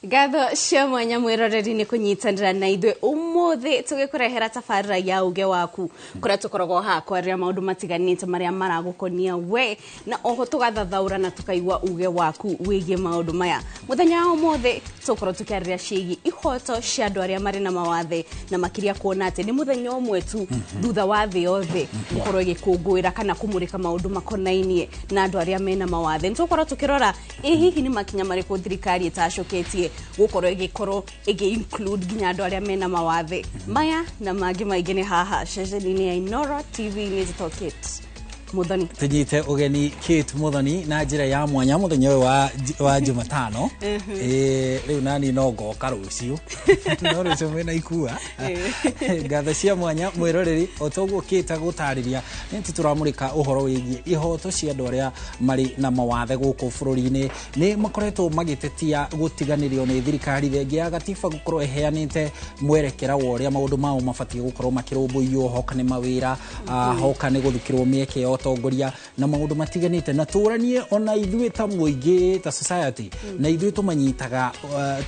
Ngatho cia mwanya mwĩroreri nĩ kũnyitanĩra na ithuĩ ũmũthĩ tũgĩkũrehera tabarĩra ya uge waku kũrĩa tũkoragwo haha kwarĩra maũndũ matiganĩte marĩa maragũkonia we na oho tũgathathaũra na tũkaigua uge waku wĩgiĩ maũndũ maya. Mũthenya wa ũmũthĩ tũgũkorwo tũkĩarĩria ciĩgiĩ ihoto cia andũ arĩa marĩ na mawathe na makĩria kuona atĩ nĩ mũthenya ũmwe tu thutha wa thĩ yothe gũkorwo ĩgĩkũngũĩra kana kũmũrĩka maũndũ makonainie na andũ arĩa mena mawathe. Nĩ tũgũkorwo tũkĩrora ĩ hihi nĩ makinya marĩkũ thirikari ĩtacũkĩtie gũkorwo ĩgĩkorwo ĩgĩ include nginya andũ arĩa mena mawathe maya na mangĩ maingĩ nĩ haha ceceni-inĩ ya Inoro TV. Nĩ njĩtwo Kate Muthoni. Tũnyite ũgeni Kate Muthoni na njĩra ya mwanya mũthenya ũyũ wa Jumatano. Rĩu nani no ngoka rũciũ, no rũciũ mwĩna ikua. Ngatho cia mwanya mwĩroreri, o toguo Kate agũtarĩria nĩ atĩ tũramũrĩka ũhoro wĩgiĩ ihoto cia andũ arĩa marĩ na mawathe gũkũ bũrũri-inĩ. Nĩ makoretwo magĩtetia gũtiganĩrio nĩ thirikari thengia ya gatiba gũkorwo ĩheanĩte mwerekera wa ũrĩa maũndũ mao mabatiĩ gũkorwo makĩrũmbũiyo, hoka nĩ mawĩra, hoka nĩ gũthukĩrwo mĩeke ya ũtongoria na maũndũ matiganĩte. Na tũranie ona ithuĩ ta mũingĩ, ta society, na ithuĩ tũmanyitaga,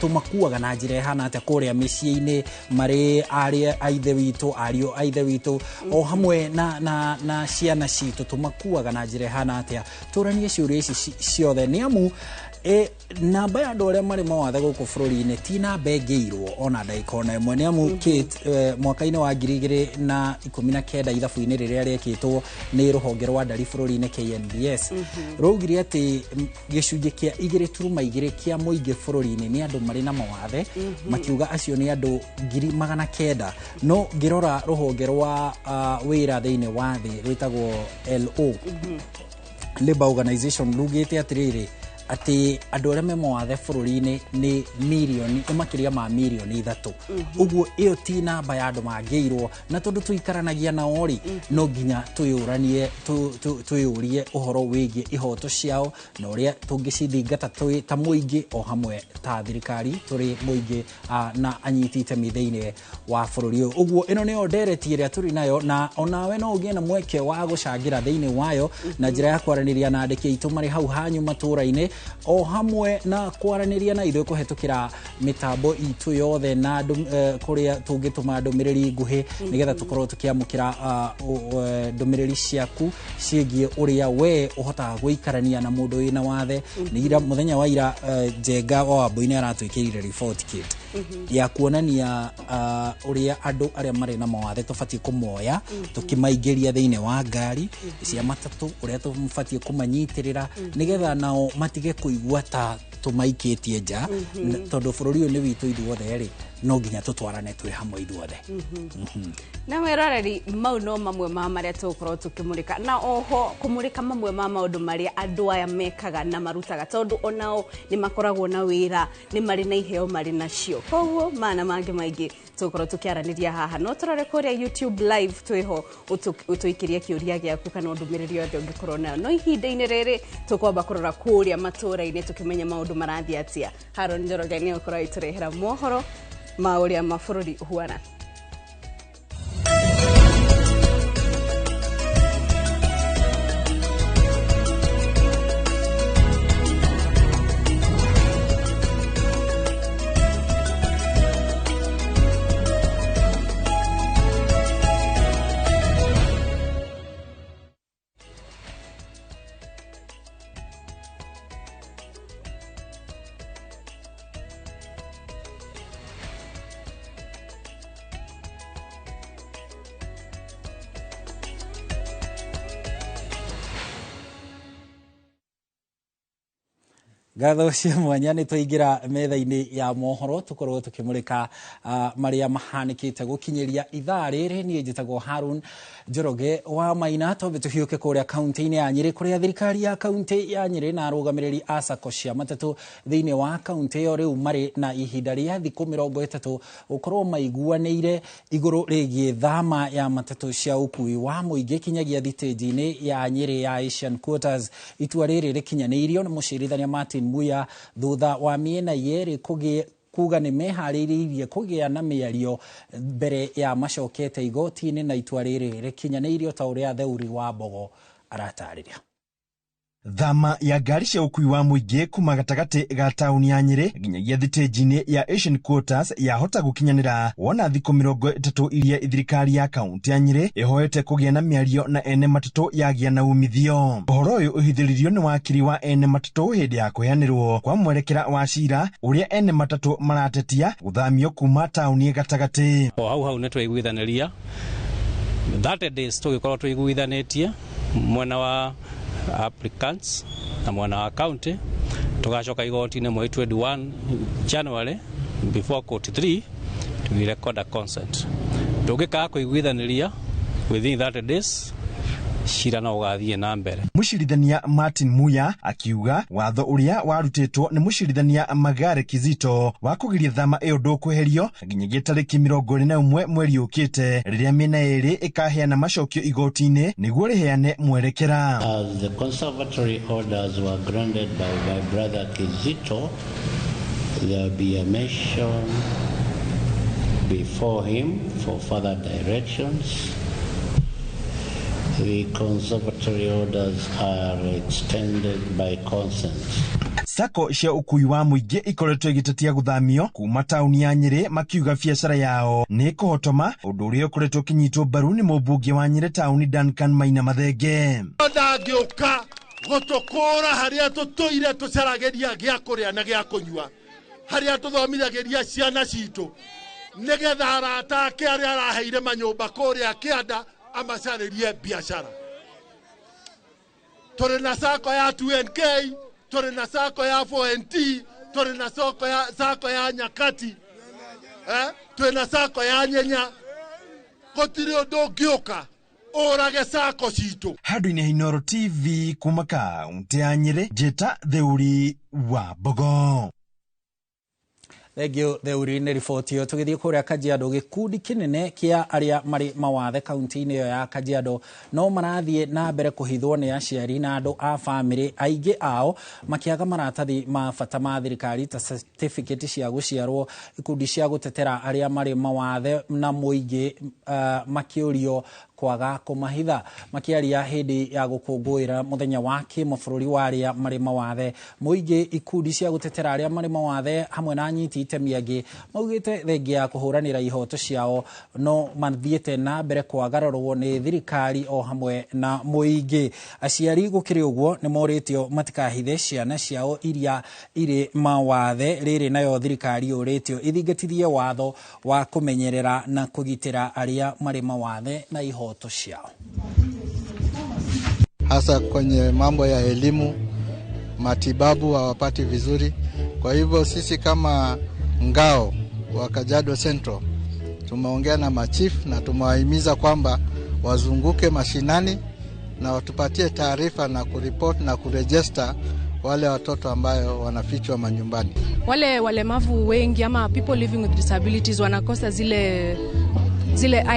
tũmakuaga na njĩra ĩhana atĩa kũrĩa mĩciĩ-inĩ marĩ arĩa a ithe witũ, ariũ a ithe witũ, o hamwe na ciana citũ, tũmakuaga na njĩra ĩhana atĩa. Tũranie ciũria ici ciothe nĩ amu namba ya andũ arĩa marĩ mawathe gũkũ bũrũri-inĩ ti namba ĩngĩirwo ona ndagĩka ona ĩmwe. Nĩ amu Kate, mwaka-inĩ wa 2019 ithabu-inĩ rĩrĩa rĩekĩtwo nĩ rũhonge rwa ndari bũrũri-inĩ KNBS, rũugire atĩ gĩcunjĩ kĩa 2.2 kĩa mũingĩ bũrũri-inĩ nĩ andũ marĩ na mawathe, makiuga acio nĩ andũ 900,000. No ngĩrora rũhonge rwa wĩra thĩinĩ wa thĩ rwĩtagwo LO, Labour Organization, rugĩte atĩrĩrĩ atĩ andũ arĩa me mawathe bũrũri-inĩ nĩ mirioni, nĩ makĩria ma mirioni 3. Ũguo ĩyo ti namba ya andũ mangĩirwo, na tondũ tũikaranagia nao rĩ, no nginya twĩyũranie, twĩyũrie ũhoro wĩgiĩ ihoto ciao na ũrĩa tũngĩcithingata twĩ ta mũingĩ o hamwe ta thirikari tũrĩ mũingĩ na anyiti itemi thĩinĩ wa bũrũri ũyũ. Ũguo ĩno nĩyo ndereti ĩrĩa tũrĩ nayo, na onawe no ũgĩe na mweke wa gũcangĩra thĩinĩ wayo na njĩra ya kwaranĩria na andĩki aitũ marĩ hau hanyu matũũra-inĩ, o hamwe na kwaranĩria na ithuĩ kũhetũkĩra mĩtambo itũ yothe na kũrĩa tũngĩtũma ndũmĩrĩri nguhĩ nĩgetha tũkorwo tũkĩamũkĩra ndũmĩrĩri ciaku ciĩgiĩ ũrĩa we ũhotaga gũikarania na mũndũ wĩna wathe. Nĩ ira mũthenya wa ira, Njenga wa Wambui nĩ aratwĩkĩrire report kit ya kuonania ũrĩa andũ arĩa marĩ na mawathe tũbatiĩ kũmoya tũkĩmaingĩria thĩinĩ wa ngari cia matatũ, ũrĩa tũbatiĩ kũmanyitĩrĩra nĩgetha nao matige kũigua ta tũmaikĩtie nja, tondũ bũrũri ũyũ nĩ witũ ithuothe rĩ, no nginya tũtwarane twĩ hamwe ithuothe. Na mwĩroreri, mau no mamwe ma marĩa tũgũkorwo tũkĩmũrĩka, na oho kũmũrĩka mamwe ma maũndũ marĩa andũ aya mekaga na marutaga, tondũ onao nĩ makoragwo na wĩra, nĩ marĩ na iheo marĩ nacio. Koguo mana mangĩ maingĩ tũgũkorwo tũkĩaranĩria haha. No tũrore kũrĩa YouTube live, twĩho ũtũikĩrie kĩũria gĩaku kana ndũmĩrĩri yothe ũngĩkorwo nayo. No ihinda-inĩ rĩrĩ tũkwamba kũrora kũrĩa matũũra-inĩ tũkĩmenya maũndũ marathiĩ atĩa. Haron Njoroge nĩ ũkorwo agĩtũrehera mohoro ma ũrĩa mabũrũri ũhuana. Ngatho cia mwanya, nĩ twaingĩra metha-inĩ ya mohoro tũkorwo tũkĩmũrĩka marĩa mahanĩkĩte gũkinyĩria ithaa rĩrĩ. Niĩ njĩtagwo Harun Njoroge wa Maina. Twambe tũhiũke kũrĩa kaunti-inĩ ya Nyĩrĩ, kũrĩa thirikari ya kaunti ya Nyĩrĩ na arũgamĩrĩri a sacco cia matatũ thĩinĩ wa kaunti ĩyo rĩu marĩ na ihinda rĩa thikũ 30 gũkorwo maiguanĩire igũrũ rĩgiĩ thama ya matatũ cia ũkui wa mũingĩ kinyagia thitĩnji-inĩ ya Nyĩrĩ ya Asian Quarters. Itua rĩrĩ rĩkinyanĩirio nĩ mũcirithania Martin Muya thutha wa mĩena yerĩ kũgĩa kuga nĩ meharĩrĩirie kũgĩa na mĩario mbere ya macokete igoti-inĩ, na itua rĩrĩ rĩkinyanĩirio ta ũrĩa Theuri wa Mbogo aratarĩria. Thama ya ngari cia ũkui wa mũingĩ kuma gatagatĩ ga taũni ya Nyĩrĩ nginyagia thitĩnji-inĩ ya Asian Quarters yahota gũkinyanĩra wona thikũ 30 iria thirikari ya kaunti ya Nyĩrĩ ĩhoete kũgĩa na mĩario na ene matatũ yagĩa na umithio. Ũhoro ũyũ ũhithĩrĩirio nĩ wakiri wa ene matatũ hĩndĩ ya kũheanĩrwo kwa mwerekera wa cira ũrĩa ene matatũ maratetia gũthamio kuma taũni gatagatĩ. O hau hau nĩ twaiguithanĩria 30 days tũgĩkorwo tũiguithanĩtie mwena wa applicants na mwena wa county, tugacoka igoti-inĩ mweri 21 January before court 3 we record a consent. Tũngĩkaga kũiguithanĩria within 30 days cira no ũgathiĩ na mbere. Mũcirithania Martin Muya akiuga watho ũrĩa warutĩtwo nĩ mũcirithania Magare Kizito wa kũgiria thama ĩyo ndũkweherio nginyagia tarĩki 21 mweri ũkĩte rĩrĩa mĩena ĩrĩ ĩkaheana macokio igoti-inĩ nĩguo rĩheane mwerekera. As the conservatory orders were granted by my brother Kizito, there will be a mention before him for further directions. The conservatory orders are extended by consent. Sacco cia ũkui wa mũingĩ ikoretwo igĩtetia gũthamio kuma taũni ya Nyĩrĩ makiuga biacara yao nĩ kũhotoma, ũndũ ũrĩa ũkoretwo ũkĩnyitwo mbaru nĩ mũmbunge wa Nyĩrĩ taũni Duncan Maina Mathenge. Ndangĩũka gũtũkũra harĩa tũtũire tũcaragĩria gĩa kũrĩa na gĩa kũnyua, harĩa tũthomithagĩria ciana citũ, nĩgetha arata ake arĩa araheire manyũmba kũrĩa kĩanda amacarĩrie biacara. Tũrĩ na sacco ya 2NK, tũrĩ na sacco ya 4NT, tũrĩ na sacco ya Nyakati, twĩ na sacco ya Nyenya. Gũtirĩ ũndũ ũngĩũka ũrage sacco citũ. Handũ-inĩ ha Inooro TV kuma kaunti ya Nyĩrĩ, Njĩta Theuri wa Mbogo. Thengiũ Theuri nĩ riboti ĩyo. Tũgĩthiĩ kũrĩa Kajiado, gĩkundi kĩnene kĩa arĩa marĩ mawathe kaunti-inĩ ĩyo ya Kajiado no marathiĩ na mbere kũhithwo nĩ aciari na andũ a bamĩrĩ, aingĩ ao makĩaga maratathi ma bata ma thirikari ta certificate cia gũciarwo. Ikundi cia gũtetera arĩa marĩ mawathe na mũingĩ makĩũrio kwaga kũmahitha. Makĩaria hĩndĩ ya gũkũngũĩra mũthenya wa kĩmabũrũri wa arĩa marĩ mawathe, mũingĩ, ikundi cia gũtetera arĩa marĩ mawathe hamwe na anyiti itemi angĩ maugĩte thengia ya kũhũranĩra ihoto ciao no mathiĩte na mbere kwagararwo nĩ thirikari o hamwe na mũingĩ. Aciari gũkĩrĩ ũguo nĩ morĩtio matikahithe ciana ciao iria irĩ mawathe. Rĩrĩ nayo thirikari yũrĩtio ĩthingatithie watho wa kũmenyerera na kũgitĩra arĩa marĩ mawathe na ihoto ciao, hasa kwenye mambo ya elimu, matibabu hawapati vizuri. Kwa hivyo sisi kama ngao wa Kajiado Central tumeongea na machief na tumewahimiza kwamba wazunguke mashinani na watupatie taarifa na kuripoti na kurejesta wale watoto ambayo wanafichwa manyumbani. Wale walemavu wengi ama people living with disabilities wanakosa zile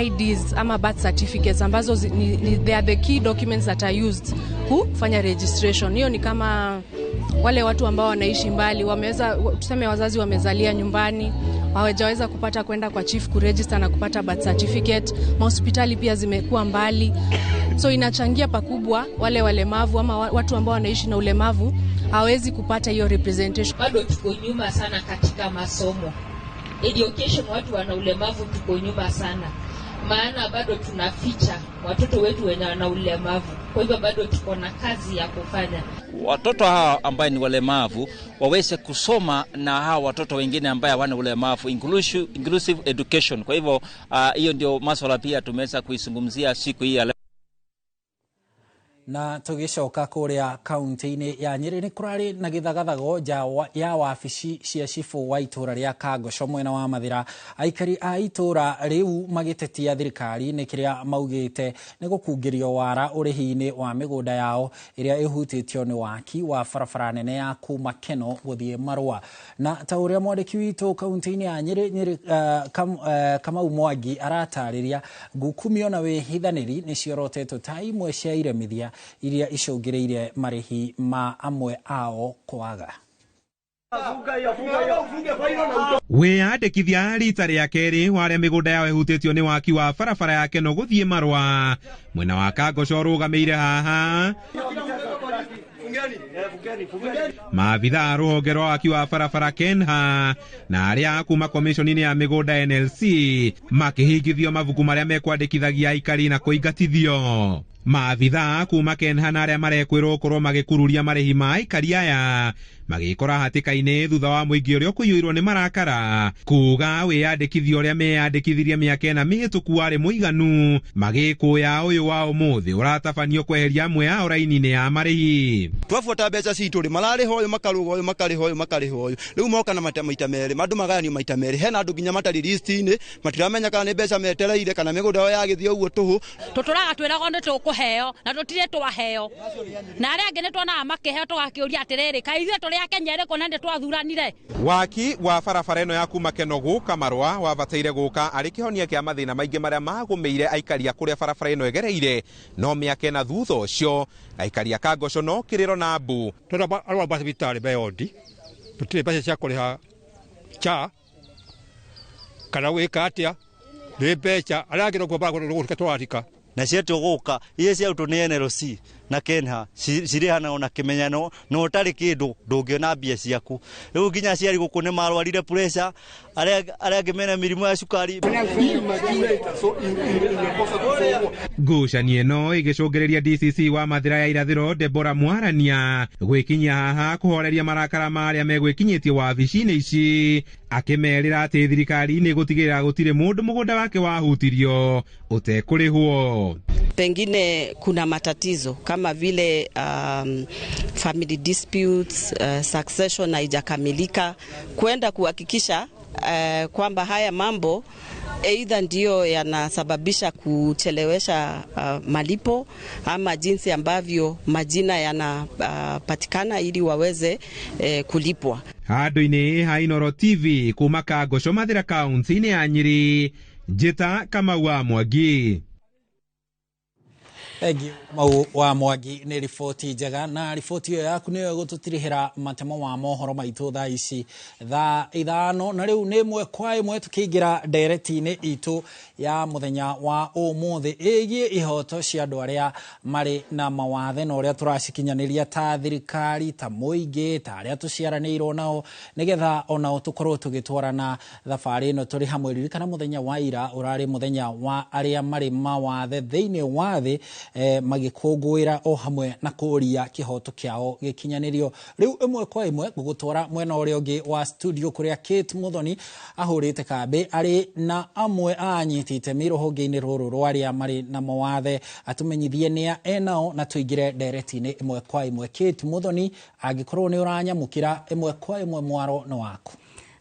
IDs ama birth certificates ambazo they are the key documents that are used kufanya registration. Hiyo ni kama wale watu ambao wanaishi mbali, wameweza, tuseme wazazi wamezalia nyumbani, hawajaweza kupata kwenda kwa chief kuregister na kupata birth certificate. Mahospitali pia zimekuwa mbali. So inachangia pakubwa wale walemavu ama watu ambao wanaishi na ulemavu hawezi kupata hiyo representation. Bado tuko nyuma sana katika masomo. Education, watu wana ulemavu tuko nyuma sana. Maana bado tunaficha watoto wetu wenye wana ulemavu. Kwa hivyo bado tuko na kazi ya kufanya. Watoto hawa ambao ni walemavu waweze kusoma na hawa watoto wengine ambao hawana ulemavu, inclusive education. Kwa hivyo hiyo ndio masuala pia tumeweza kuizungumzia siku hii ya leo. Na tugicoka kuria kaunti-inĩ ya Nyĩrĩ nĩ kũrarĩ na gĩthagathago nja ya wabici cia cibũ wa itũra rĩa Kangoco mwena wa Mathĩra, aikari a itũra rĩu magĩtetia thirikari nĩ kĩrĩa maugĩte nĩ gũkungĩrio wara ũrĩhi-inĩ wa mĩgũnda yao ĩrĩa ĩhutĩtio nĩ waki wa barabara nene ya kuma Keno gũthiĩ Marũa. Na ta ũrĩa mwandĩki witũ kaunti-inĩ ya Nyĩrĩ Kamau Mwangi aratarĩria, ngukumio na wĩhithanĩri nĩ ciorotetwo ta imwe cia iremithia iria icũngĩrĩirie marĩhi ma amwe ao kwaga. Wĩyandĩkithia rita rĩa kerĩ wa arĩa mĩgũnda yao ĩhutĩtio nĩ waki wa barabara ya Keno gũthiĩ Marũa mwena wa Kangoco ũrũgamĩire haha. Maabitha a rũhonge rwa waki wa barabara KENHA na arĩa a kuma komishoni-inĩ ya mĩgũnda NLC makĩhingithio mabuku marĩa mekwandĩkithagia aikari na kũingatithio. Maabitha kuma KENHA na arĩa marekwĩrwo gũkorwo magĩkururia marĩhi ma aikari aya magĩkora hatĩka-inĩ thutha wa mũingĩ ũrĩa ũkũiyũirwo nĩ marakara kuga wĩyandĩkithio ũrĩa meyandĩkithirie mĩaka ĩna mĩhĩtũku warĩ mũiganu, magĩkũya ũyũ wa ũmũthĩ ũratabanio kweheria amwe ao raini-inĩ ya marĩhi. Twabuata mbeca citũ rĩ, mararĩha ũyũ makarũga ũyũ makarĩha ũyũ makarĩha ũyũ, rĩu moka na maita merĩ, andũ magayanio maita merĩ. Hena andũ nginya matarĩ list-inĩ, matiramenya kana nĩ mbeca metereire kana mĩgũnda yao yagĩthiĩ ũguo tũhũ. Tũtũraga twĩragwo nĩ tũkũheo na tũtirĩ twaheo, na arĩa angĩ nĩ tuonaga makĩheo tũgakĩũria atĩrĩrĩ, kaĩ ithuĩ tũrĩ a Kenya ĩrĩkũ na nĩ twathuranire? Waki wa barabara ĩno ya kuma Kenogu Kamarwa wabataire gũka arĩ kĩhonia kĩa mathĩna maingĩ marĩa magũmĩire aikari a kũrĩa barabara ĩno ĩgereire, no mĩaka ĩna thutha ũcio aikari a Kangoco no kĩrĩro na mbu. Tondũ arwaru a thibitarĩ me wondi tũtirĩ mbeca cia kũrĩha cha kana gwĩka atĩa, nĩ mbeca arĩa angĩ nokuo baragũrĩka tũrathika na cietwo gũka iria ciarutwo nĩ NLC na KENHA cirĩhanagwo na kĩmenyano na ũtarĩ kĩndũ ndũngĩona mbia ciaku. Rĩu nginya aciari gũkũ nĩ marwarire pressure, arĩa angĩ mena mĩrimũ ya cukari. Ngucanio ĩno ĩgĩcũngĩrĩria DCC wa Mathĩra ya Irathĩro Deborah Mwarania gwĩkinyia haha kũhoreria marakara ma arĩa megwĩkinyĩtie wabici-inĩ ici, akĩmerĩra atĩ thirikari nĩ ĩgũtigĩrĩra gũtirĩ mũndũ mũgũnda wake wahutirio ũtekũrĩhwo. Pengine kuna matatizo kama vile family disputes, succession haijakamilika, kwenda kuhakikisha kwamba haya mambo either ndio yanasababisha kuchelewesha malipo ama jinsi ambavyo majina yanapatikana ili waweze kulipwa. Handũ-inĩ ha Inooro TV kuma Kangoco Mathĩra kaunti-inĩ ya Nyĩrĩ, Njĩta Kamau wa Mwangi. Thank you Kamau wa Mwangi nĩ riboti njega, na riboti ĩyo yaku nĩyo ĩgũtũtirihĩra matemo wa mohoro maitũ thaa ici thaa 5, na rĩu nĩ ĩmwe kwa ĩmwe tũkĩingĩra ndereti-inĩ itũ ya mũthenya wa ũmũthĩ ĩgiĩ ihoto cia andũ arĩa marĩ na mawathe na ũrĩa tũracikinyanĩria ta thirikari, ta mũingĩ, ta arĩa tũciaranĩirwo nao, nĩgetha onao tũkorwo tũgĩtwarana thabarĩ ĩno tũrĩ hamwe. Ririkana mũthenya wa ira ũrarĩ mũthenya wa arĩa marĩ mawathe thĩinĩ wa thĩ, magĩkũngũĩra o hamwe na kũũria kĩhoto kĩao gĩkinyanĩrio. Rĩu ĩmwe kwa ĩmwe ngũgũtwara mwena ũrĩa ũngĩ wa studio kũrĩa Kate Muthoni ahũrĩte kambĩ arĩ na amwe a anyiti itemi rũhonge-inĩ rũrũ rwa arĩa marĩ na mawathe, atũmenyithie nĩa enao na tũingĩre ndereti-inĩ ĩmwe kwa ĩmwe. Kate Muthoni, angĩkorwo nĩ ũranyamũkĩra ĩmwe kwa ĩmwe, mwaro nĩ waku.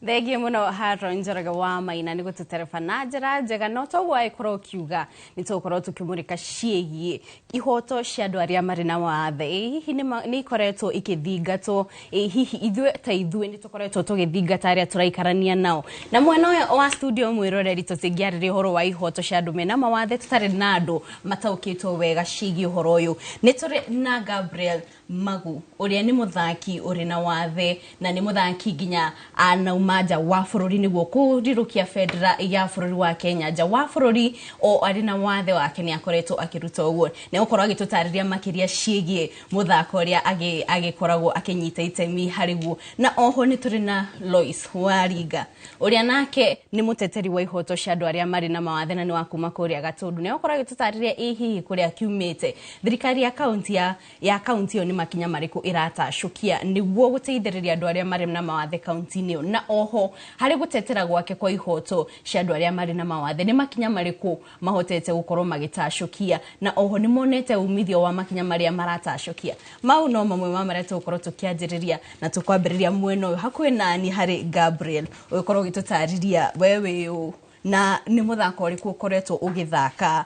Thengiũ mũno Haron Njoroge wa Maina nĩ gũtũtereba na njĩra njega, no toguo agĩkorwo ũkiuga nĩ tũgũkorwo tũkĩmũrĩka ciĩgiĩ ihoto cia andũ arĩa marĩ na wathe. Ĩ hihi nĩ ikoretwo ikĩthingatwo? Ĩ hihi ithuĩ ta ithuĩ nĩ tũkoretwo tũgĩthingata arĩa tũraikarania nao? Na mwena ũyũ wa studio mwĩroreri, tũtingĩarĩria ũhoro wa ihoto cia andũ mena mawathe tũtarĩ na andũ mataũkĩtwo wega ciĩgiĩ ũhoro ũyũ. Nĩ tũrĩ na Gabriel Magu ũrĩa nĩ mũthaki ũrĩ na wathe na nĩ mũthaki nginya anauma nja wa bũrũri nĩguo kũrirũkia bendera ya bũrũri wa Kenya nja wa bũrũri, o arĩ na wathe wake nĩ akoretwo akĩruta ũguo. Nĩ egũkorwo agĩtũtarĩria makĩria ciĩgiĩ mũthako ũrĩa agĩkoragwo akĩnyita itemi harĩ guo. Na oho nĩ tũrĩ na Lois Waringa ũrĩa nake nĩ mũteteri wa ihoto cia andũ arĩa marĩ na mawathe na nĩ wa kuma kũrĩa Gatũndũ. Nĩ egũkorwo agĩtũtarĩria ĩ hihi kũrĩa kiumĩte thirikari ya kaunti ya kaunti ĩyo nĩ makinya marĩkũ ĩratacũkia nĩguo gũteithĩrĩria andũ arĩa marĩ na mawathe kaunti-inĩ ĩyo, na oho harĩ gũtetera gwake kwa ihoto cia andũ arĩa marĩ na mawathe nĩ makinya marĩkũ mahotete gũkorwo magĩtacũkia, na oho nĩ monete umithio wa makinya marĩa maratacũkia. Mau no mamwe ma marĩa tũgũkorwo tũkĩanjĩrĩria na tũkwambĩrĩria mwena ũyũ hakuhĩ nani harĩ Gabriel ũgĩkorwo ũgĩtũtarĩria we wĩ ũ na nĩ mũthako ũrĩkũ ũkoretwo ũgĩthaka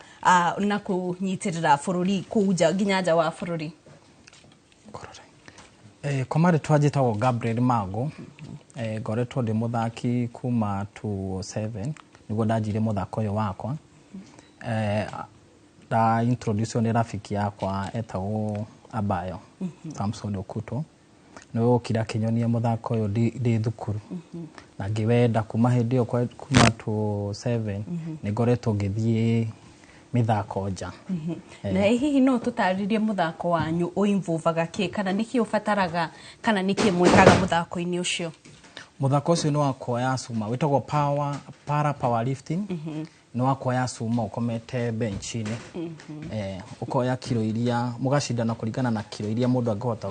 na kũnyitĩrĩra bũrũri kũu nja nginya nja wa bũrũri. Kwa marĩtwa njĩtagwo Gabriel Mago, ngoretwo ndĩ mũthaki kuma 2007 nĩguo ndanjirie mũthako ũyũ wakwa. Nda introduce nĩ rafiki yakwa etagwo Abayo Samson Okuto, nĩwe wokire akĩnyonia mũthako ũyũ ndĩ thukuru na ngĩwenda kuma hĩndĩ ĩyo kuma 2007 nĩ ngoretwo ngĩthiĩ Mĩthako nja. Na hihi no tũtarĩrie mũthako wanyu ũinvolvaga kĩ, kana nĩkĩ ũbataraga, kana nĩkĩ mwĩkaga mũthako-inĩ ũcio? Mũthako ũcio nĩ wa kuoya cuma, wĩtagwo power, para powerlifting. Nĩ wa kuoya cuma ũkomete bench-inĩ. Ũkoya kiro iria mũgacindana kũringana na kiro iria mũndũ angĩhota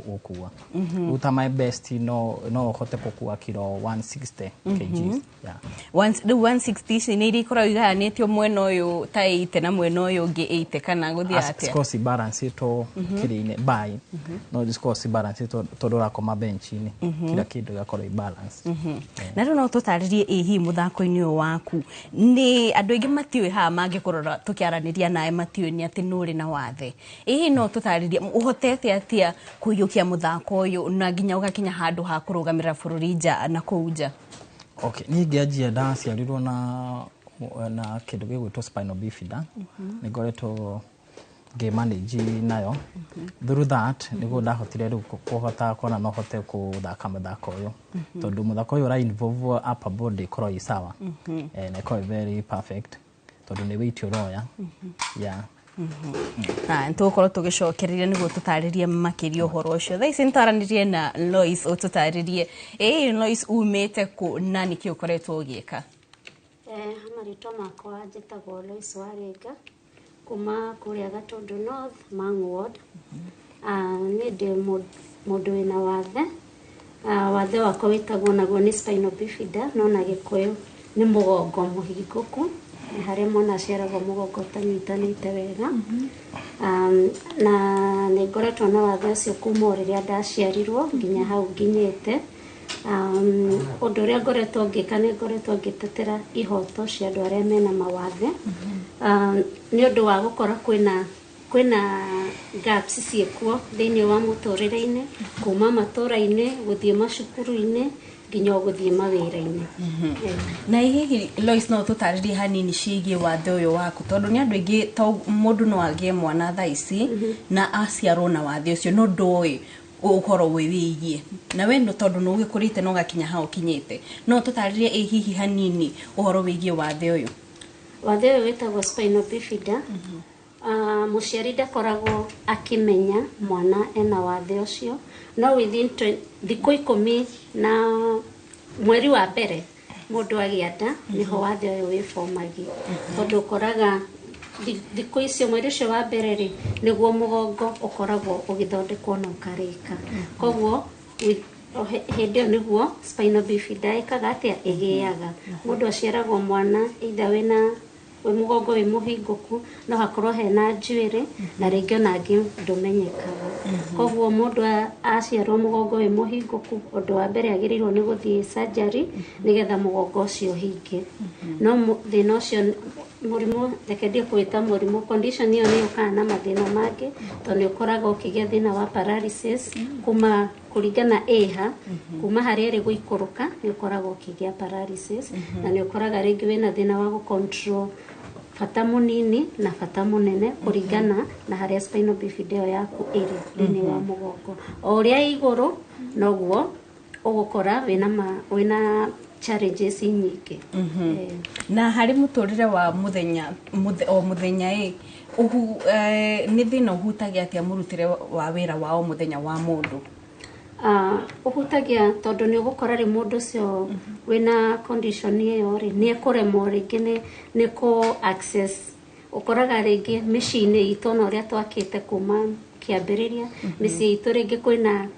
gũkua. Rĩu ta my best no ũhote gũkua kiro 160 kgs. Yeah. Rĩu 160 ici nĩ iria ikoragwo igayanĩtio mwena ũyũ ta 80 na mwena ũyũ ũngĩ 80, kana gũthiĩ atĩa? Cikoragwo cibalancĩtwo kĩrĩa-inĩ bai, no cikoragwo cibalancĩtwo tondũ ũrakoma bench-inĩ, kila kĩndũ gĩgakorwo i balance. Na rĩu no tũtarĩrie, ĩ hihi mũthako-inĩ ũyũ waku, nĩ andũ aingĩ matiũĩ haha mangĩkũrora tũkĩaranĩria nawe, matiũĩ nĩ atĩ nĩ ũrĩ na wathe. Ĩ hihi no tũtarĩrie ũhotete atĩa kũiyũkia mũthako ũyũ na nginya ũgakinya handũ ha kũrũgamĩrĩra bũrũri nja na kũu nja? Okay, niĩ ngĩanjia ndaciarirwo na kĩndũ gĩgwĩtwo spinal bifida. Nĩ ngoretwo ngĩmanage nayo. Through that nĩguo ndahotire rĩu kũhota kuona no hote kũthaka mũthako ũyũ, tondũ mũthako ũyũ ũra involve upper body ĩkorwo ĩ sawa, na ĩkorwo ĩ very perfect, tondũ nĩ weight ũroya, yeah. Na nĩtũgũkorwo tũgĩcokereria nĩguo tũtarĩrie makĩria ũhoro ũcio. Thaa ici nĩtwaranĩrie na Lois, ũtũtarĩrie, ĩ Lois, umĩte kũ na nĩkĩ ũkoretwo ũgĩka? Marĩtwa makwa njĩtagwo Lois Warĩnga kuma kũrĩa Gatundu North, Mang'u Ward. Niĩ ndĩ mũndũ wĩna wathe. Wathe wakwa wĩtagwo naguo nĩ spinal bifida, no na Gĩkũyũ nĩ mũgongo mũhingũku. Nĩ harĩa mwana aciaragwo mũgongo ũtanyitanĩte wega. Na nĩ ngoretwo na wathe ũcio kuma o rĩrĩa ndaciarirwo nginya hau nginyĩte. Ũndũ ũrĩa ngoretwo ngĩka, nĩ ngoretwo ngĩtetera ihoto cia andũ arĩa mena mawathe, nĩ ũndũ wa gũkora kwĩna gaps ciĩkuo thĩinĩ wa mũtũrĩre-inĩ, kuma matũra-inĩ gũthiĩ macukuru-inĩ nginya o gũthiĩ mawĩra-inĩ. Na hihi Lois no tũtarĩrie hanini ciĩgiĩ wathe ũyũ waku, tondũ nĩ andũ aingĩ, to mũndũ no agĩe mwana thaa ici na aciarwo na wathe ũcio no ndũĩ ũhoro wĩ wĩgiĩ na we, no tondũ nĩ ũgĩkũrĩte na ũgakinya hau ũkinyĩte, no tũtarĩrie ĩ hihi hanini ũhoro wĩgiĩ wathe ũyũ? Wathe ũyũ wĩtagwo spinal bifida. Mũciari ndakoragwo akĩmenya mwana ena wathe ũcio, no within thikũ 10 na mweri wa mbere mũndũ agĩa nda nĩho wathe ũyũ wĩbomagia, tondũ ũkoraga thikũ icio, mweri ũcio wa mbere rĩ, nĩguo mũgongo ũkoragwo ũgĩthondekwo na ũkarĩka. Koguo hĩndĩ ĩyo nĩguo spinal bifida ĩkaga atĩa, ĩgĩaga. Mũndũ aciaragwo mwana either wĩna wĩ mũgongo wĩ mũhingũku, no hakorwo hena njuĩrĩ, na rĩngĩ ona angĩ ndũmenyekaga. Koguo mũndũ aciarwo mũgongo wĩ mũhingũku, ũndũ wa mbere agĩrĩirwo nĩ gũthiĩ surgery nĩgetha mũgongo ũcio ũhinge. No thĩna ũcio, mũrimũ, reke ndie kũwĩta mũrimũ, condition ĩyo nĩ yũkaga na mathĩna mangĩ, tondũ nĩ ũkoraga ũkĩgĩa thĩna wa paralysis kuma kũringana ĩha kuma harĩa ĩrĩ gũikũrũka, nĩ ũkoragwo ũkĩgĩa paralysis, na nĩ ũkoraga rĩngĩ wĩna thĩna wa gũ-control bata mũnini na bata mũnene kũringana na harĩa spinal bifida ĩyo yaku ĩrĩ thĩinĩ wa mũgongo. O ũrĩa ĩ igũrũ noguo ũgũkora wĩna challenges nyingĩ. Na harĩ mũtũrĩre wa mũthenya o mũthenya ĩ nĩ thĩna ũhutagia atĩa mũrutĩre wa wĩra wa o mũthenya wa mũndũ? Ũhutagia tondũ nĩ ũgũkora rĩ, mũndũ ũcio wĩna condition ĩyo rĩ, nĩ ekũremwo rĩngĩ nĩ kũ access. Ũkoraga rĩngĩ mĩciĩ-inĩ itũ, ona ũrĩa twakĩte kuma kĩambĩrĩria mĩciĩ itũ, rĩngĩ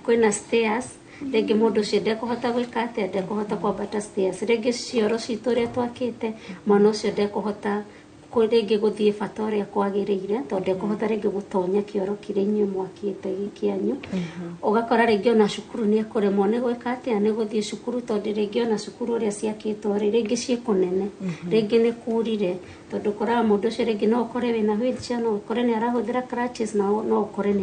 kwĩna stairs, rĩngĩ mũndũ ũcio ndekũhota gwĩka atĩa, ndekũhota kwambata stairs. Rĩngĩ cioro citũ ũrĩa twakĩte, mwana ũcio ndekũhota rĩngĩ gũthiĩ bata ũrĩa kwagĩrĩire, tondũ ndekũhota rĩngĩ gũtonya kĩoro kĩrĩa inyuĩ mwakĩte gĩ kĩanyu. Ũgakora rĩngĩ ona cukuru nĩ ekũremwo nĩ gwĩka atĩa, nĩ gũthiĩ cukuru, tondũ rĩngĩ ona cukuru ũrĩa ciakĩtwo rĩ, rĩngĩ ciĩ kũnene, rĩngĩ nĩ kurire, tondũ ũkoraga mũndũ ũcio rĩngĩ no ũkore wĩna wheelchair, no ũkore nĩ arahũthĩra crutches, na no ũkore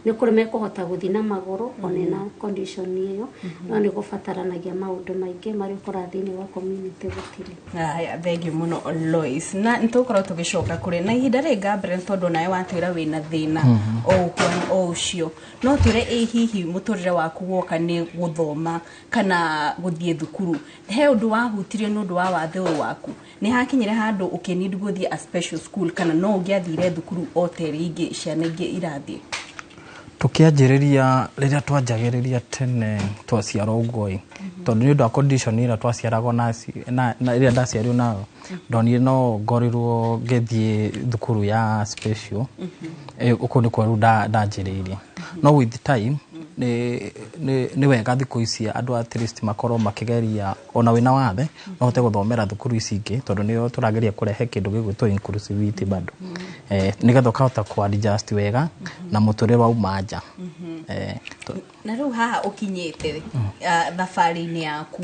nĩ kũrĩ mekũhota gũthiĩ na magũrũ ona ena condition ĩyo, no nĩ gũbataranagia maũndũ maingĩ marĩa ũkoraga thĩinĩ wa community gũtirĩ. Haya, thengiũ mũno Lois, na nĩtũgũkorwo Tũgũkorwo tũgĩcoka kũrĩ na ihinda rĩrĩ, Gabriel, tondũ nawe watwĩra wĩna thĩna o ũguo o ũcio, no twĩre ĩ hihi mũtũrĩre waku woka nĩ gũthoma kana gũthiĩ thukuru, he ũndũ wahutirio nĩ ũndũ wa wathe ũyũ waku? Nĩ hakinyire handũ ũkĩnid gũthiĩ a special school, kana no ũngĩathire thukuru o ta ĩrĩa ingĩ ciana ingĩ irathiĩ? Tũkĩanjĩrĩria, rĩrĩa twanjagĩrĩria tene twaciarwo ũguo ĩ, tondũ nĩ ũndũ wa condition ĩrĩa twaciaragwo na ĩrĩa ndaciarirwo nayo, ndonire no ngorirwo ngĩthiĩ thukuru ya special. Ũkũ nĩkuo rĩu ndanjĩrĩirie. No with time nĩ wega thikũ ici andũ at least makorwo makĩgeria ona wĩna wathe no hote gũthomera thukuru ici ingĩ, tondũ nĩo tũrageria kũrehe kĩndũ gĩgwĩtwo inclusivity bado, nĩgetha ũkahota kũ adjust wega na mũtũrĩre wauma nja. Na rĩu haha ũkinyĩte thabarĩ-inĩ yaku,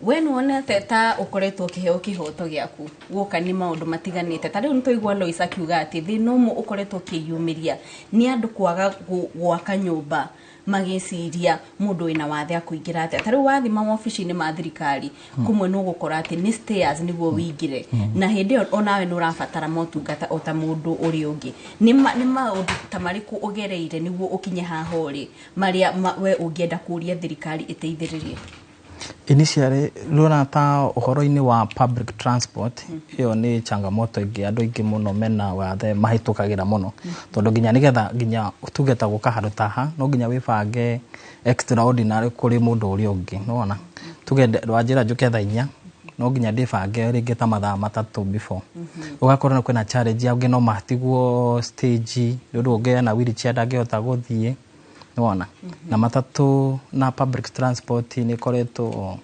we nĩwonete ta ũkoretwo ũkĩheo kĩhoto gĩaku guoka nĩ maũndũ matiganĩte? Ta rĩu nĩtwaigua Lois akiuga atĩ thĩna ũmwe ũkoretwo ũkĩyumĩria nĩ andũ kwaga gwaka nyũmba magĩciria mũndũ wĩna wathe akũingĩra atĩa. Ta rĩu wathiĩ mawobici-inĩ ma thirikari kũmwe, nĩ ũgũkora atĩ nĩ stairs nĩguo wĩingĩre, na hĩndĩ ĩyo onawe nĩ ũrabatara motungata o ta mũndũ ũrĩa ũngĩ. Nĩ maũndũ ta marĩkũ ũgereire nĩguo ũkinye haha ũrĩ, marĩa we ũngĩenda kũũria thirikari ĩteithĩrĩrie? Initially rĩona ta ũhoro-inĩ wa public transport, ĩyo nĩ changamoto ĩngĩ andũ aingĩ mũno mena wathe mahĩtũkagĩra mũno, tondũ nginya nĩgetha nginya tuge ta gũka handũ ta haha, no nginya wĩbange extraordinary kũrĩ mũndũ ũrĩa ũngĩ. Nĩwona tuge wanjĩra njũke thaa 4, no nginya ndĩbange rĩngĩ ta mathaa 3 before. Ũgakora kwĩna challenge, angĩ no matigwo stage nĩ ũndũ ũngĩ ena wheelchair ndangĩhota gũthiĩ. Nĩwona na matatũ na public transport nĩ ĩkoretwo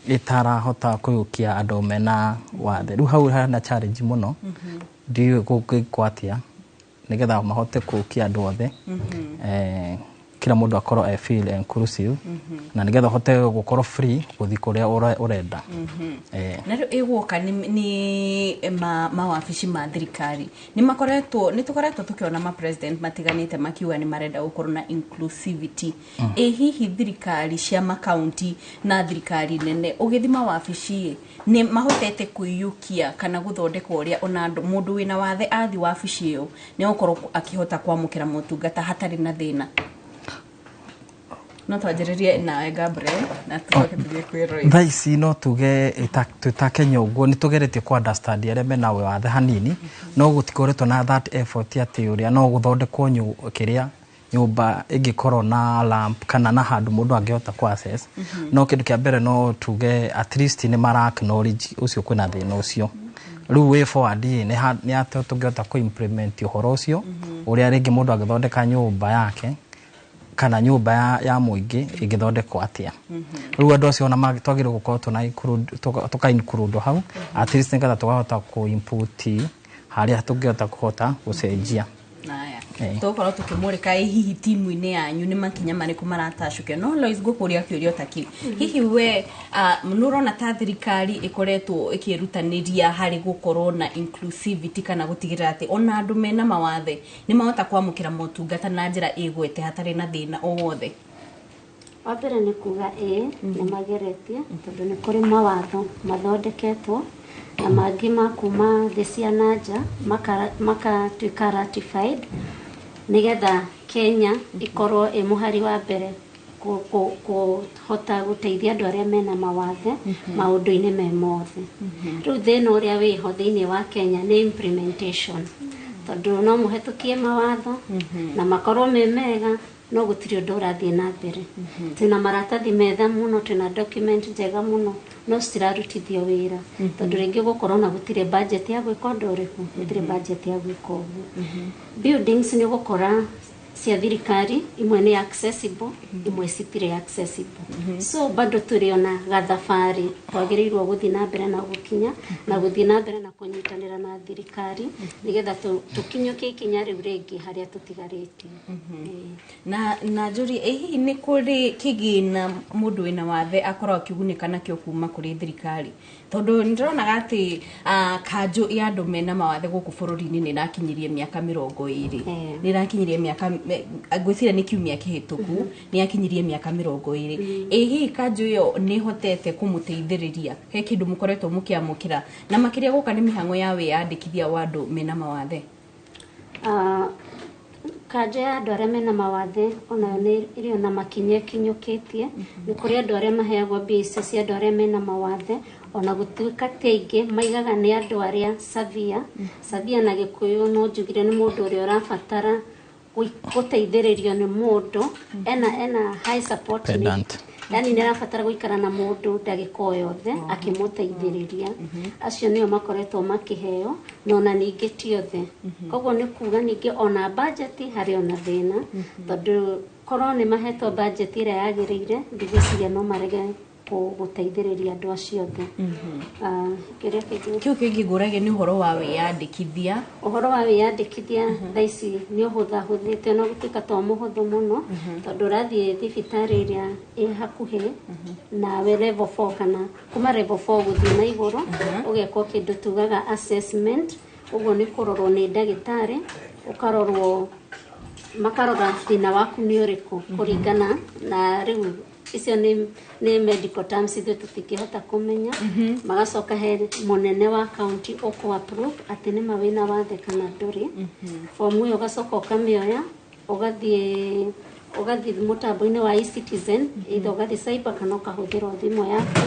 ĩtarahota kũiyũkia andũ mena wathe. Rĩu hau hena challenge mũno, ndiũĩ gũgĩkwo atĩa nĩgetha mahote kũũkia andũ othe, kila mũndũ akorwo e feel inclusive, na nĩgetha ũhote gũkorwo free gũthiĩ kũrĩa ũrenda. Na rĩu ĩgũka nĩ mawabici ma thirikari nĩ makoretwo, nĩ tũkoretwo tũkĩona ma president matiganĩte makiuga nĩ marenda gũkorwo na inclusivity. Ĩ hihi thirikari cia makaunti na thirikari nene, ũgĩthiĩ mawabici ĩ, nĩ mahotete kũiyũkia kana gũthondeka ũrĩa ona andũ mũndũ wĩna wathe athiĩ wabici ĩyo nĩ egũkorwo akĩhota kwamũkĩra motungata hatarĩ na thĩna? No twanjĩrĩrie nawe Gabriel, na tũcoke tũthiĩ kwĩ Roy. Thaa ici no tuge twĩ ta Kenya ũguo nĩ tũgeretie kũ understand arĩa mena wathe hanini, no gũtikoretwo na that effort atĩ ũrĩa no gũthondekwo kĩrĩa nyũmba ĩngĩkorwo na lamp kana na handũ mũndũ angĩhota kũ access. No kĩndũ kĩa mbere no tuge at least nĩ mara acknowledge ũcio kwĩna thĩna ũcio. Rĩu way forward ĩ, nĩ atĩa tũngĩhota kũ implement ũhoro ũcio, ũrĩa rĩngĩ mũndũ angĩthondeka nyũmba yake kana nyũmba ya mũingĩ ĩngĩthondekwo atĩa? Rĩu andũ acio ona twagĩrĩirwo gũkorwo tũna tũka include hau at least, nĩgetha tũkahota kũ input harĩa tũngĩhota kũhota gũcenjia. Aya, tũgũkorwo tũkĩmũrĩka ĩ hihi timu-inĩ yanyu nĩ makinya marĩkũ maratacũkio. No Lois, ngũkũria kĩũria ta kĩu, hihi we nĩ ũrona ta thirikari ĩkoretwo ĩkĩrutanĩria harĩ gũkorwo na inclusivity kana gũtigĩrĩra atĩ ona andũ mena mawathe nĩ mahota kwamũkĩra motungata na njĩra ĩgwete hatarĩ na thĩna o wothe? Wa mbere nĩ kuga ĩĩ, nĩ mageretie, tondũ nĩ kũrĩ mawatho mathondeketwo na mangĩ ma kuma thĩ cia na nja makatuĩka ratified, nĩgetha Kenya ĩkorwo ĩ mũhari wa mbere kũhota gũteithia andũ arĩa mena mawathe maũndũ-inĩ me mothe. Rĩu thĩna ũrĩa wĩho thĩinĩ wa Kenya nĩ implementation, tondũ no mũhetũkie mawatho na makorwo me mega, no gũtirĩ ũndũ ũrathiĩ na mbere. Twĩna maratathi metha mũno, twĩna document njega mũno, no citirarutithio wĩra, tondũ rĩngĩ gũkorwo na gũtirĩ budget ya gwĩka ũndũ ũrĩkũ, gũtirĩ budget ya gwĩka ũguo. Buildings nĩ ũgũkora cia thirikari imwe nĩ accessible, imwe citirĩ accessible. So bado tũrĩ ona gathabarĩ twagĩrĩirwo gũthiĩ na mbere na gũkinya na gũthiĩ na mbere na kũnyitanĩra na thirikari, nĩgetha tũkinyũkie ikinya rĩu rĩngĩ harĩa tũtigarĩtie. Na njũrie, ĩ hihi nĩ kũrĩ kĩgĩna mũndũ wĩna wathe akorwo akĩgunĩka nakĩo kuma kũrĩ thirikari? Tondũ nĩndĩronaga atĩ kanjũ ya andũ mena mawathe gũkũ bũrũri-inĩ nĩ ĩrakinyirie mĩaka 20. Nĩ ĩrakinyirie mĩaka, ngwĩciria nĩ kiumia kĩhĩtũku nĩ yakinyirie mĩaka 20. Ĩ hihi kanjũ ĩyo nĩ ĩhotete kũmũteithĩrĩria? He kĩndũ mũkoretwo mũkĩamũkĩra, na makĩria gũka nĩ mĩhang'o ya wĩyandĩkithia wa andũ mena mawathe? Kanjũ ya andũ arĩa mena mawathe onayo nĩ ĩrĩ ona makinya ĩkinyũkĩtie. Nĩ kũrĩ andũ arĩa maheagwo mbia icio cia andũ arĩa mena mawathe, ona gũtuĩka ti aingĩ, maigaga nĩ andũ arĩa severe. Severe na Gĩkũyũ no njugire nĩ mũndũ ũrĩa ũrabatara gũteithĩrĩrio nĩ mũndũ, ena high support need. Pedant. Yani nĩ arabatara gũikara na mũndũ ndagĩka o yothe akĩmũteithĩrĩria. Acio nĩo makoretwo makĩheo, na ona ningĩ ti othe. Koguo nĩ kuga ningĩ ona budget harĩ ona thĩna, tondũ korwo nĩ mahetwo budget ĩrĩa yagĩrĩire, ndigwĩciria no marege gũteithĩrĩria andũ acio othe. Kĩũria kĩngĩ? Kĩu kĩngĩ ngũragia nĩ ũhoro wa wĩyandĩkithia. Ũhoro wa wĩyandĩkithia thaa ici nĩ ũhũthahũthĩte, no gũtuĩka to mũhũthũ mũno, tondũ ũrathiĩ thibitarĩ ĩrĩa ĩ hakuhĩ nawe, level 4 kana kuma level 4 gũthiĩ na igũrũ, ũgekwo kĩndũ tugaga assessment. Ũguo nĩ kũrorwo nĩ ndagĩtarĩ, ũkarorwo, makarora thĩna waku nĩ ũrĩkũ, kũringana na rĩu icio nĩ medical terms ithuĩ tũtingĩhota kũmenya. Magacoka he mũnene wa county ũkũ approve atĩ nĩma wĩna wathe kana ndũrĩ. Fomu ĩyo ũgacoka ũkamĩoya, ũgathiĩ mũtambo-inĩ wa eCitizen, either ũgathiĩ cyber kana ũkahũthĩra thimũ yaku,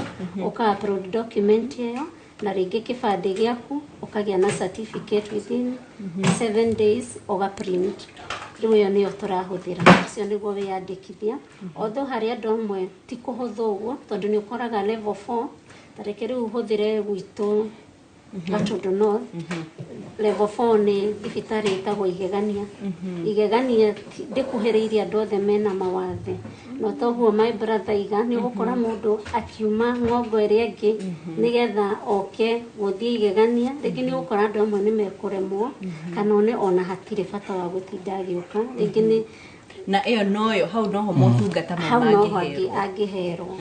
ũka upload document ĩyo na rĩngĩ kĩbandĩ gĩaku, ũkagĩa na certificate within 7 days, ũga print. Rĩu ĩyo nĩyo tũrahũthĩra, ũcio nĩguo wĩyandĩkithia. Although harĩ andũ amwe ti kũhũthũ ũguo, tondũ nĩ ũkoraga level 4, ta reke rĩu hũthĩre gwitũ Gatundu North, level 4 nĩ thibitarĩ ĩtagwo Igegania. Igegania ndĩkuhĩrĩirie andũ othe mena mawathe, no toguo my brother iga nĩ ũgũkora mũndũ akiuma ng'ongo ĩrĩa ĩngĩ nĩgetha oke gũthiĩ Igegania. Rĩngĩ nĩ ũgũkora andũ amwe nĩ mekũremwo, kana one ona hatirĩ bata wa gũtinda agĩũka, rĩngĩ nĩ Na ĩyo noyo hau noho motungata mau hau noho mangĩherwo. Angĩherwo.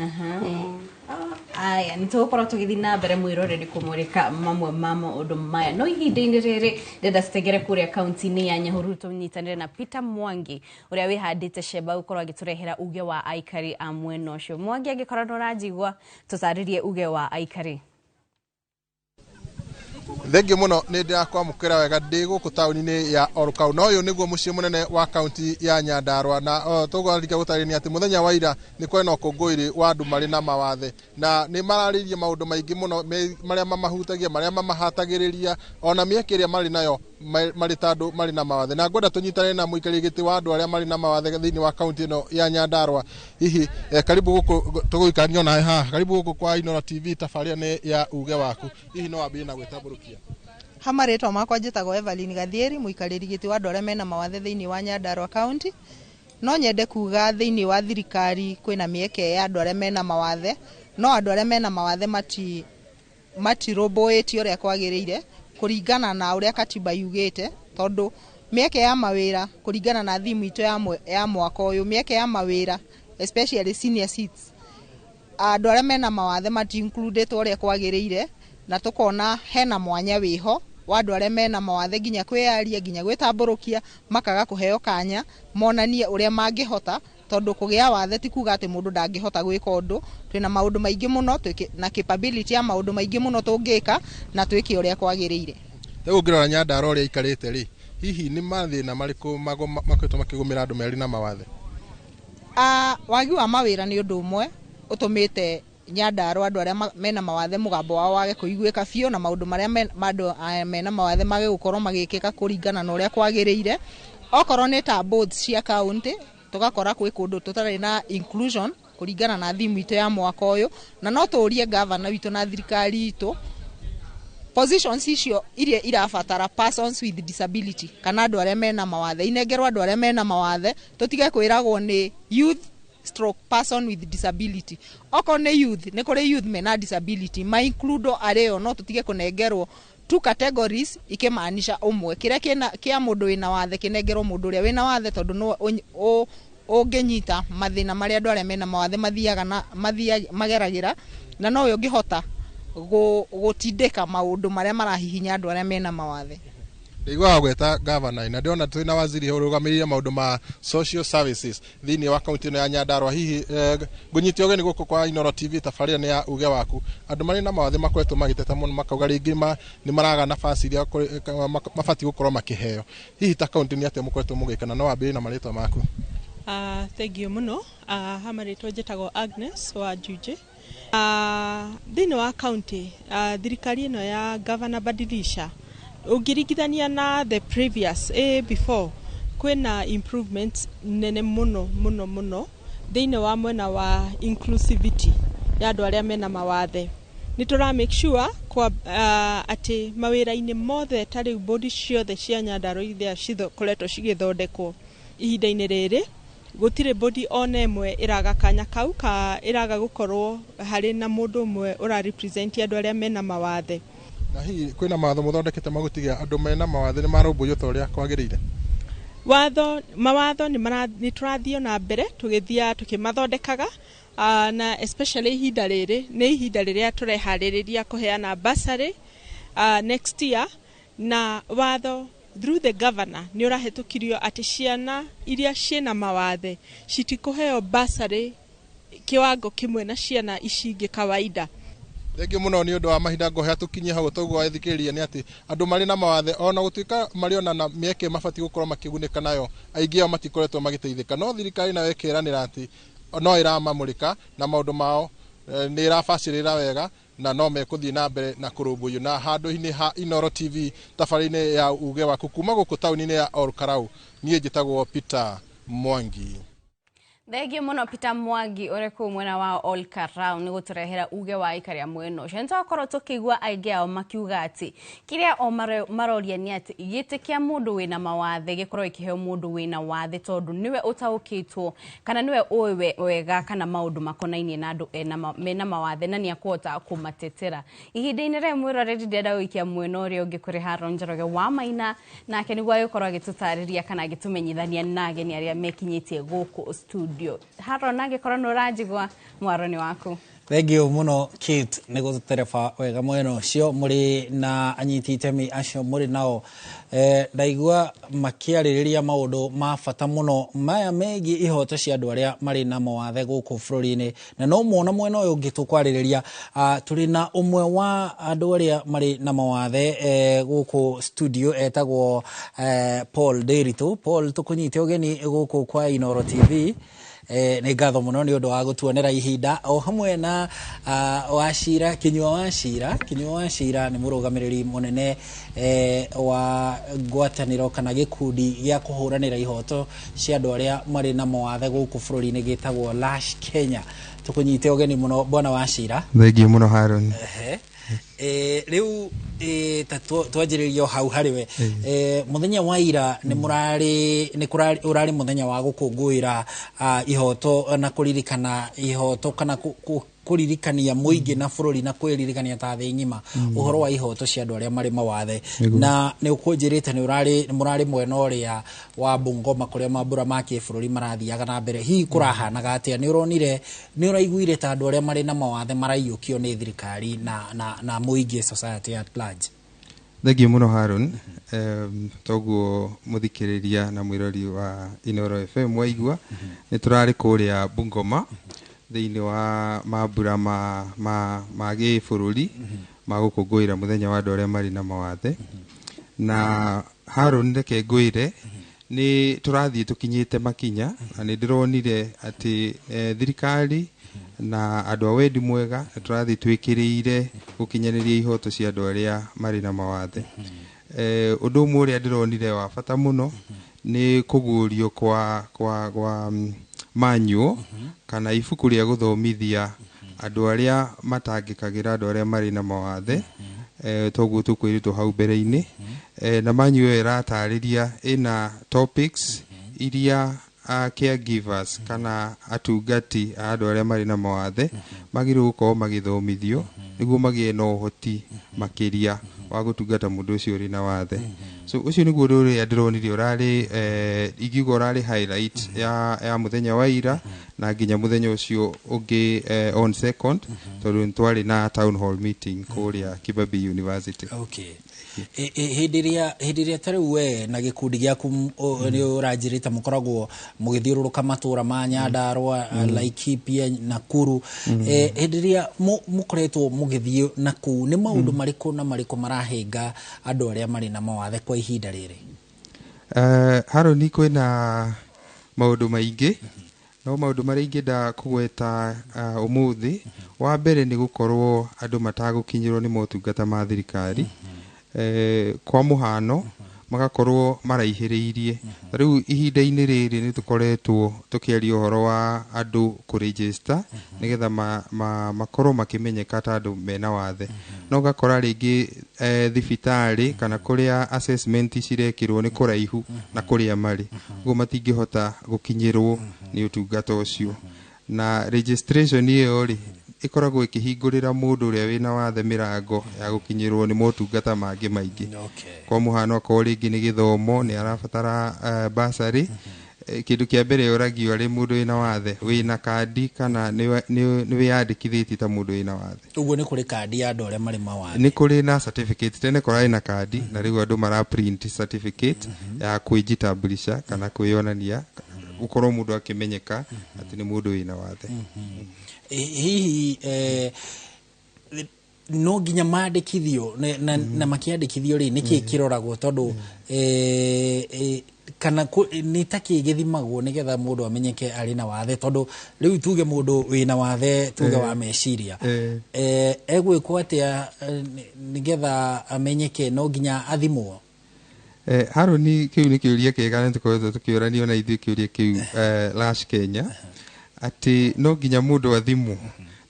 Aya, nĩ tũgũkorwo tũgĩthiĩ na mbere, mwĩroreri, kũmũrĩka mamwe ma maũndũ maya, no ihinda-inĩ rĩrĩ ndĩrenda tũtengere kũrĩa kaunti-inĩ ya Nyahururu, tũnyitanĩre na Peter Mwangi ũrĩa wĩhandĩte cemba gũkorwo agĩtũrehera uge wa aikari a mwena ũcio. Mwangi, angĩkorwo nĩ ũranjigua, tũtarĩrie uge wa aikari. Thengiũ mũno, nĩ ndĩrakwamũkĩra wega ndĩ gũkũ taũni-inĩ ya Olkalau, na ũyũ nĩguo mũciĩ mũnene wa kaunti ya Nyandarua. Na tũgwarĩkia gũtarĩria atĩ mũthenya wa ira nĩ kwarĩ na ũkũngũĩri wa andũ marĩ na mawathe, na nĩ mararĩirie maũndũ maingĩ mũno marĩa mamahutagia, marĩa mamahatagĩrĩria, ona mĩeke ĩrĩa marĩ nayo marĩ ta andũ marĩ na mawathe. Na ngwenda tũnyitane na mũikarĩri gĩtĩ wa andũ arĩa marĩ na mawathe thĩinĩ wa kaunti ĩno ya Nyandarua. Hihi karibu gũkũ tũgũikarania nawe haha, karibu gũkũ kwa Inooro TV, tabarĩra nĩ ya uge waku. Hihi no wambĩrĩrie na gwĩtambũrũkia? Ha marĩtwa makwa njĩtagwo Evelyn Gathieri, mũikarĩri gĩtĩ wa andũ arĩa mena mawathe thĩinĩ wa Nyandarua County. No nyende kuga thĩinĩ wa thirikari kwĩna mĩeke ya andũ arĩa mena mawathe, no andũ arĩa mena mawathe matirũmbũĩtio ũrĩa kwagĩrĩire kũringana na ũrĩa katiba yugĩte, tondũ mĩeke ya mawĩra, kũringana na thimu itũ ya mwaka ũyũ, mĩeke ya mawĩra, especially senior seats, andũ arĩa mena mawathe mati included ũrĩa kwagĩrĩire, na tũkona hena mwanya wĩho wa andũ arĩa mena mawathe nginya kwĩyaria, nginya gwĩtambũrũkia, makaga kũheo kanya monanie ũrĩa mangĩhota, tondũ kũgĩa wathe ti kuga atĩ mũndũ ndangĩhota gwĩka ũndũ. Twĩna maũndũ maingĩ mũno na capability ya maũndũ maingĩ mũno tũngĩka na twĩke ũrĩa kwagĩrĩire. Rĩu ũngĩrora Nyandarua ũrĩa ikarĩte rĩ, hihi nĩ mathĩna marĩkũ makoretwo makĩgũmĩra andũ merĩ na mawathe? Wagi wa mawĩra nĩ ũndũ ũmwe ũtũmĩte Nyandarua andũ arĩa mena mawathe mũgambo wao wage kũiguĩka biũ, na maũndũ marĩa andũ mena mawathe mage gũkorwo magĩkĩka kũringana na ũrĩa kwagĩrĩire. Okorwo nĩ ta boards cia county, tũgakora kwĩ kũndũ tũtarĩ na inclusion kũringana na thimu itũ ya mwaka ũyũ, na no tũrie gavana witũ na thirikari itũ positions icio iria irabatara persons with disability kana andũ arĩa mena mawathe inengerwo andũ arĩa mena mawathe, tũtige kwĩragwo nĩ youth stroke person with disability. Okorwo nĩ youth, nĩ kũrĩ youth mena disability, ma include arĩo, no tũtige kũnengerwo two categories ikĩmaanisha ũmwe. Kĩrĩa kĩna kĩa mũndũ wĩna wathe kĩnengerwo mũndũ ũrĩa wĩna wathe, tondũ no ũngĩnyita mathĩna marĩa andũ arĩa mena mawathe mathiaga na mageragĩra, na nowe ũngĩhota Gũtindĩka maũndũ marĩa marahihinya andũ arĩa mena mawathe. Ndaiguaga gweta gavana, na ndĩrona twĩna waziri ũrũgamĩrĩire maũndũ ma social services thĩinĩ wa kaunti ĩno ya Nyandarua. Hihi ngũnyite ũgeni gũkũ kwa Inooro TV, tabarĩra nĩ ya Uge Waku. Andũ marĩ na mawathe makoretwo magĩteta mũno, makauga rĩngĩ nĩ maraga nafasi iria mabatiĩ gũkorwo makĩheo. Hihi ta kaunti nĩ atĩa mũkoretwo mũgĩka, na no wambĩrĩrie na marĩtwa maku? Thank you mũno. Ha marĩtwa njĩtagwo Agnes wa Njunjĩ. Thĩinĩ wa county, thirikari ĩno ya Governor Badilisha, ũngĩringithania na the previous, before, kwĩna improvements nene mũno mũno mũno thĩinĩ wa mwena wa inclusivity ya andũ arĩa mena mawathe. Nĩ tũra make sure kwa atĩ mawĩra-inĩ mothe, ta rĩu bodi ciothe cia Nyandarua iria cikoretwo cigĩthondekwo ihinda-inĩ rĩrĩ, gũtirĩ bodi ona ĩmwe ĩraga kanya kau ka ĩraga gũkorwo harĩ na mũndũ ũmwe ũra represent andũ arĩa mena mawathe. Na hihi kwĩna mawatho mũthondekete magũtigia andũ mena mawathe nĩ marũmbũiyo ta ũrĩa kwagĩrĩire? Watho, mawatho nĩ tũrathiĩ na mbere tũgĩthiaga tũkĩmathondekaga, na especially ihinda rĩrĩ nĩ ihinda rĩrĩa tũreharĩrĩria kũheana bursary next year, na watho through the governor nĩ ũrahĩtũkirio atĩ ciana iria ciĩna mawathe citikũheo bursary kiwango kĩmwe na ciana ici ingĩ kawaida. Thengiũ mũno nĩ ũndũ wa mahinda, ngohea tũkinye hau. Toguo athikĩrĩria nĩ atĩ andũ marĩ na mawathe, ona gũtuĩka marĩ ona na mĩeke mabatiĩ gũkorwo makĩgunĩka nayo, aingĩ ao matikoretwo magĩteithĩka, no thirikari nayo ĩkeranĩra atĩ no ĩramamũrĩka na maũndũ mao, nĩ ĩrabacĩrĩra wega na no mekũthiĩ na mbere na kũrũmbũiyo. Na handũ-inĩ ha Inooro TV, tabarĩra-inĩ ya Uge Waku kuma gũkũ taũni-inĩ ya Olkarau, niĩ njĩtagwo Peter Mwangi. Thengiũ mũno Peter Mwangi ũrĩ kũu mwena wa Olkarau nĩ gũtũrehera uge wa aikari a mwena ũcio. Nĩ twakorwo tũkĩigua aingĩ ao makiuga atĩ kĩrĩa o maroria nĩ atĩ gĩtĩ kĩa mũndũ wĩna mawathe gĩkorwo gĩkĩheo mũndũ wĩna wathe, tondũ nĩwe ũtaũkĩtwo kana nĩwe ũĩ wega kana maũndũ makonainie na andũ mena mawathe na nĩ akũhota kũmatetera. Ihinda-inĩ rĩrĩ, mwĩroreri, ndĩrenda gũikia mwena ũrĩa ũngĩ kũrĩ Haron Njoroge wa Maina, nake nĩguo agĩkorwo agĩtũtarĩria kana agĩtũmenyithania na ageni arĩa mekinyĩtie gũkũ studio. Haron, angĩkorwo nĩ ũranjigua, mwaro nĩ waku. Thengiũ mũno Kate nĩ gũtũtereba wega mwena ũcio mũrĩ na anyiti itemi acio mũrĩ nao. Ndaigua makĩarĩrĩria maũndũ ma bata mũno maya megiĩ ihoto cia andũ arĩa marĩ na mawathe gũkũ bũrũri-inĩ, na no muona mwena ũyũ ũngĩ tũkwarĩrĩria, tũrĩ na ũmwe wa andũ arĩa marĩ na mawathe gũkũ studio, etagwo Paul Nderitu. Paul, tũkũnyite ũgeni gũkũ kwa Inooro TV. Nĩ ngatho mũno nĩ ũndũ wa gũtuonera ihinda, o hamwe na Wachira Kinyua. Wachira Kinyua, Wachira nĩ mũrũgamĩrĩri mũnene wa ngwatanĩro kana gĩkundi gĩa kũhũranĩra ihoto cia andũ arĩa marĩ na mawathe gũkũ bũrũri-inĩ gĩtagwo Lash Kenya. Tũkũnyite ũgeni mũno, bwana Wachira. Thengiũ mũno, Haron. Ehe. Rĩu ta twanjĩrĩrie o hau harĩ we. Mũthenya wa ira nĩ mũrarĩ nĩ kũrarĩ ũrarĩ mũthenya wa gũkũngũĩra ihoto na kũririkana ihoto kana kũririkania mũingĩ na bũrũri na kwĩririkania ta thĩ ng'ima ũhoro wa ihoto cia andũ arĩa marĩ mawathe. Na nĩ ũkũnjĩrĩte nĩ ũrarĩ nĩ mũrarĩ mwena ũrĩa wa Bungoma kũrĩa mambura ma kĩbũrũri marathiaga na mbere. Hihi kũrahanaga atĩa? Nĩ ũronire, nĩ ũraiguire ta andũ arĩa marĩ na mawathe maraiyũkio nĩ thirikari na mũingĩ, society at large? Thengiũ mũno, Haron. Toguo mũthikĩrĩria na mwĩrori wa Inooro FM waigua, nĩ tũrarĩ kũrĩa Bungoma thĩinĩ wa mambura ma gĩbũrũri ma gũkũngũĩra mũthenya wa andũ arĩa marĩ na mawathe. Na Haron, reke ngwĩre nĩ tũrathiĩ tũkinyĩte makinya, na nĩ ndĩronire atĩ thirikari na andũ a wendi mwega nĩ tũrathiĩ twĩkĩrĩire gũkinyanĩria ihoto cia andũ arĩa marĩ na mawathe. Ũndũ ũmwe ũrĩa ndĩronire wa bata mũno nĩ kũguũrio kwa manual kana ibuku rĩa gũthomithia andũ arĩa matangĩkagĩra andũ arĩa marĩ na mawathe, toguo tũkwĩrĩtwo hau mbere-inĩ. Na manual ĩyo ĩratarĩria ĩna topics iria caregivers kana atungati a andũ arĩa marĩ na mawathe magĩrĩirwo gũkorwo magĩthomithio nĩguo magĩe na ũhoti makĩria. Wa gũtungata mũndũ ũcio ũrĩ na wathe. So ũcio nĩguo ũndũ ũrĩa ndĩronire ũrarĩ ingiuga ũrarĩ highlight ya mũthenya wa ira na nginya mũthenya ũcio ũngĩ on second, tondũ nĩ twarĩ na town hall meeting kũrĩa Kibabii University. Okay. Hĩndĩ ĩrĩa ta rĩu we na gĩkundi gĩaku nĩ ũranjĩrĩte mũkoragwo mũgĩthiũrũrũka matũra ma Nyandarũa, Laikipia, Nakuru, hĩndĩ ĩrĩa mũkoretwo mũgĩthiĩ nakũu, nĩ maũndũ marĩkũ na marĩkũ marahĩnga andũ arĩa marĩ na mawathe kwa ihinda rĩrĩ? Haroni, kwĩna maũndũ maingĩ, no maũndũ marĩa ingĩenda kũgweta ũmũthĩ, wa mbere nĩ gũkorwo andũ matagũkinyĩrwo nĩ motungata ma thirikari. Kwa mũhano, magakorwo maraihĩrĩirie. Ta rĩu ihinda-inĩ rĩrĩ nĩ tũkoretwo tũkĩaria ũhoro wa andũ kũregister nĩgetha makorwo makĩmenyeka ta andũ mena wathe, no ũgakora rĩngĩ thibitarĩ kana kũrĩa assessment cirekĩrwo nĩ kũraihu na kũrĩa marĩ, ũguo matingĩhota gũkinyĩrwo nĩ ũtungata ũcio. Na registration ĩyo rĩ, ĩkoragwo ĩkĩhingũrĩra mũndũ ũrĩa wĩna wathe mĩrango ya gũkinyĩrwo nĩ motungata mangĩ maingĩ. Kwa mũhano, akorwo rĩngĩ nĩ gĩthomo, nĩ arabatara bursary, kĩndũ kĩa mbere ũragio arĩ mũndũ wĩna wathe, wĩna kandi kana nĩ wĩyandĩkithĩtie ta mũndũ wĩna wathe? Ũguo nĩ kũrĩ kandi ya andũ arĩa marĩ mawathe? Nĩ kũrĩ na certificate. Tene kũrarĩ na kandi, na rĩu andũ mara print certificate ya kwĩjitambulisha kana kwĩyonania, gũkorwo mũndũ akĩmenyeka atĩ nĩ mũndũ wĩna wathe. Hihi no nginya mandĩkithio na makĩandĩkithio rĩ, nĩkĩ kĩroragwo, tondũ kana nĩ ta kĩ gĩthimagwo nĩgetha mũndũ amenyeke arĩ na wathe? Tondũ rĩu tuge mũndũ wĩna wathe, tuge wa meciria, egwĩkwo atĩa nĩgetha amenyeke? No nginya athimwo? Haroni, kĩu nĩ kĩũria kĩega na tũkoretwo tũkĩũranio na ithuĩ kĩũria kĩu Lash Kenya, atĩ no nginya mũndũ athimwo.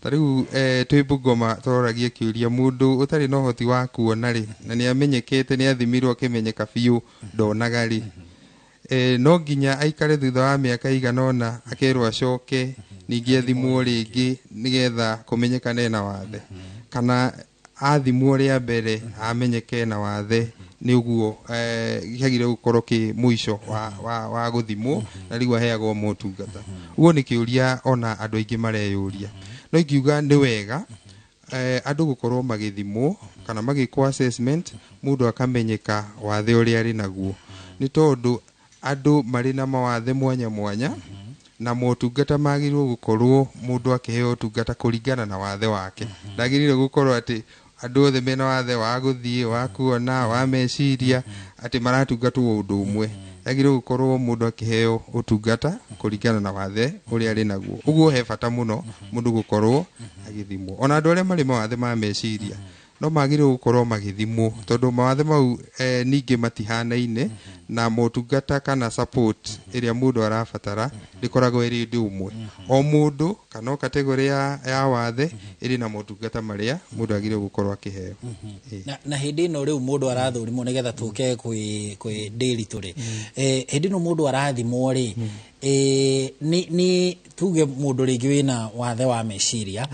Ta rĩu twĩ Bungoma tũroragia kĩũria, mũndũ ũtarĩ na ũhoti wa kuona rĩ, na nĩ amenyekete, nĩ athimirwo akĩmenyeka biũ ndonaga rĩ, no nginya aikare thutha wa mĩaka igana ũna akerwo acoke ningĩ athimwo rĩngĩ nĩgetha kũmenyekane ena wathe, kana athimwo rĩa mbere amenyeke na wathe nĩ ũguo kĩagĩrĩire gũkorwo kĩ mũico wa gũthimwo na rĩu aheagwo motungata? Ũguo nĩ kĩũria ona andũ aingĩ mareyũria, no ingiuga nĩ wega andũ gũkorwo magĩthimwo kana magĩkwo assessment, mũndũ akamenyeka wathe ũrĩa arĩ naguo, nĩ tondũ andũ marĩ na mawathe mwanya mwanya na motungata magĩrĩirwo gũkorwo mũndũ akĩheo ũtungata kũringana na wathe wake. Ndagĩrĩirwo gũkorwo atĩ andũ othe mena wathe wa gũthiĩ, wa kuona, wa meciria atĩ maratungatwo ũndũ ũmwe. Yagĩrĩirwo gũkorwo mũndũ akĩheo ũtungata kũringana na wathe ũrĩa arĩ naguo. Ũguo he bata mũno mũndũ gũkorwo agĩthimwo. Ona andũ arĩa marĩ mawathe ma meciria no magĩrĩirwo gũkorwo magĩthimwo, tondũ mawathe mau ningĩ matihanaine na motungata kana support ĩrĩa mũndũ arabatara ndĩkoragwo ĩrĩ ũndũ ũmwe. O mũndũ kana o category ya wathe ĩrĩ na motungata marĩa mũndũ agĩrĩirwo gũkorwo akĩheo. Na hĩndĩ ĩno rĩu mũndũ arathũrimwo, nĩgetha tũke kwĩ Ndĩritũ rĩ, hĩndĩ ĩno mũndũ arathimwo rĩ, nĩ tuge mũndũ rĩngĩ wĩna wathe wa meciria,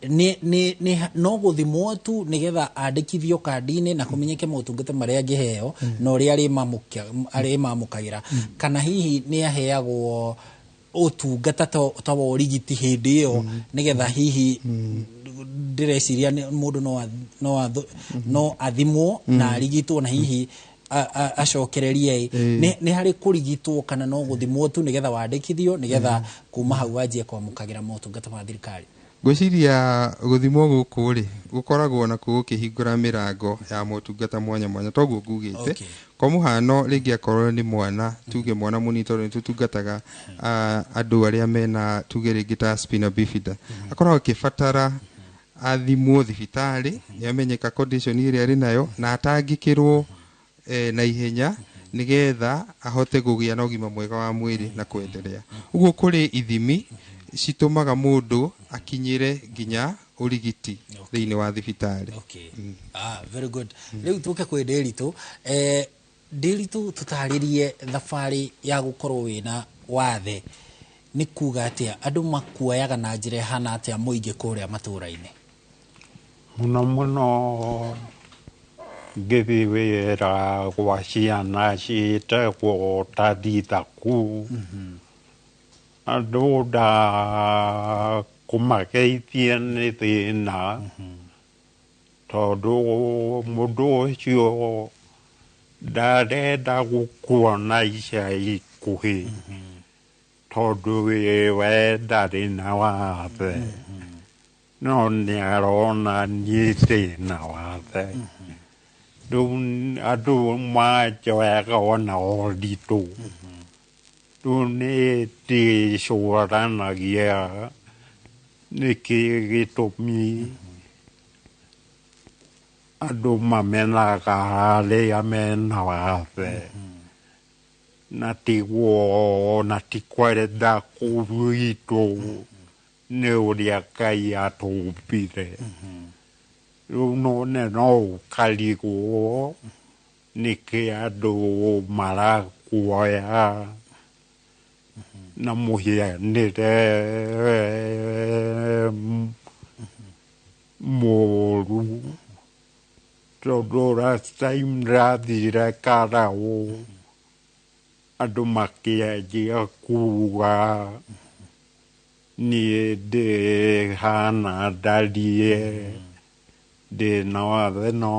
nĩ no gũthimwo tu nĩgetha andĩkithio kandi-inĩ na kũmenyeke motungata marĩa angĩheo na ũrĩa arĩmamũkagĩra, kana hihi nĩ aheagwo ũtungata ta wa ũrigiti hĩndĩ ĩyo, nĩgetha hihi ndĩreciria mũndũ no athimwo na arigitwo na hihi acokererie? Nĩ harĩ kũrigitwo kana no gũthimwo tu nĩgetha wandĩkithio, nĩgetha kuma hau wanjie kwamũkagĩra motungata ma thirikari? Ngwĩciria gũthimwo gũkũ rĩ, gũkoragwo nakuo gũkĩhingũra mĩrango ya motungata mwanya mwanya, toguo ngugĩte. Kwa mũhano, rĩngĩ akorwo nĩ mwana, tuge mwana mũnini, tondũ nĩ tũtungataga andũ arĩa mena tuge rĩngĩ ta spina bifida, akoragwo akĩbatara athimwo thibitarĩ nĩ amenyeka condition ĩrĩa arĩ nayo na atangĩkĩrwo na ihenya nĩgetha ahote kũgĩa na ũgima mwega wa mwĩrĩ na kwenderea. Ũguo kũrĩ ithimi citũmaga mũndũ akinyĩre nginya ũrigiti thĩinĩ wa thibitarĩ. Ah, very good. Rĩu tũke kwĩ Ndĩritũ. Ndĩritũ, tũtarĩrie thabarĩ ya gũkorwo wĩna wathe nĩ kuga atĩa, andũ makuoyaga na njĩra ĩhana atĩa mũingĩ kũrĩa matũũra-inĩ? Mũno mũno. Ngĩthiĩ wĩra gwa ciana ciĩtagwo Talitha-Ku. Andũ nda kũmageithia nĩ thĩna tondũ mũndũ ũcio ndarenda gũkuona ica ikuhĩ tondũ we ndarĩ na wathe no nĩ arona niĩ ndĩ na wathe. Rĩu andũ manjoyaga ona ũritũ. Rĩu nĩ ndĩcũranagia nĩkĩ gĩtũmi andũ mamenaga arĩa mena wathe na tiguo na ti kwenda gwitũ nĩ ũrĩa Ngai atũmbire. Rĩu none no ũkarigwo nĩkĩ andũ marakuoya na mũhianĩre mũru tondũ last time ndathire Karaũ andũ makĩanjia kuga niĩ ndĩhana ndariĩ ndĩna wathe no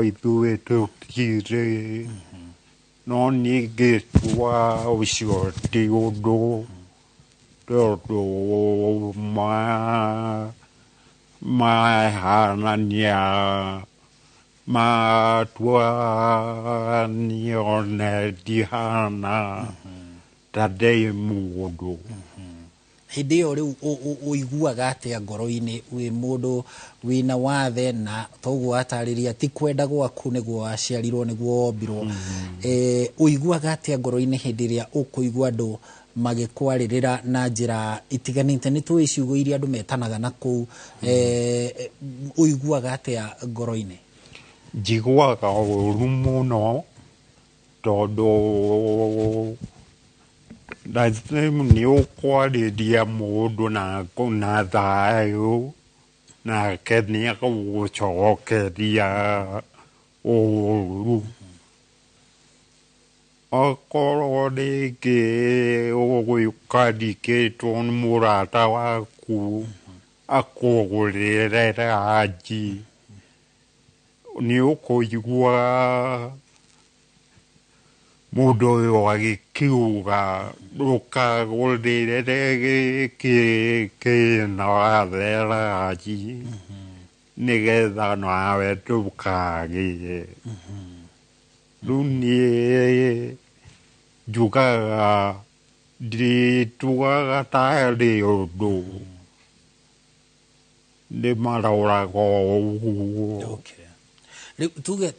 ithuĩ tũtirĩ no niĩ ngĩtua ũcio ti ũndũ tondũ mahanania matua niĩ one ndihana ta ndĩ mũndũ. Hĩndĩ ĩyo rĩu ũiguaga atĩa ngoro-inĩ wĩ mũndũ wĩna wathe na toguo watarĩria ti kwenda gwaku nĩguo waciarirwo nĩguo wombirwo? Ũiguaga atĩa ngoro-inĩ hĩndĩ ĩrĩa ũkũigua andũ magĩkwarĩrĩra na njĩra itiganĩte? Nĩ tũĩ ciugo iria andũ metanaga na kũu. Ũiguaga atĩa ngoro-inĩ? Njiguaga ũru mũno tondũ last time nĩ ũkwarĩria mũndũ na thayũ nake nĩ agũgũcokeria ũru. Okorwo rĩngĩ ũkarikĩtwo nĩ mũrata waku akũgũrĩre ranji nĩ ũkũigua mũndũ ũyũ agĩkiuga ndũkagũrĩre gĩkĩ kĩna wathe ranji nĩgetha nawe ndũkagĩe. Rĩu niĩ njugaga ndituaga tarĩ ũndũ ndĩmaroraga o ũguo. Rĩu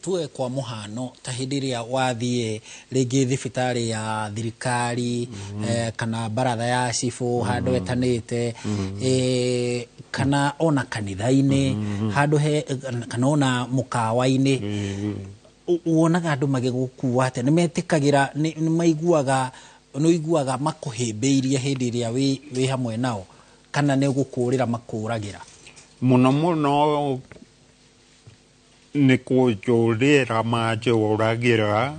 tuge kwa mũhano ta hĩndĩ ĩrĩa wathiĩ rĩngĩ thibitarĩ ya thirikari, kana baratha ya cibũ handũ etanĩte, kana ona kanitha-inĩ handũ he kana ona mũkawa-inĩ, wonaga andũ magĩgũkua atĩa? Nĩ metĩkagĩra? Nĩ maiguaga nĩ ũiguaga makũhĩmbĩirie hĩndĩ ĩrĩa wĩ hamwe nao kana nĩ gũkũrĩra makũragĩra? Mũno mũno nĩ kũnjũrĩra manjũragĩra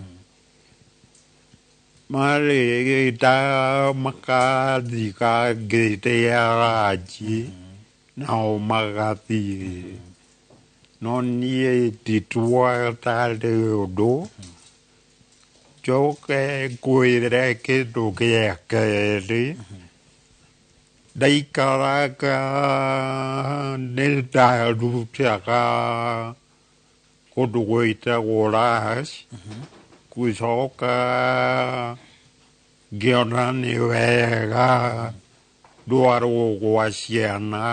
marĩta makathiga ngĩrĩa ranji nao magathiĩ no niĩ ndituaga tarĩ ũndũ. Njoke ngwĩre kĩndũ gĩa kerĩ ndaikaraga nĩ ndarutaga kũndũ gwĩtagwo Rash gũcoka ngĩona nĩ wega ndwarwo gwa ciana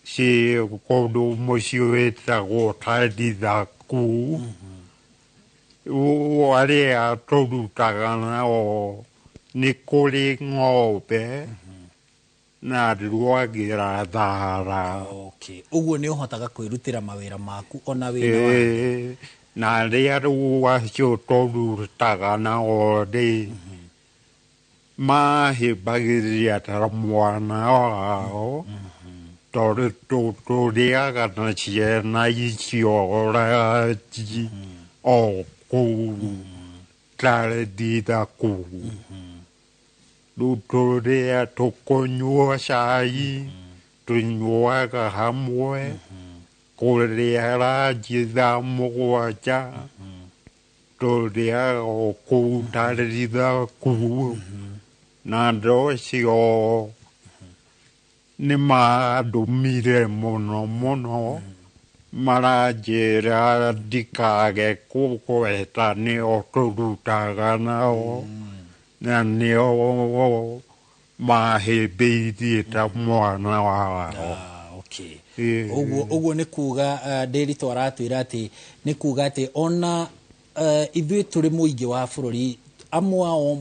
ci kũndũ mũciĩ wĩtagwo Talitha-Ku. Arĩa tũrutaga nao nĩ kũrĩ ng'ombe na nduagĩra thara. Okay. Ũguo nĩ ũhotaga kwĩrutĩra mawĩra maku ona wĩna wathe? Ĩĩ, na arĩa rĩu acio tũrutaga nao rĩ mahĩmbagĩria ta mwana wao. Tondũ tũrĩaga na ciana icio ranji o kũu tarĩthitha kũu. Rĩu tũrĩa tũkũnyua cai tũnyuaga hamwe kũrĩa ranji thaa 7 tũrĩaga o kũu tarĩthitha kũu na andũ acio nĩ mandũmire mũno mũno maranjĩra ndikage kũgweta nĩo tũrutaga nao na nĩo mahĩmbĩirie ta mwana wao. Okay. Ũguo nĩ kuga Ndĩritũ aratwĩra atĩ nĩ kuga atĩ ona ithuĩ tũrĩ mũingĩ wa bũrũri amwe ao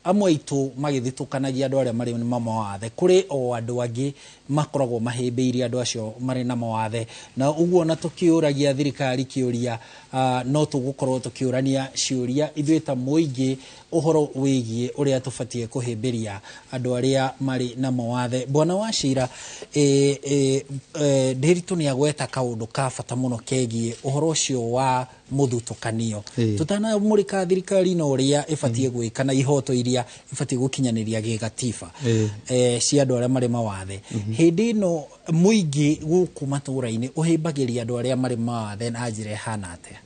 amwe aitũ magĩthitũkanagia andũ arĩa marĩ na mawathe kũrĩ o andũ angĩ makoragwo mahĩmbĩirie andũ acio marĩ na mawathe na ũguo na tũkĩũragia thirikari kĩũria no tũgũkorwo tũkĩũrania ciũria ithuĩ ta mũingĩ ũhoro wĩgiĩ ũrĩa tũbatiĩ kũhĩmbĩria andũ arĩa marĩ na mawathe. Bwana Wachira, Ndĩritũ nĩ agweta kaũndũ ka bata mũno kegiĩ ũhoro ũcio wa mũthutũkanio. Tũtanamũrĩka thirikari na ũrĩa ĩbatiĩ gwĩka na ihoto iria ĩbatiĩ gũkinyanĩria gĩgatiba cia andũ arĩa marĩ mawathe. Hĩndĩ ĩno mũingĩ gũkũ matũũra-inĩ ũhĩmbagĩria andũ arĩa marĩ mawathe na njĩra ĩhana atĩa?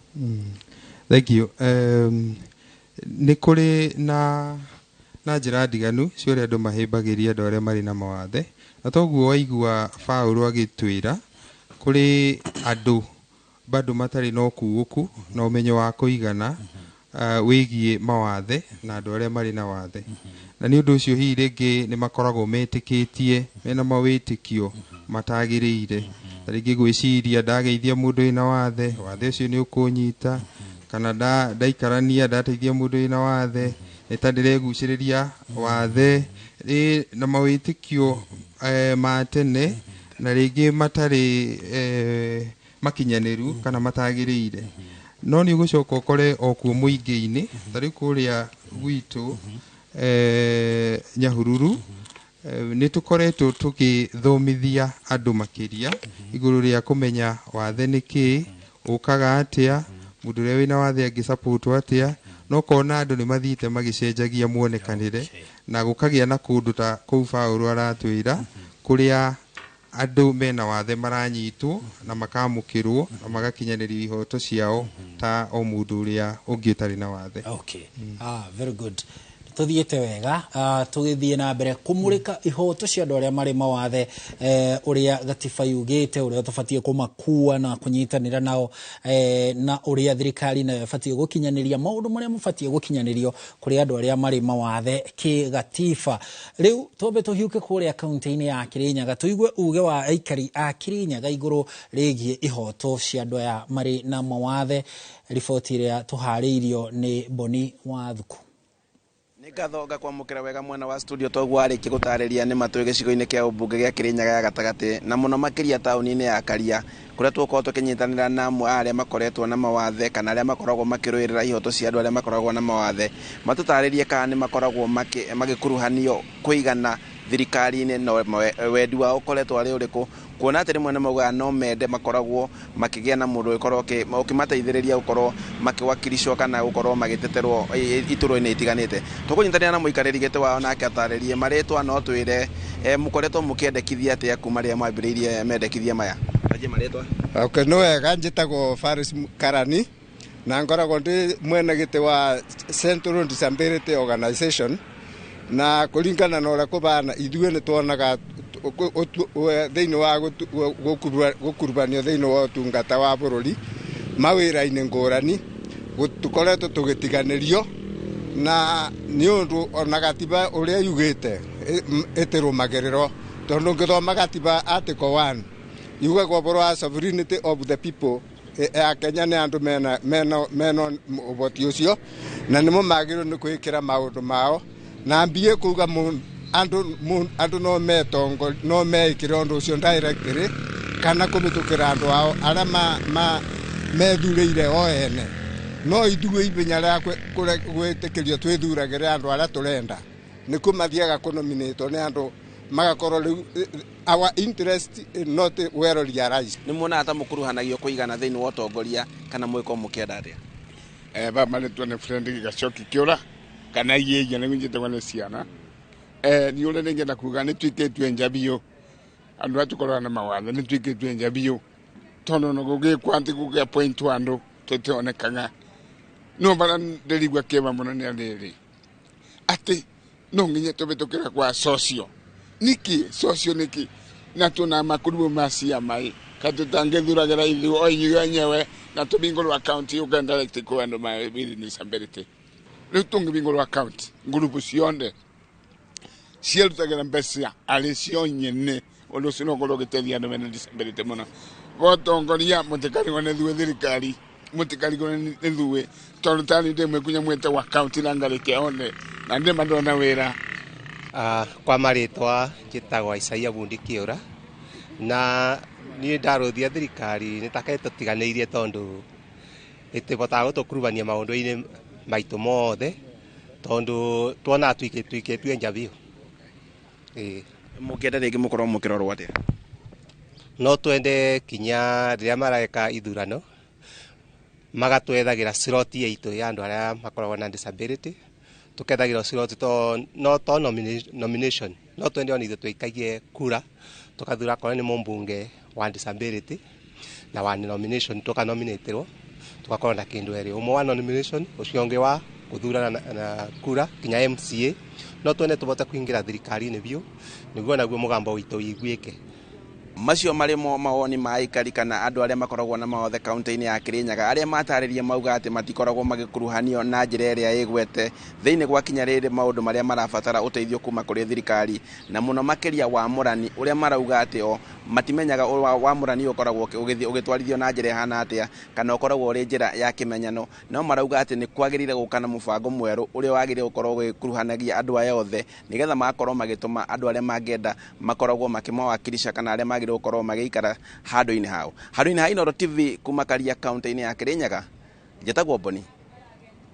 Thank you. Nĩ kũrĩ na njĩra ndiganu cia ũrĩa andũ mahĩmbagĩria andũ arĩa marĩ na mawathe na toguo waigua Paũlũ agĩtwĩra kũrĩ andũ bado matarĩ na ũkuũku na ũmenyo wa kũigana wĩgiĩ mawathe na andũ arĩa marĩ na wathe na nĩ ũndũ ũcio hihi rĩngĩ nĩ makoragwo metĩkĩtie mena mawĩtĩkio matagĩrĩire ta rĩngĩ gwĩciria ndageithia mũndũ wĩna wathe wathe ũcio nĩ ũkũnyita kana ndaikarania ndateithia mũndũ wĩna wathe nĩ ta ndĩregucĩrĩria wathe na mawĩtĩkio ma tene na rĩngĩ matarĩ makinyanĩru kana matagĩrĩire no nĩ ũgũcoka ũkore o kuo mũingĩ-inĩ ta rĩu kũrĩa gwitũ Nyahururu nĩ tũkoretwo tũgĩthomithia andũ makĩria igũrũ rĩa kũmenya wathe nĩ kĩĩ ũkaga atĩa mũndũ ũrĩa wĩna wathe angĩsapotwo atĩa no kona andũ nĩ mathiĩte magĩcenjagia muonekanĩre na gũkagĩa na kũndũ ta kũu Paũlũ aratwĩra kũrĩa andũ mena wathe maranyitwo na makamũkĩrwo na magakinyanĩrio ihoto ciao ta o mũndũ ũrĩa ũngĩ ũtarĩ na wathe. Okay. Very good. Tuthiĩte wega tũgĩthiĩ na mbere kũmũrĩka ihoto cia andũ arĩa marĩ mawathe ũrĩa gatiba yugĩte ũrĩa tũbatiĩ kũmakua na kũnyitanĩra nao na ũrĩa thirikari nayo ĩbatiĩ gũkinyanĩria maũndũ marĩa mabatiĩ gũkinyanĩrio kũrĩ andũ arĩa marĩ mawathe kĩgatiba. Rĩu twambe tũhiũke kũrĩa kaunti-inĩ ya Kĩrĩnyaga tũigue uge wa aikari a Kĩrĩnyaga igũrũ rĩgiĩ ihoto cia andũ aya marĩ na mawathe. Riboti ĩrĩa tũharĩirio nĩ Boni Wathuku. Nĩ ngatho ngakwamũkĩra wega mwena wa studio toguo arĩkia gũtarĩria nĩ matũĩ gĩcigo-inĩ kĩa ũmbunge gĩa Kĩrĩnyaga ya gatagatĩ na mũno makĩria taũni-inĩ ya Karia kũrĩa tũgũkorwo tũkĩnyitanĩra na amwe a arĩa makoretwo na mawathe kana arĩa makoragwo makĩrũĩrĩra ihoto cia andũ arĩa makoragwo na mawathe matũtarĩrie kana nĩ makoragwo magĩkuruhanio kũigana thirikari-inĩ na wendi wao ũkoretwo arĩ ũrĩkũ kuona atĩ rĩmwe nĩ maugaga no mende makoragwo makĩgĩa na mũndũ ũgĩkorwo ũkĩmateithĩrĩria gũkorwo makĩwakiricwo kana gũkorwo magĩteterwo itũrũ-inĩ itiganĩte. Tũkũnyitanĩra na mũikarĩri gĩtĩ wao nake atarĩrie marĩtwa no twĩre mũkoretwo mũkĩendekithia atĩa kuma rĩrĩa mwambĩrĩirie mendekithia maya. Anjie marĩtwa. Okay, nĩ wega njĩtagwo Faris Karani na ngoragwo ndĩ mwene gĩtĩ wa Central Disability Organization na kũringana na ũrĩa kũbana ithuĩ nĩ tuonaga thĩinĩ wa gũkurubanio thĩinĩ wa ũtungata wa bũrũri mawĩra-inĩ ngũrani tũkoretwo tũgĩtiganĩrio na nĩ ũndũ ona gatiba ũrĩa yugĩte ĩtĩrũmagĩrĩrwo tondũ ũngĩthoma gatiba article 1 yugaga ũhoro wa sovereignty of the people ya Kenya nĩ andũ mena ũhoti ũcio na nĩmo magĩrĩirwo nĩ kwĩkĩra maũndũ mao na mbie kuga andũ no metongo no meikire ũndũ ũcio directly kana kũmĩtũkĩra andũ ao arĩa methurĩire o ene no ithuĩ ithenya rĩa gwĩtĩkĩrio twĩthuragĩre andũ arĩa tũrenda nĩkuo mathiaga kũnominĩtwo nĩ andũ Magakorwo rĩu our interest is not well realized. Nĩ muonaga ta mũkuruhanagio kũigana thĩinĩ wa ũtongoria kana mwĩko mũkĩenda atĩa? Ba marĩtwa nĩ Fredrick Gachoki Kĩũra kana Iĩia nĩguo njĩtagwo nĩ ciana. Niĩ ũrĩa nĩngĩenda kuga nĩ tuikĩtue nja biũ, andũ aya tũkoragwo na mawathe nĩ tuikĩtue nja biũ, tondũ ona gũgĩkwo atĩ gũkĩ appoint andũ tũtionekaga. No bara ndĩrigua kĩeva mũno nĩ rĩrĩ atĩ no nginya tũbĩtũkĩra kwa socio niki socio niki na tuna makurubu ma ciama ĩ ka tũtangĩthuragĩra ithuĩ o inyuĩ enyewe na tũbingũrwo account ũkenda direct kwĩ andũ ma with disability. Rĩu tũngĩbingũrwo account ngurubu cionde ciarutagĩra mbeca arĩ cio nyene, ũndũ ũcio no ũkorwo ũgĩteithia andũ mena disability mũno. Gotongoria mũtikarigwo nĩ ithuĩ thirikari, mũtikarigwo nĩ ithuĩ tondũ tani ndĩ mwĩkunya mwĩte wa county na ngarĩkia one na ndĩ mandona wĩra. Kwa marĩtwa njĩtagwo Isaia Bundi Kĩũra, na niĩ ndarũthia thirikari nĩ taka ĩtũtiganĩirie tondũ ĩtĩbotaga gũtũkurubania maũndũ-inĩ maitũ mothe, tondũ tuonaga tuikĩtue nja biũ. Mũngĩenda rĩngĩ mũkorwo mũkĩrorwo atĩa? No twende kinya rĩrĩa mareka ithurano magatwethagĩra slot itũ ya andũ arĩa makoragwo na disability, tukethagĩrwo slot to no to nomination, no twende ona ithuĩ tũikagie kura tukathura akorwo nĩ mũmbunge wa disability na wa nomination tukanominatĩrwo tugakorwo na kĩndũ erĩ, ũmwe wa nomination ũcio ũngĩ wa gũthurana na kura kinya MCA. No twende tũbote kũingĩra thirikari-inĩ biũ nĩguo naguo mũgambo witũ ũiguĩke. Macio marĩ mo mawoni ma aikari kana andũ arĩa makoragwo na mawathe kaunti-inĩ ya Kirinyaga arĩa matarĩria mauga atĩ matikoragwo magĩkuruhanio na njĩra ĩrĩa ĩgwete thĩinĩ gwa kinya rĩrĩ maũndũ marĩa marabatara ũteithio kuma kũrĩ thirikari, na mũno makĩria wamũrani ũrĩa marauga atĩ o matimenyaga wamũrani ũkoragwo ũgĩtwarithio na njĩra ĩhana atĩa kana ũkoragwo ũrĩ njĩra ya kĩmenyano. No marauga atĩ nĩ kwagĩrĩire gũka na mũbango mwerũ ũrĩa wagĩrĩire gũkorwo ũgĩkuruhanagia andũ aya othe nĩgetha magakorwo magĩtũma andũ arĩa mangĩenda makoragwo makĩmawakilisha kana arĩa magĩrĩire gũkorwo magĩikara handũ-inĩ hao. Handũ-inĩ ha Inooro TV kuma Karia kaunti-inĩ ya Kirinyaga, njĩtagwo Boni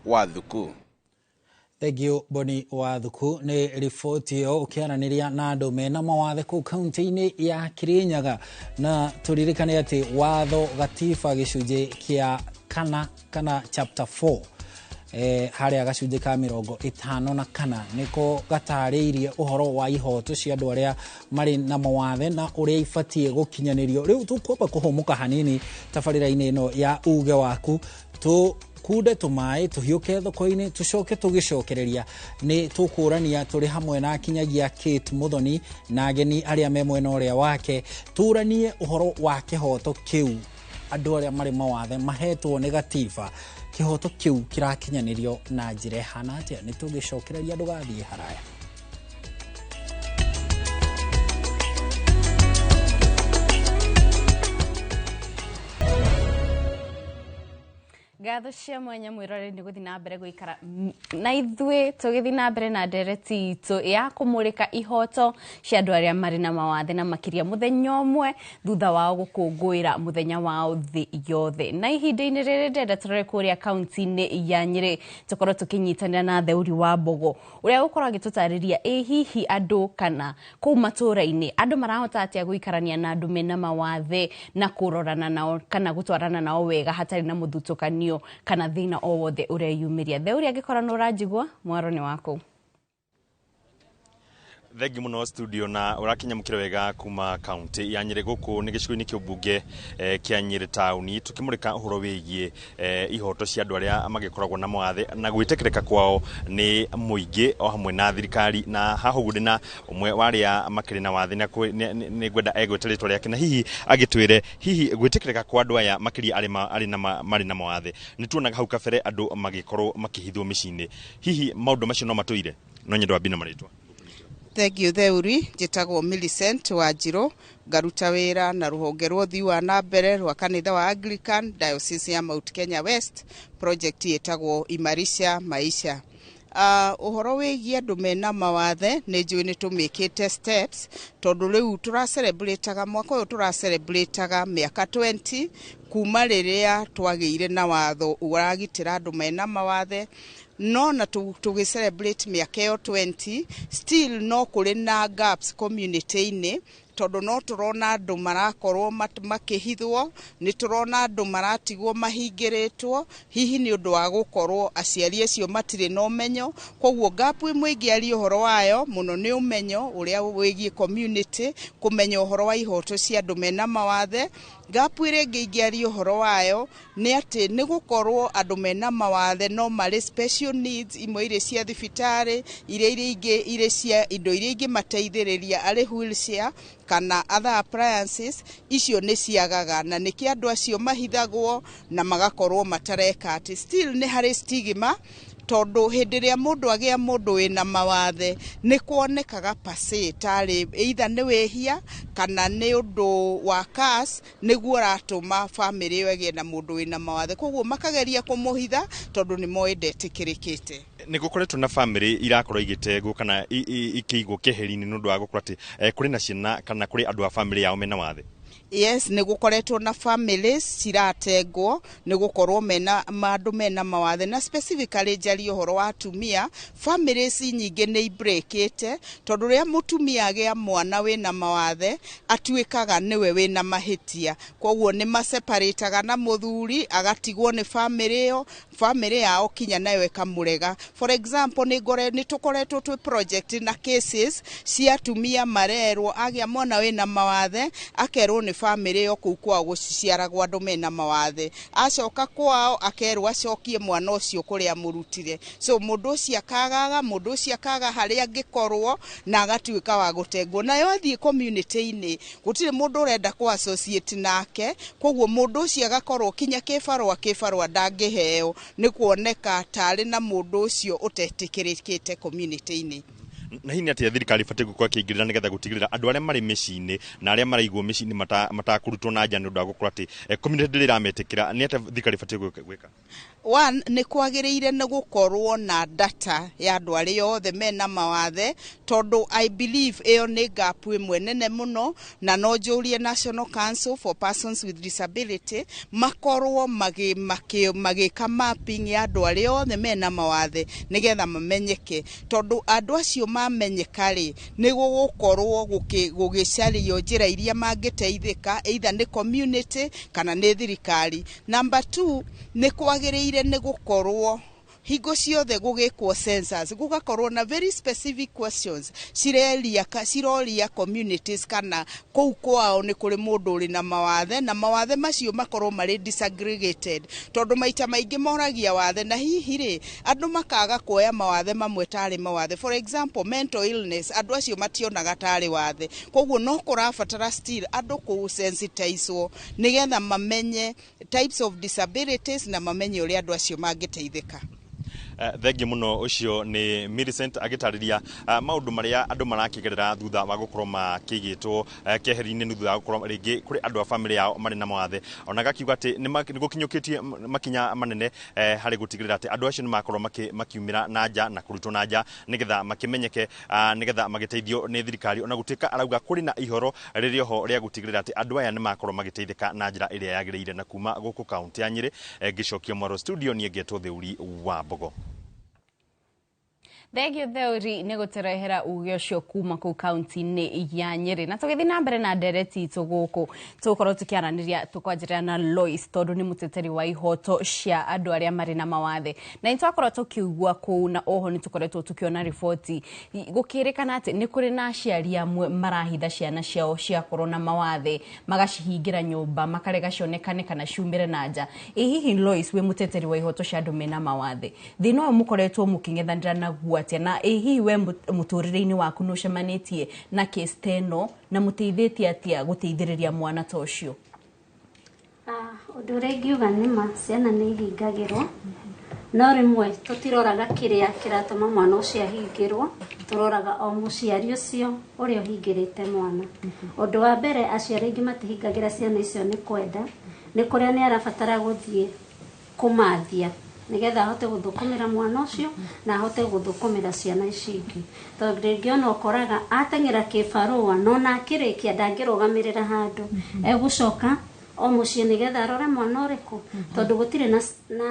wa Thuku. Thank you Boni wa Thuku nĩ riboti ĩyo ũkĩaranĩria na andũ mena mawathe kũu kaunti-inĩ ya Kirinyaga. Na tũririkane atĩ watho gatiba gĩcunjĩ kĩa kana chapter 4 harĩa gacunjĩ ka 54 nĩko gatarĩirie ũhoro wa ihoto cia andũ arĩa marĩ na mawathe na ũrĩa ibatiĩ gũkinyanĩrio. Rĩu tũkwamba kũhũmũka hanini tabarĩra-inĩ ĩno ya uge waku, tũkunde tũmaĩ tũhiũke thoko-inĩ tũcoke tũgĩcokereria nĩ tũkũrania tũrĩ hamwe na kinyagia Kate Muthoni na ageni arĩa me mwena ũrĩa wake, tũranie ũhoro wa kĩhoto kĩu andũ arĩa marĩ mawathe mahetwo nĩ gatiba. Kĩhoto kĩu kĩrakinyanĩrio na njĩra ĩhana atĩa? Nĩ tũgĩcokereria, ndũgathiĩ haraya. Ngatho cia mwanya mwĩroreri nĩ gũthiĩ na mbere gũikara na ithuĩ tũgĩthiĩ na mbere na ndereti itũ ya kũmũrĩka ihoto cia andũ arĩa marĩ na mawathe na makĩria mũthenya ũmwe thutha wao gũkũngũĩra mũthenya wao thĩ yothe. Na ihinda-inĩ rĩrĩ ndĩrenda tũrore kũrĩa kaunti-inĩ ya Nyĩrĩ tũkorwo tũkĩnyitanĩra na Theuri wa Mbogo ũrĩa ũkorwo agĩtũtarĩria ĩ hihi andũ kana kũu matũũra-inĩ andũ marahota atĩa gũikarania na andũ mena mawathe na kũrorana nao kana gũtwarana nao wega hatarĩ na mũthutũkanio kana thĩna o wothe ũreyumĩria. Theuri, angĩkorwo nĩ ũranjigua, mwaro nĩ waku. Thengi muno studio na ũrakinyamũkĩra wega kuma kaunti ya Nyĩrĩ. Gũkũ nĩ gĩcigo-inĩ kĩa ũmbunge kĩa Nyĩrĩ taũni, tũkĩmũrĩka ũhoro wĩgiĩ ihoto cia andũ arĩa magĩkoragwo na mawathe na gwĩtĩkĩrĩka kwao nĩ mũingĩ o hamwe na thirikari. Na haha ũguo ndĩna ũmwe wa arĩa makĩrĩ na wathe na nĩ ngwenda egwĩte rĩtwa rĩake na hihi agĩtwĩre hihi gwĩtĩkĩrĩka kwa andũ aya makĩria arĩa marĩ na mawathe. Nĩ tuonaga hau kabere andũ magĩkorwo makĩhithwo mĩciĩ-inĩ, hihi maũndũ macio no matũire? No nyende wambie na marĩtwa. Thank you Theuri, njĩtagwo Millicent Wanjirũ, ngaruta wĩra na rũhonge rwa ũthii wa na mbere rwa kanitha wa Anglican Diocese ya Mount Kenya West, project ĩtagwo Imarisha Maisha. Ũhoro wĩgiĩ andũ mena mawathe nĩ njũĩ nĩ tũmĩkĩte steps, tondũ rĩu tũracelebrataga mwaka ũyũ tũracelebrataga mĩaka 20 Kuma rĩrĩa twagĩire na watho ũragitĩra andũ mena mawathe, no na tũgĩ celebrate mĩaka ĩyo 20, still no kũrĩ na gaps community-inĩ, tondũ no tũrona andũ marakorwo makĩhithwo, nĩ tũrona andũ maratigwo mahingĩrĩtwo, hihi nĩ ũndũ wa gũkorwo aciari acio matirĩ na ũmenyo. Koguo gap ĩmwe ingĩaria ũhoro wayo mũno nĩ ũmenyo ũrĩa wĩgiĩ community, kũmenya ũhoro wa ihoto cia andũ mena mawathe. Gap ĩrĩa ĩngĩ ingĩaria ũhoro wayo nĩ atĩ nĩ gũkorwo andũ mena mawathe no marĩ special needs imwe irĩ cia thibitarĩ, iria ingĩ irĩ cia indo iria ingĩmateithĩrĩria arĩ wheelchair kana other appliances, icio nĩ ciagaga, na nĩkĩo andũ acio mahithagwo na magakorwo matareka atĩ. Still nĩ harĩ stigma, tondũ hĩndĩ ĩrĩa mũndũ agĩa mũndũ wĩna mawathe nĩ kuonekaga pase tarĩ either nĩ wĩhia kana nĩ ũndũ wa curse nĩguo ũratũma bamĩrĩ ĩyo ĩgĩe na mũndũ wĩna mawathe, koguo makageria kũmũhitha tondũ nĩ moĩ ndetĩkĩrĩkĩte. Nĩ gũkoretwo na bamĩrĩ irakorwo igĩtengwo kana ikĩigwo keheri-inĩ nĩ ũndũ wa gũkorwo atĩ kũrĩ na ciana kana kũrĩ andũ a bamĩrĩ yao mena wathe? Yes, nĩ gũkoretwo na families ciratengwo nĩ gũkorwo mena andũ mena mawathe, na specifically njarie ũhoro wa atumia. Families nyingĩ nĩ ibreakĩte tondũ rĩrĩa mũtumia agĩa mwana wĩna mawathe atuĩkaga nĩwe wĩna mahĩtia, koguo nĩ maseparataga na mũthuri, agatigwo nĩ family ĩyo, family yao kinya nayo ĩkamũrega. For example, nĩ tũkoretwo twĩ project na cases cia atumia marerwo agĩa mwana wĩna mawathe akerwo nĩ family ĩyo kũu kwao gũciaragwo andũ mena mawathe, acoka kwao akerwo acokie mwana ũcio kũrĩa mũrutire. So mũndũ ũcio akagaga, mũndũ ũcio akaga harĩa angĩkorwo na agatuĩka wa gũtengwo. Nayo athiĩ community-inĩ gũtirĩ mũndũ ũrenda kũ associate nake, koguo mũndũ ũcio agakorwo kinya kĩbarũa ndangĩheo nĩ kuoneka tarĩ na mũndũ ũcio ũtetĩkĩrĩkĩte community-inĩ. Na hihi nĩ atĩa thirikari ĩbatiĩ gũkorwo ĩkĩingĩrĩra nĩgetha gũtigĩrĩra andũ arĩa marĩ mĩciĩ-inĩ na arĩa maraigwo mĩciĩ-inĩ matakũrutwo na nja nĩ ũndũ wa gũkorwo atĩ community ndĩrĩ ĩrametĩkĩra, nĩ atĩa thirikari ĩbatiĩ gwĩka? One, nĩ kwagĩrĩire nĩ gũkorwo na data ya andũ arĩa othe mena mawathe, tondũ I believe ĩyo nĩ gap ĩmwe nene mũno, na no njũrie National Council for Persons with Disability makorwo magĩka mapping ya andũ arĩa othe mena mawathe nĩgetha mamenyeke, tondũ andũ acio mamenyeka rĩ, nĩ gũgũkorwo gũgĩcario njĩra iria mangĩteithĩka either nĩ community kana nĩ thirikari. Number 2, nĩ kwagĩrĩire nĩ gũkorwo hingo ciothe gũgĩkwo census, gũgakorwo na very specific questions ciroria communities kana kũu kwao nĩ kũrĩ mũndũ ũrĩ na mawathe, na mawathe macio makorwo marĩ disaggregated, tondũ maita maingĩ moragia wathe na hihi rĩ andũ makaga kuoya mawathe mamwe tarĩ mawathe. For example, mental illness, andũ acio mationaga tarĩ wathe, koguo no kũrabatara still andũ kũ sensitizwo nĩgetha mamenye types of disabilities na mamenye ũrĩa andũ acio mangĩteithĩka. Thengiũ mũno. Ũcio nĩ Millicent agĩtarĩria maũndũ marĩa andũ marakĩgerera thutha wa gũkorwo makĩigĩtwo keheri-inĩ, thutha wa gũkorwo rĩngĩ kũrĩ andũ a bamĩrĩ yao marĩ na mawathe, ona gakiuga atĩ nĩ gũkinyũkĩtie makinya manene harĩ gũtigĩrĩra atĩ andũ acio nĩ makorwo makiumĩra na nja na kũrutwo na nja nĩgetha makĩmenyeke, nĩgetha magĩteithio nĩ thirikari, ona gũtuĩka arauga kũrĩ na ihoro rĩrĩ oho rĩa gũtigĩrĩra atĩ andũ aya nĩ makorwo magĩteithĩka na njĩra ĩrĩa yagĩrĩire. Na kuma gũkũ kaunti ya Nyĩrĩ, ngĩcokia mwaro studio, niĩ ngetwo Theuri wa Mbogo. Thengio Theuri nĩ gũtũrehera uge ũcio kuma kũu kaunti-inĩ ya Nyĩrĩ. Na tũgĩthiĩ na mbere na ndereti itũ gũkũ, tũgũkorwo tũkĩaranĩria tũkwanjĩrĩra na Lois, tondũ nĩ mũteteri wa ihoto cia andũ arĩa marĩ na mawathe, na nĩ twakorwo tũkiugua kũu, na oho nĩ tũkoretwo tũkĩona riboti gũkĩrĩkana atĩ nĩ kũrĩ na aciari amwe marahitha ciana ciao ciakorwo na mawathe, magacihingĩra nyũmba, makarega cionekane kana ciumĩre na nja. Ĩ hihi Lois, wĩ mũteteri wa ihoto cia andũ mena mawathe, thĩna ũyũ mũkoretwo mũkĩng'ethanĩra naguo atĩa? Na ĩ hihi we mũtũrĩre-inĩ waku nĩ ũcemanĩtie na case ta ĩno, na mũteithĩtie atĩa gũteithĩrĩria mwana ta ũcio? Ũndũ ũrĩa ingiuga nĩ ma ciana nĩ ihingagĩrwo, no rĩmwe tũtiroraga kĩrĩa kĩratũma mwana ũcio ahingĩrwo, tũroraga o mũciari ũcio ũrĩa ũhingĩrĩte mwana. Ũndũ wa mbere, aciari aingĩ matihingagĩra ciana icio nĩ kwenda, nĩ kũrĩa nĩ arabatara gũthiĩ kũmathia nĩgetha ahote gũthũkũmĩra mwana ũcio na ahote gũthũkũmĩra ciana ici ingĩ, tondũ rĩngĩ ona ũkoraga ateng'era kĩbarũa no na akĩrĩkia ndangĩrũgamĩrĩra handũ, egũcoka O mũciĩ nĩgetha arore mwana ũrĩkũ, tondũ gũtirĩ na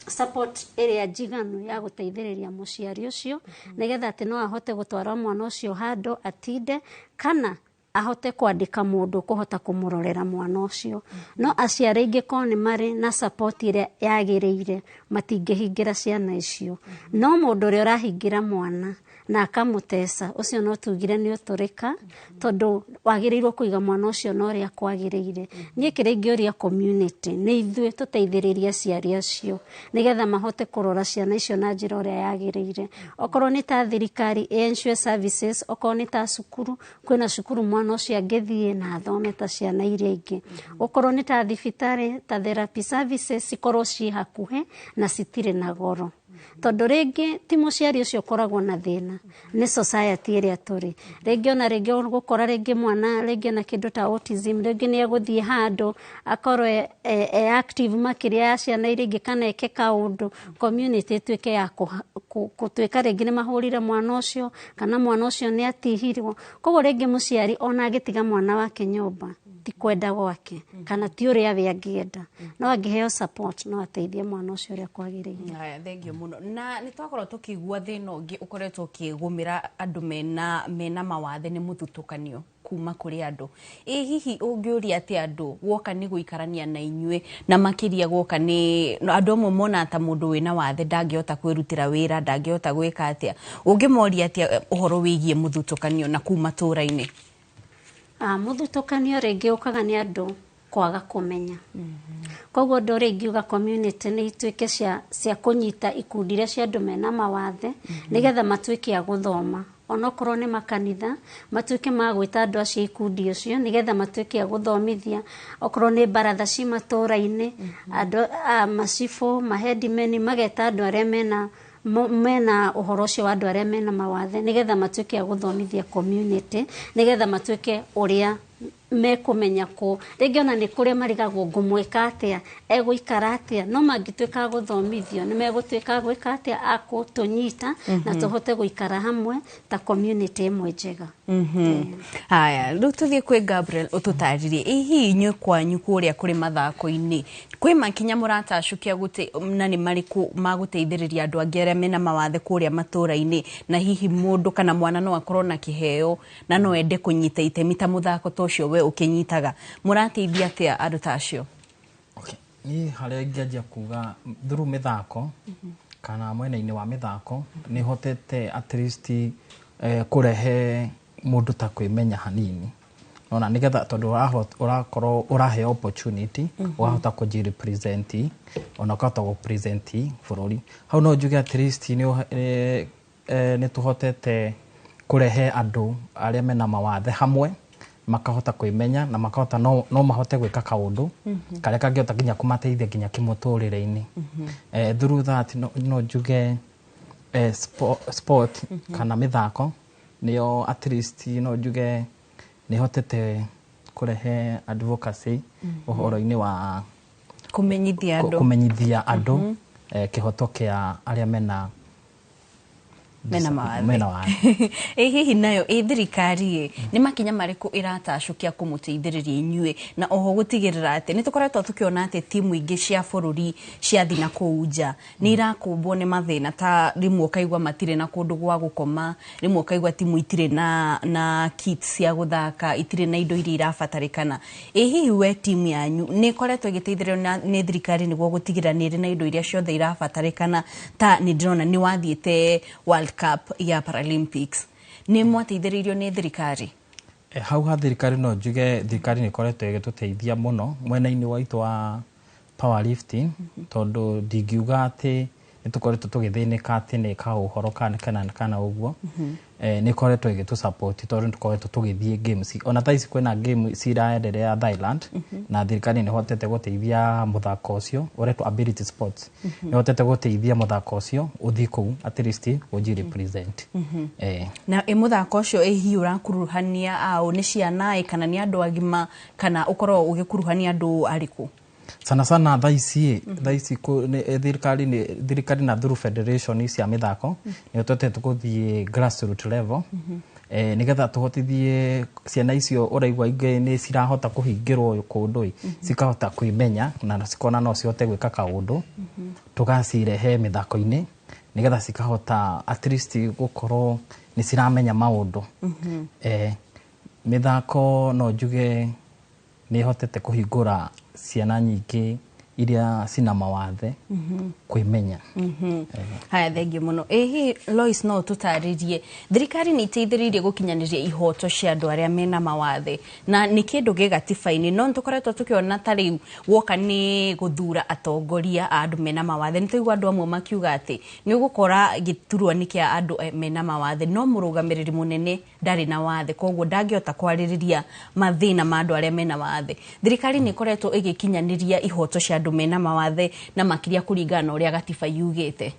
support ĩrĩa njiganu ya gũteithĩrĩria mũciari ũcio, nĩgetha atĩ no ahote gũtwara mwana ũcio handũ atinde kana ahote kwandĩka mũndũ kũhota kũmũrorera mwana ũcio. No aciari aingĩ korwo nĩ marĩ na support ĩrĩa yagĩrĩire, matingĩhingĩra ciana icio. No mũndũ ũrĩa ũrahingĩra mwana na akamũteca, ũcio no tugire nĩ ũtũrĩka, tondũ wagĩrĩirwo kũiga mwana ũcio na ũrĩa kwagĩrĩire. Niĩ kĩrĩa ingĩũria community nĩ ithuĩ tũteithĩrĩrie aciari acio, nĩgetha mahote kũrora ciana icio na njĩra ũrĩa yagĩrĩire. Okorwo nĩ ta thirikari ĩ-ensure services, okorwo nĩ ta cukuru, kwĩna cukuru mwana ũcio angĩthiĩ na athome ta ciana iria ingĩ. Okorwo nĩ ta thibitarĩ, ta therapy services cikorwo ciĩ hakuhĩ na citirĩ na goro, tondũ rĩngĩ ti mũciari ũcio ũkoragwo na thĩna, nĩ society ĩrĩa tũrĩ. Rĩngĩ ona rĩngĩ ũgũkora rĩngĩ mwana rĩngĩ na kĩndũ ta autism, rĩngĩ nĩ egũthiĩ handũ akorwo e active makĩria ya ciana iria ingĩ kana eke kaũndũ, community ĩtuĩke ya gũtuĩka rĩngĩ nĩ mahũrire mwana ũcio kana mwana ũcio nĩ atihirwo. Koguo rĩngĩ mũciari ona agĩtiga mwana wake nyũmba ti kwenda gwake kana ti ũrĩa we angĩenda, no angĩheo support no ateithie mwana ũcio ũrĩa kwagĩrĩire. Haya, thank you mũno. Na nĩ twakorwo tũkĩigua thĩna ũngĩ ũkoretwo ũkĩgũmĩra andũ mena mawathe nĩ mũthutũkanio kuma kũrĩ andũ. Ĩ hihi ũngĩũria atĩ andũ guoka nĩ gũikarania na inyuĩ, na makĩria guoka nĩ andũ amwe mona ta mũndũ wĩna wathe ndangĩhota kwĩrutĩra wĩra, ndangĩhota gwĩka atĩa, ũngĩmoria atĩa ũhoro wĩgiĩ mũthutũkanio na kuu matũũra-inĩ? Mũthutũkanio rĩngĩ ũkaga nĩ andũ kwaga kũmenya. Koguo ũndũ ũrĩa ingiuga, community nĩ ituĩke cia kũnyita ikundi iria cia andũ mena mawathe, nĩgetha matuĩke a gũthoma, onokorwo nĩ makanitha, matuĩke ma gwĩta andũ acio ikundi ũcio, nĩgetha matuĩke a gũthomithia. Okorwo nĩ baratha ci matũũra-inĩ, andũ a macibũ, mahedimeni, mageta andũ arĩa mena ũhoro ũcio wa andũ arĩa mena mawathe, nĩgetha matuĩke a gũthomithia community, nĩgetha matuĩke ũrĩa mekũmenya kũ rĩngĩ ona nĩ kũrĩa marigagwo ngũmwĩka atĩa, egũikara atĩa. No mangĩtuĩka a gũthomithio, nĩ megũtuĩka a gwĩka atĩa, a kũtũnyita na tũhote gũikara hamwe ta community ĩmwe njega. Haya, rĩu tũthiĩ kwĩ Gabriel, ũtũtarĩrie ĩ hihi inyuĩ kwanyu kũrĩa kũrĩ mathako-inĩ kwĩ makinya mũratacũkia gũte na nĩ marĩkũ ma gũteithĩrĩria andũ angĩ arĩa mena mawathe kũrĩa matũũra-inĩ, na hihi mũndũ kana mwana no akorwo na kĩheo na no ende kũnyita itemi ta mũthako ta ũcio we ũkĩnyitaga, mũrateithia atĩa andũ ta acio? Niĩ harĩa ingĩanjia kuga through mĩthako kana mwena-inĩ wa mĩthako, nĩ hotete at least kũrehe mũndũ ta kwĩmenya hanini, nona nĩgetha tondũ ũrakorwo ũraheo opportunity, ũkahota kũji-represent ona ũkahota gũ-present bũrũri. Hau no njuge at least nĩ tũhotete kũrehe andũ arĩa mena mawathe hamwe, makahota kwĩmenya na makahota no mahote gwĩka kaũndũ karĩa kangĩhota nginya kũmateithia nginya kĩmũtũrĩre-inĩ. Through that no njuge sport kana mĩthako nĩyo at least no njuge nĩ hotete kũrehe advocacy ũhoro-inĩ wa kũmenyithia andũ, kũmenyithia andũ kĩhoto kĩa arĩa mena mena mawathe. Mena wathe. Ĩ hihi nayo ĩ thirikari ĩ nĩ makinya marĩkũ ĩratacũkia kũmũteithĩrĩria inyuĩ, na oho gũtigĩrĩra atĩ nĩ tũkoretwo tũkĩona atĩ timu ingĩ cia bũrũri ciathiĩ na kũu nja nĩ irakũmbwo nĩ mathĩna, ta rĩmwe ũkaigua matirĩ na kũndũ gwa gũkoma, rĩmwe ũkaigua timu itirĩ na kits cia gũthaka, itirĩ na indo iria irabatarĩkana. Ĩ hihi we timu yanyu nĩ ĩkoretwo ĩgĩteithĩrĩrio nĩ thirikari nĩguo gũtigĩrĩra nĩ ĩrĩ na indo iria ciothe irabatarĩkana? Ta nĩ ndĩrona nĩ wathiĩte World Cup ya Paralympics, nĩ mwateithĩrĩirio nĩ thirikari? Hau ha thirikari, no njuge thirikari nĩ ĩkoretwo ĩgĩtũteithia mũno mwena-inĩ wa itũ wa powerlifting, tondũ ndingiuga atĩ nĩ tũkoretwo tũgĩthĩnĩka atĩ nĩ kaũhoro kana ũguo. Nĩ ĩkoretwo ĩgĩtũ support tondũ nĩ tũkoretwo tũgĩthiĩ games. Ona thaa ici kwĩna game ciraenderea Thailand, na thirikari nĩ ĩhotete gũteithia mũthako ũcio ũretwo Ability Sports, nĩ ĩhotete gũteithia mũthako ũcio ũthiĩ kũu at least ũji represent. Na ĩ mũthako ũcio ĩ hihi ũrakuruhania aũ? Nĩ ciana ĩ kana nĩ andũ agima, kana ũkorwo ũgĩkuruhania andũ arĩkũ? Sana sana thaa ici thirikari na through federation cia mĩthako nĩ ĩhotete gũthiĩ grassroot level. Nĩgetha tũhotithie ciana icio ũraigua ingĩ nĩ cirahota kũhingĩrwo kũndũ ĩ, cikahota kwĩmenya na cikona no cihote gwĩka kaũndũ, tũgacirehe mĩthako-inĩ nĩgetha cikahota at least gũkorwo nĩ ciramenya maũndũ. Mĩthako no njuge nĩ ĩhotete kũhingũra ciana nyingĩ iria cina mawathe kwĩmenya. Haya, thengiũ mũno. Ĩ hihi Lois, no ũtũtarĩrie thirikari nĩ iteithĩrĩirie gũkinyanĩria ihoto cia andũ arĩa mena mawathe, na nĩ kĩndũ gĩ gatiba-inĩ, no nĩtũkoretwo tũkĩona ta rĩu woka nĩ gũthura atongoria a andũ mena mawathe, nĩ tũigua andũ amwe makiuga atĩ nĩ ũgũkora gĩturwa nĩ kĩa andũ mena mawathe no mũrũgamĩrĩri mũnene ndarĩ na wathe, koguo ndangĩhota kwarĩrĩria mathĩna ma andũ arĩa mena wathe. Thirikari nĩ ĩkoretwo ĩgĩkinyanĩria ihoto cia andũ mena mawathe na makĩria kũringana na ũrĩa gatiba yugĩte?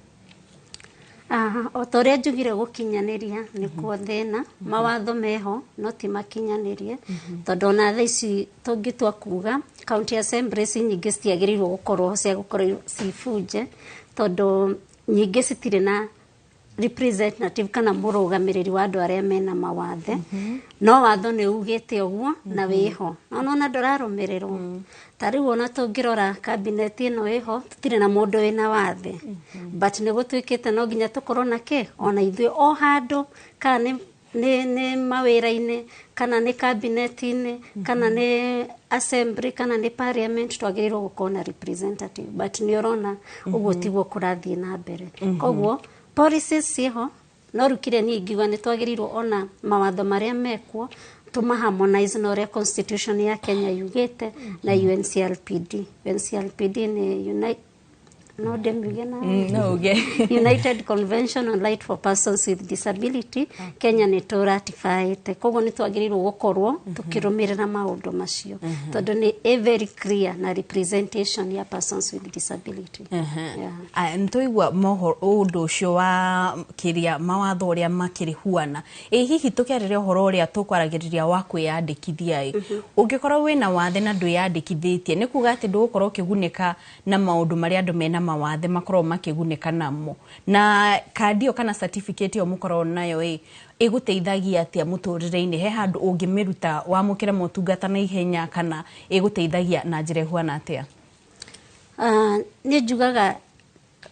O ta ũrĩa njugire, gũkinyanĩria nĩkuo thĩna. Mawatho meho no ti makinyanĩrie, tondũ ona thaa ici tũngĩtua kuga county assemblies nyingĩ citiagĩrĩirwo gũkorwo cia gũkorwo cibunje, tondũ nyingĩ citirĩ na representative kana mũrũgamĩrĩri wa andũ arĩa mena mawathe. No watho nĩ ugĩte ũguo na wĩho, no nona ndũrarũmĩrĩrwo. Ta rĩu ona tũngĩrora cabinet ĩno ĩho, tũtirĩ na mũndũ wĩna wathe, but nĩ gũtuĩkĩte no nginya tũkorwo na kĩ ona ithuĩ o handũ, kana nĩ mawĩra-inĩ, kana nĩ cabinet-inĩ, kana nĩ assembly, kana nĩ parliament, twagĩrĩirwo gũkorwo na representative, but nĩ ũrona ũguo tiguo kũrathiĩ na mbere. Koguo policies ciĩho, no rĩu kĩrĩa niĩ ingiuga nĩ twagĩrĩirwo ona mawatho marĩa mekuo tũma harmonize na ũrĩa constitution ya Kenya yugĩte na UNCRPD. UNCRPD nĩ no ndĩmiuge na No uge. United Convention on Right for Persons with Disability. Kenya nĩ tũratifyĩte, koguo nĩ twagĩrĩirwo gũkorwo tũkĩrũmĩrĩra maũndũ macio, tondũ nĩ a very clear na representation ya persons with disability. Yeah. Nĩtũigua ũndũ ũcio wa kĩrĩa mawatho ũrĩa makĩrĩ huana. Ĩ hihi tũkĩarĩria ũhoro ũrĩa tũkwaragĩrĩria wa kwĩyandĩkithia ĩ, ũngĩkorwo wĩna wathe na ndwĩyandĩkithĩtie, nĩ kuga atĩ ndũgũkorwo ũkĩgunĩka na maũndũ marĩa andũ mena mawathe makoragwo makĩgunĩka namo? Na kandi ĩyo kana certificate ĩyo mũkoragwo nayo ĩ, ĩgũteithagia atĩa mũtũrĩre-inĩ? He handũ ũngĩmĩruta wamũkĩre motungata na ihenya, kana ĩgũteithagia na njĩra ĩhuana atĩa? Niĩ njugaga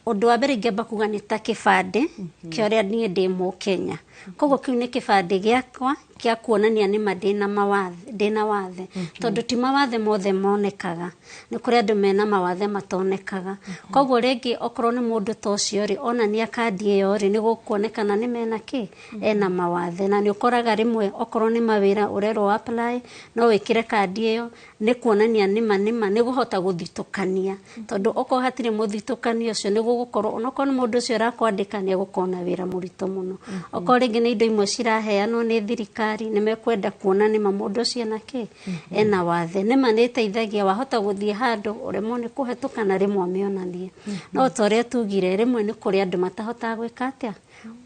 ũndũ wa mbere ingĩamba kuga nĩ ta kĩbandĩ kĩa ũrĩa niĩ ndĩ Mũkenya, koguo kĩu nĩ kĩbandĩ gĩakwa kĩa kuonania nĩma ndĩna mawathe, ndĩna wathe, tondũ ti mawathe mothe monekaga. Nĩ kũrĩ andũ mena mawathe matonekaga. Koguo rĩngĩ okorwo nĩ mũndũ ta ũcio rĩ, onania kandi ĩyo rĩ, nĩ gũkuonekana nĩ mena kĩ ena mawathe. Na nĩ ũkoraga rĩmwe okorwo nĩ mawĩra ũrerwo apply, no wĩkĩre kandi ĩyo, nĩ kuonania nĩma nĩ gũhota gũthitũkania, tondũ okorwo hatirĩ mũthitũkanio ũcio, nĩ gũgũkorwo onokorwo nĩ mũndũ ũcio ũrakwandĩka nĩ egũkorwo na wĩra mũritũ mũno. Okorwo rĩngĩ nĩ indo imwe ciraheanwo nĩ thirikari, nĩ mekwenda kuona nĩma mũndũ ũcio ena kĩ ena wathe. Nĩma nĩ ĩteithagia wahota gũthiĩ handũ ũremwo nĩ kũhetũka na rĩmwe ũmĩonanie. No ta ũrĩa tugire, rĩmwe nĩ kũrĩ andũ matahotaga gwĩka atĩa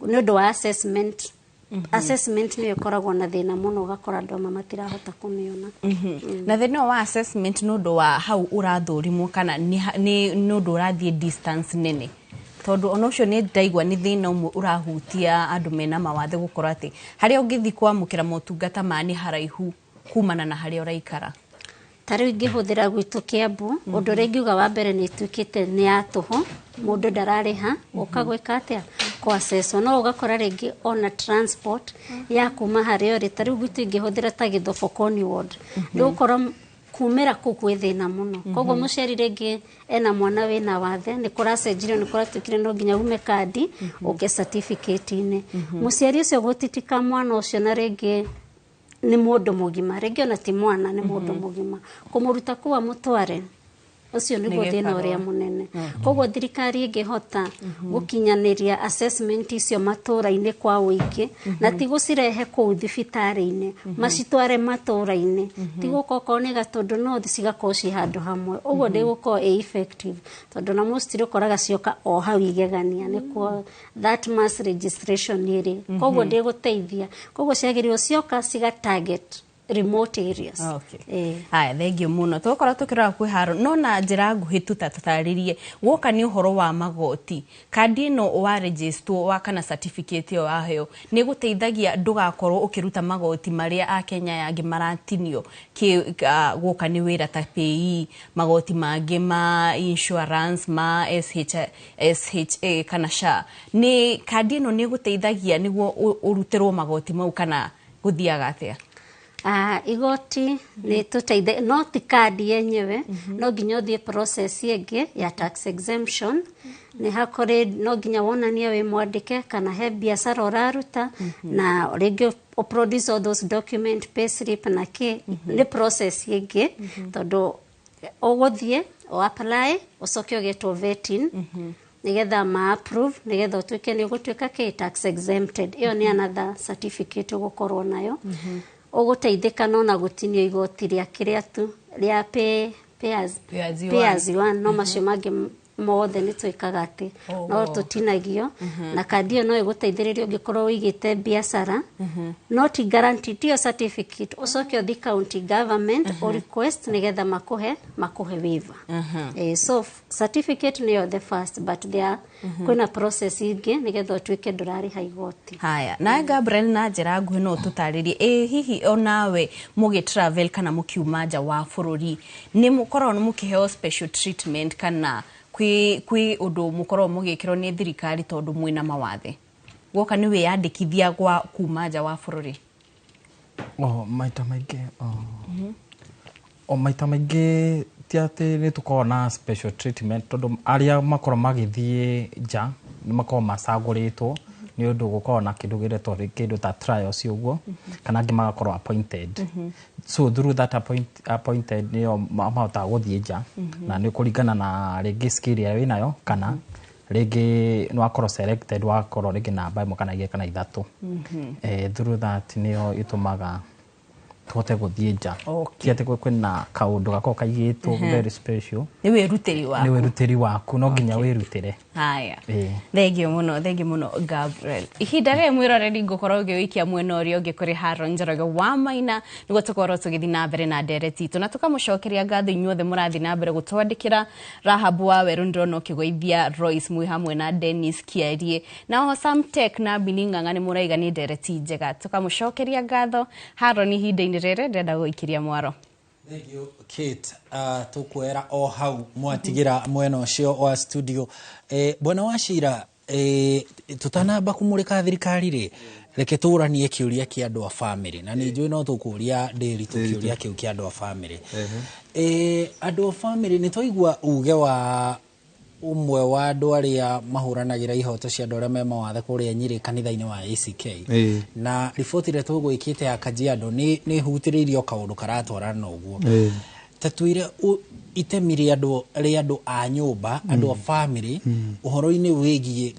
nĩ ũndũ wa assessment. Assessment nĩyo ĩkoragwo na thĩna mũno, ũgakora andũ amwe matirahota kũmĩona. Na thĩna wa assessment nĩ ũndũ wa hau ũrathũrimwo, kana nĩ ũndũ ũrathiĩ distance nene? Tondũ ona ũcio nĩ ndaigua nĩ thĩna ũmwe ũrahutia andũ mena mawathe, gũkorwo atĩ harĩa ũngĩthiĩ kwamũkĩra motungata ma nĩ haraihu kumana na harĩa ũraikara. Ta rĩu ingĩhũthĩra gwitũ Kĩambu, ũndũ ũrĩa ingiuga wa mbere nĩ ĩtuĩkĩte nĩ ya tũhũ, mũndũ ndararĩha ũka gwĩka atĩa kũ-assesswo. No ũgakora rĩngĩ ona transport ya kuma harĩa ũrĩ, ta rĩu gwitũ ingĩhũthĩra ta Gĩthobokoni ward, nĩ gũkorwo kumĩra kũu kwĩ thĩna mũno. Koguo mũciari rĩngĩ ena mwana wĩna wathe, nĩ kũracenjirio, nĩ kũratuĩkire no nginya ume kandi ũke certificate-inĩ. Mũciari ũcio gũtitika mwana ũcio, na rĩngĩ nĩ mũndũ mũgima, rĩngĩ ona ti mwana, nĩ mũndũ mũgima, kũmũruta kũu amũtware, ũcio nĩguo Nĩ thĩna ũrĩa gĩbarũa. mũnene. Koguo thirikari ĩngĩhota gũkinyanĩria assessment icio matũra-inĩ kwa ũingĩ, na ti gũcirehe kũu thibitarĩ-inĩ, macitware matũra-inĩ, ti gũka okorwo nĩ Gatũndũ North cigakorwo ci handũ hamwe ũguo, ndĩgũkorwo ĩ effective, tondũ na mostly ũkoraga cioka o hau igegania nĩkuo that mass registration ĩrĩ, koguo ndĩgũteithia. Koguo ciagĩrĩirwo cioka ciga target remote areas. Okay. Haya, thengio muno. Tũgũkorwo tũkĩrora kwĩ haro no na njĩra nguhĩ tu ta tũtarĩrie woka nĩ ũhoro wa magoti, kandi ĩno wa register wa kana certificate ĩyo waheo nĩ gũteithagia ndũgakorwo ũkĩruta magoti marĩa akenya angĩ maratinio guoka nĩ wĩra ta PAYE, magoti mangĩ ma insurance ma SHA kana SHA. Nĩ kandi ĩno nĩ gũteithagia nĩguo ũrutĩrwo magoti mau kana gũthiaga atĩa? Igoti nĩ tũteithe, no ti kandi yenyewe. No nginya ũthiĩ process ĩngĩ ya tax exemption. Nĩ hakũrĩ no nginya wonanie wĩ mwandĩke kana he biacara ũraruta, na rĩngĩ ũproduce all those document, pay slip na kĩ. Nĩ process ĩngĩ, tondũ ũgũthiĩ o apply, ũcoke ũgetwo vetting nigetha ma approve, nigetha ũtuĩke nĩ ũgũtuĩka kĩ tax exempted. Ĩyo nĩ another certificate ũgũkorwo nayo ũgũteithĩka no na gũtinio igoti rĩa kĩrĩa tu rĩa pay as, Pay as you pay earn. as you earn. No macio mangĩ mothe nĩ twĩkaga atĩ no tũtinagio. Na kandi ĩyo no ĩgũteithĩrĩrie ũngĩkorwo ũigĩte biacara, no ti guarantee, tiyo certificate. Ũcoke ũthi county government o request nĩgetha makũhe waiver. So certificate nĩyo the first, but there kwĩna process ingĩ nĩgetha ũtuĩke ndũrarĩha igoti. Haya, nawe Gabriel, na njĩra nguhĩ no ũtũtarĩrie, ĩ hihi onawe mũgĩ travel kana mũkiuma nja wa bũrũri nĩ mũkoragwo mũkĩheo special treatment kana kwĩ ũndũ mũkoragwo mũgĩkĩrwo nĩ thirikari tondũ mwĩna mawathe guoka nĩ wĩyandĩkithia gwa kuma nja wa bũrũri? O maita maingĩ o maita maingĩ ti atĩ nĩ tũkoragwo na special treatment, tondũ arĩa makoragwo magĩthiĩ nja nĩ makoragwo macagũrĩtwo nĩ ũndũ gũkoragwo na kĩndũ gĩretwo kĩndũ ta trials ũguo, kana angĩ magakorwo appointed. So through that appointed nĩo mahotaga gũthiĩ nja, na nĩ kũringana na rĩngĩ skill ĩrĩa wĩnayo, kana rĩngĩ nĩ wakorwo selected, wakorwo rĩngĩ namba 1 kana 2 kana 3. Through that nĩyo ĩtũmaga tũhote gũthiĩ nja. Ti atĩ kwĩna kaũndũ gakoragwo kaigĩtwo very special. Nĩ wĩrutĩri waku. Nĩ wĩrutĩri waku, no nginya wĩrutĩre. Haya. Ĩĩ. Thengio mũno, thengio mũno Gabriel. Ihinda rĩrĩ, mwĩroreri, ngũkorwo ngĩũikia mwena ũrĩa ũngĩ kũrĩ Haron Njoroge wa Maina nĩguo tũkorwo tũgĩthiĩ na mbere na ndereti itũ, na tũkamũcokeria ngatho inyuothe mũrathiĩ na mbere gũtwandĩkĩra. Rahab wa Werũ, ndĩrona ũkĩgũithia Royce mwĩ hamwe na Dennis Kiarie, na oho Samtech na Bini Ng'ang'a nĩ mũraiga nĩ ndereti njega. Tũkamũcokeria ngatho. Haron, ihinda-inĩ rĩrĩ ndĩrenda gũikiria mwaro. Thank you, Kate. Tukwera o hau mwatigira mwena ũcio wa studio. Bwana wa Cira, tutanamba kumurika thirikari rĩ, reke tũranie kĩũria kĩa andũ a family, na nĩ njũĩ no tũkũria ndĩritũ kĩũria kĩu kĩa andũ a family. Andũ a family, nĩ twaigua uge wa ũmwe wa andũ arĩa mahũranagĩra ihoto cia andũ arĩa me mawathe kũrĩa Nyĩrĩ kanitha-inĩ wa ACK, na riboti ĩrĩa tũgwĩkĩte ya Kajiado nĩ hutĩrĩirie o kaũndũ karatwarana na ũguo. Ta twĩre itemi rĩa andũ a nyũmba, andũ a family, ũhoro-inĩ wĩgiĩ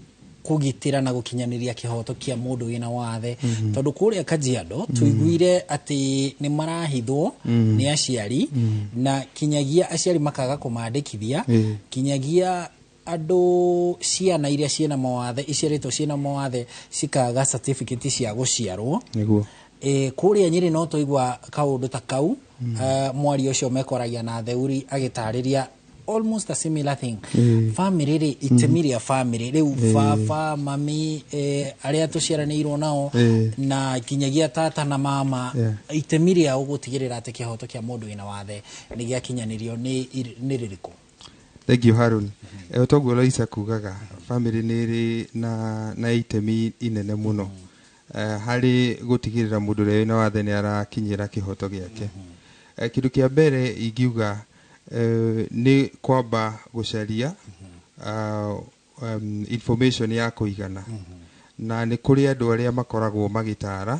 kũgitĩra na gũkinyanĩria kĩhoto kĩa mũndũ wĩna wathe, tondũ kũrĩa Kajiado tũiguire atĩ nĩ marahithwo nĩ aciari, na kinyagia aciari makaga kũmandĩkithia, kinyagia andũ ciana iria ciĩna mawathe, iciarĩtwo ciĩna mawathe, cikaga certificate cia gũciarwo. Kũrĩa Nyĩrĩ no twaigua kaũndũ ta kau. Mwaria ũcio mekwaragia na Theuri agĩtarĩria almost a similar thing. Family rĩ, itemi rĩa family rĩu, baba, mami, arĩa tũciaranĩirwo nao, na kinyagia tata na mama, itemi rĩao gũtigĩrĩra atĩ kĩhoto kĩa mũndũ wĩna wathe nĩ gĩakinyanĩrio nĩ rĩrĩkũ? Thank you, Harun. Toguo Loisa kugaga, family nĩ ĩrĩ na itemi inene mũno harĩ gũtigĩrĩra mũndũ ũrĩa wĩna wathe nĩ arakinyĩra kĩhoto gĩake. Kĩndũ kĩa mbere ingiuga nĩ kwamba gũcaria information ya kũigana, na nĩ kũrĩ andũ arĩa makoragwo magĩtara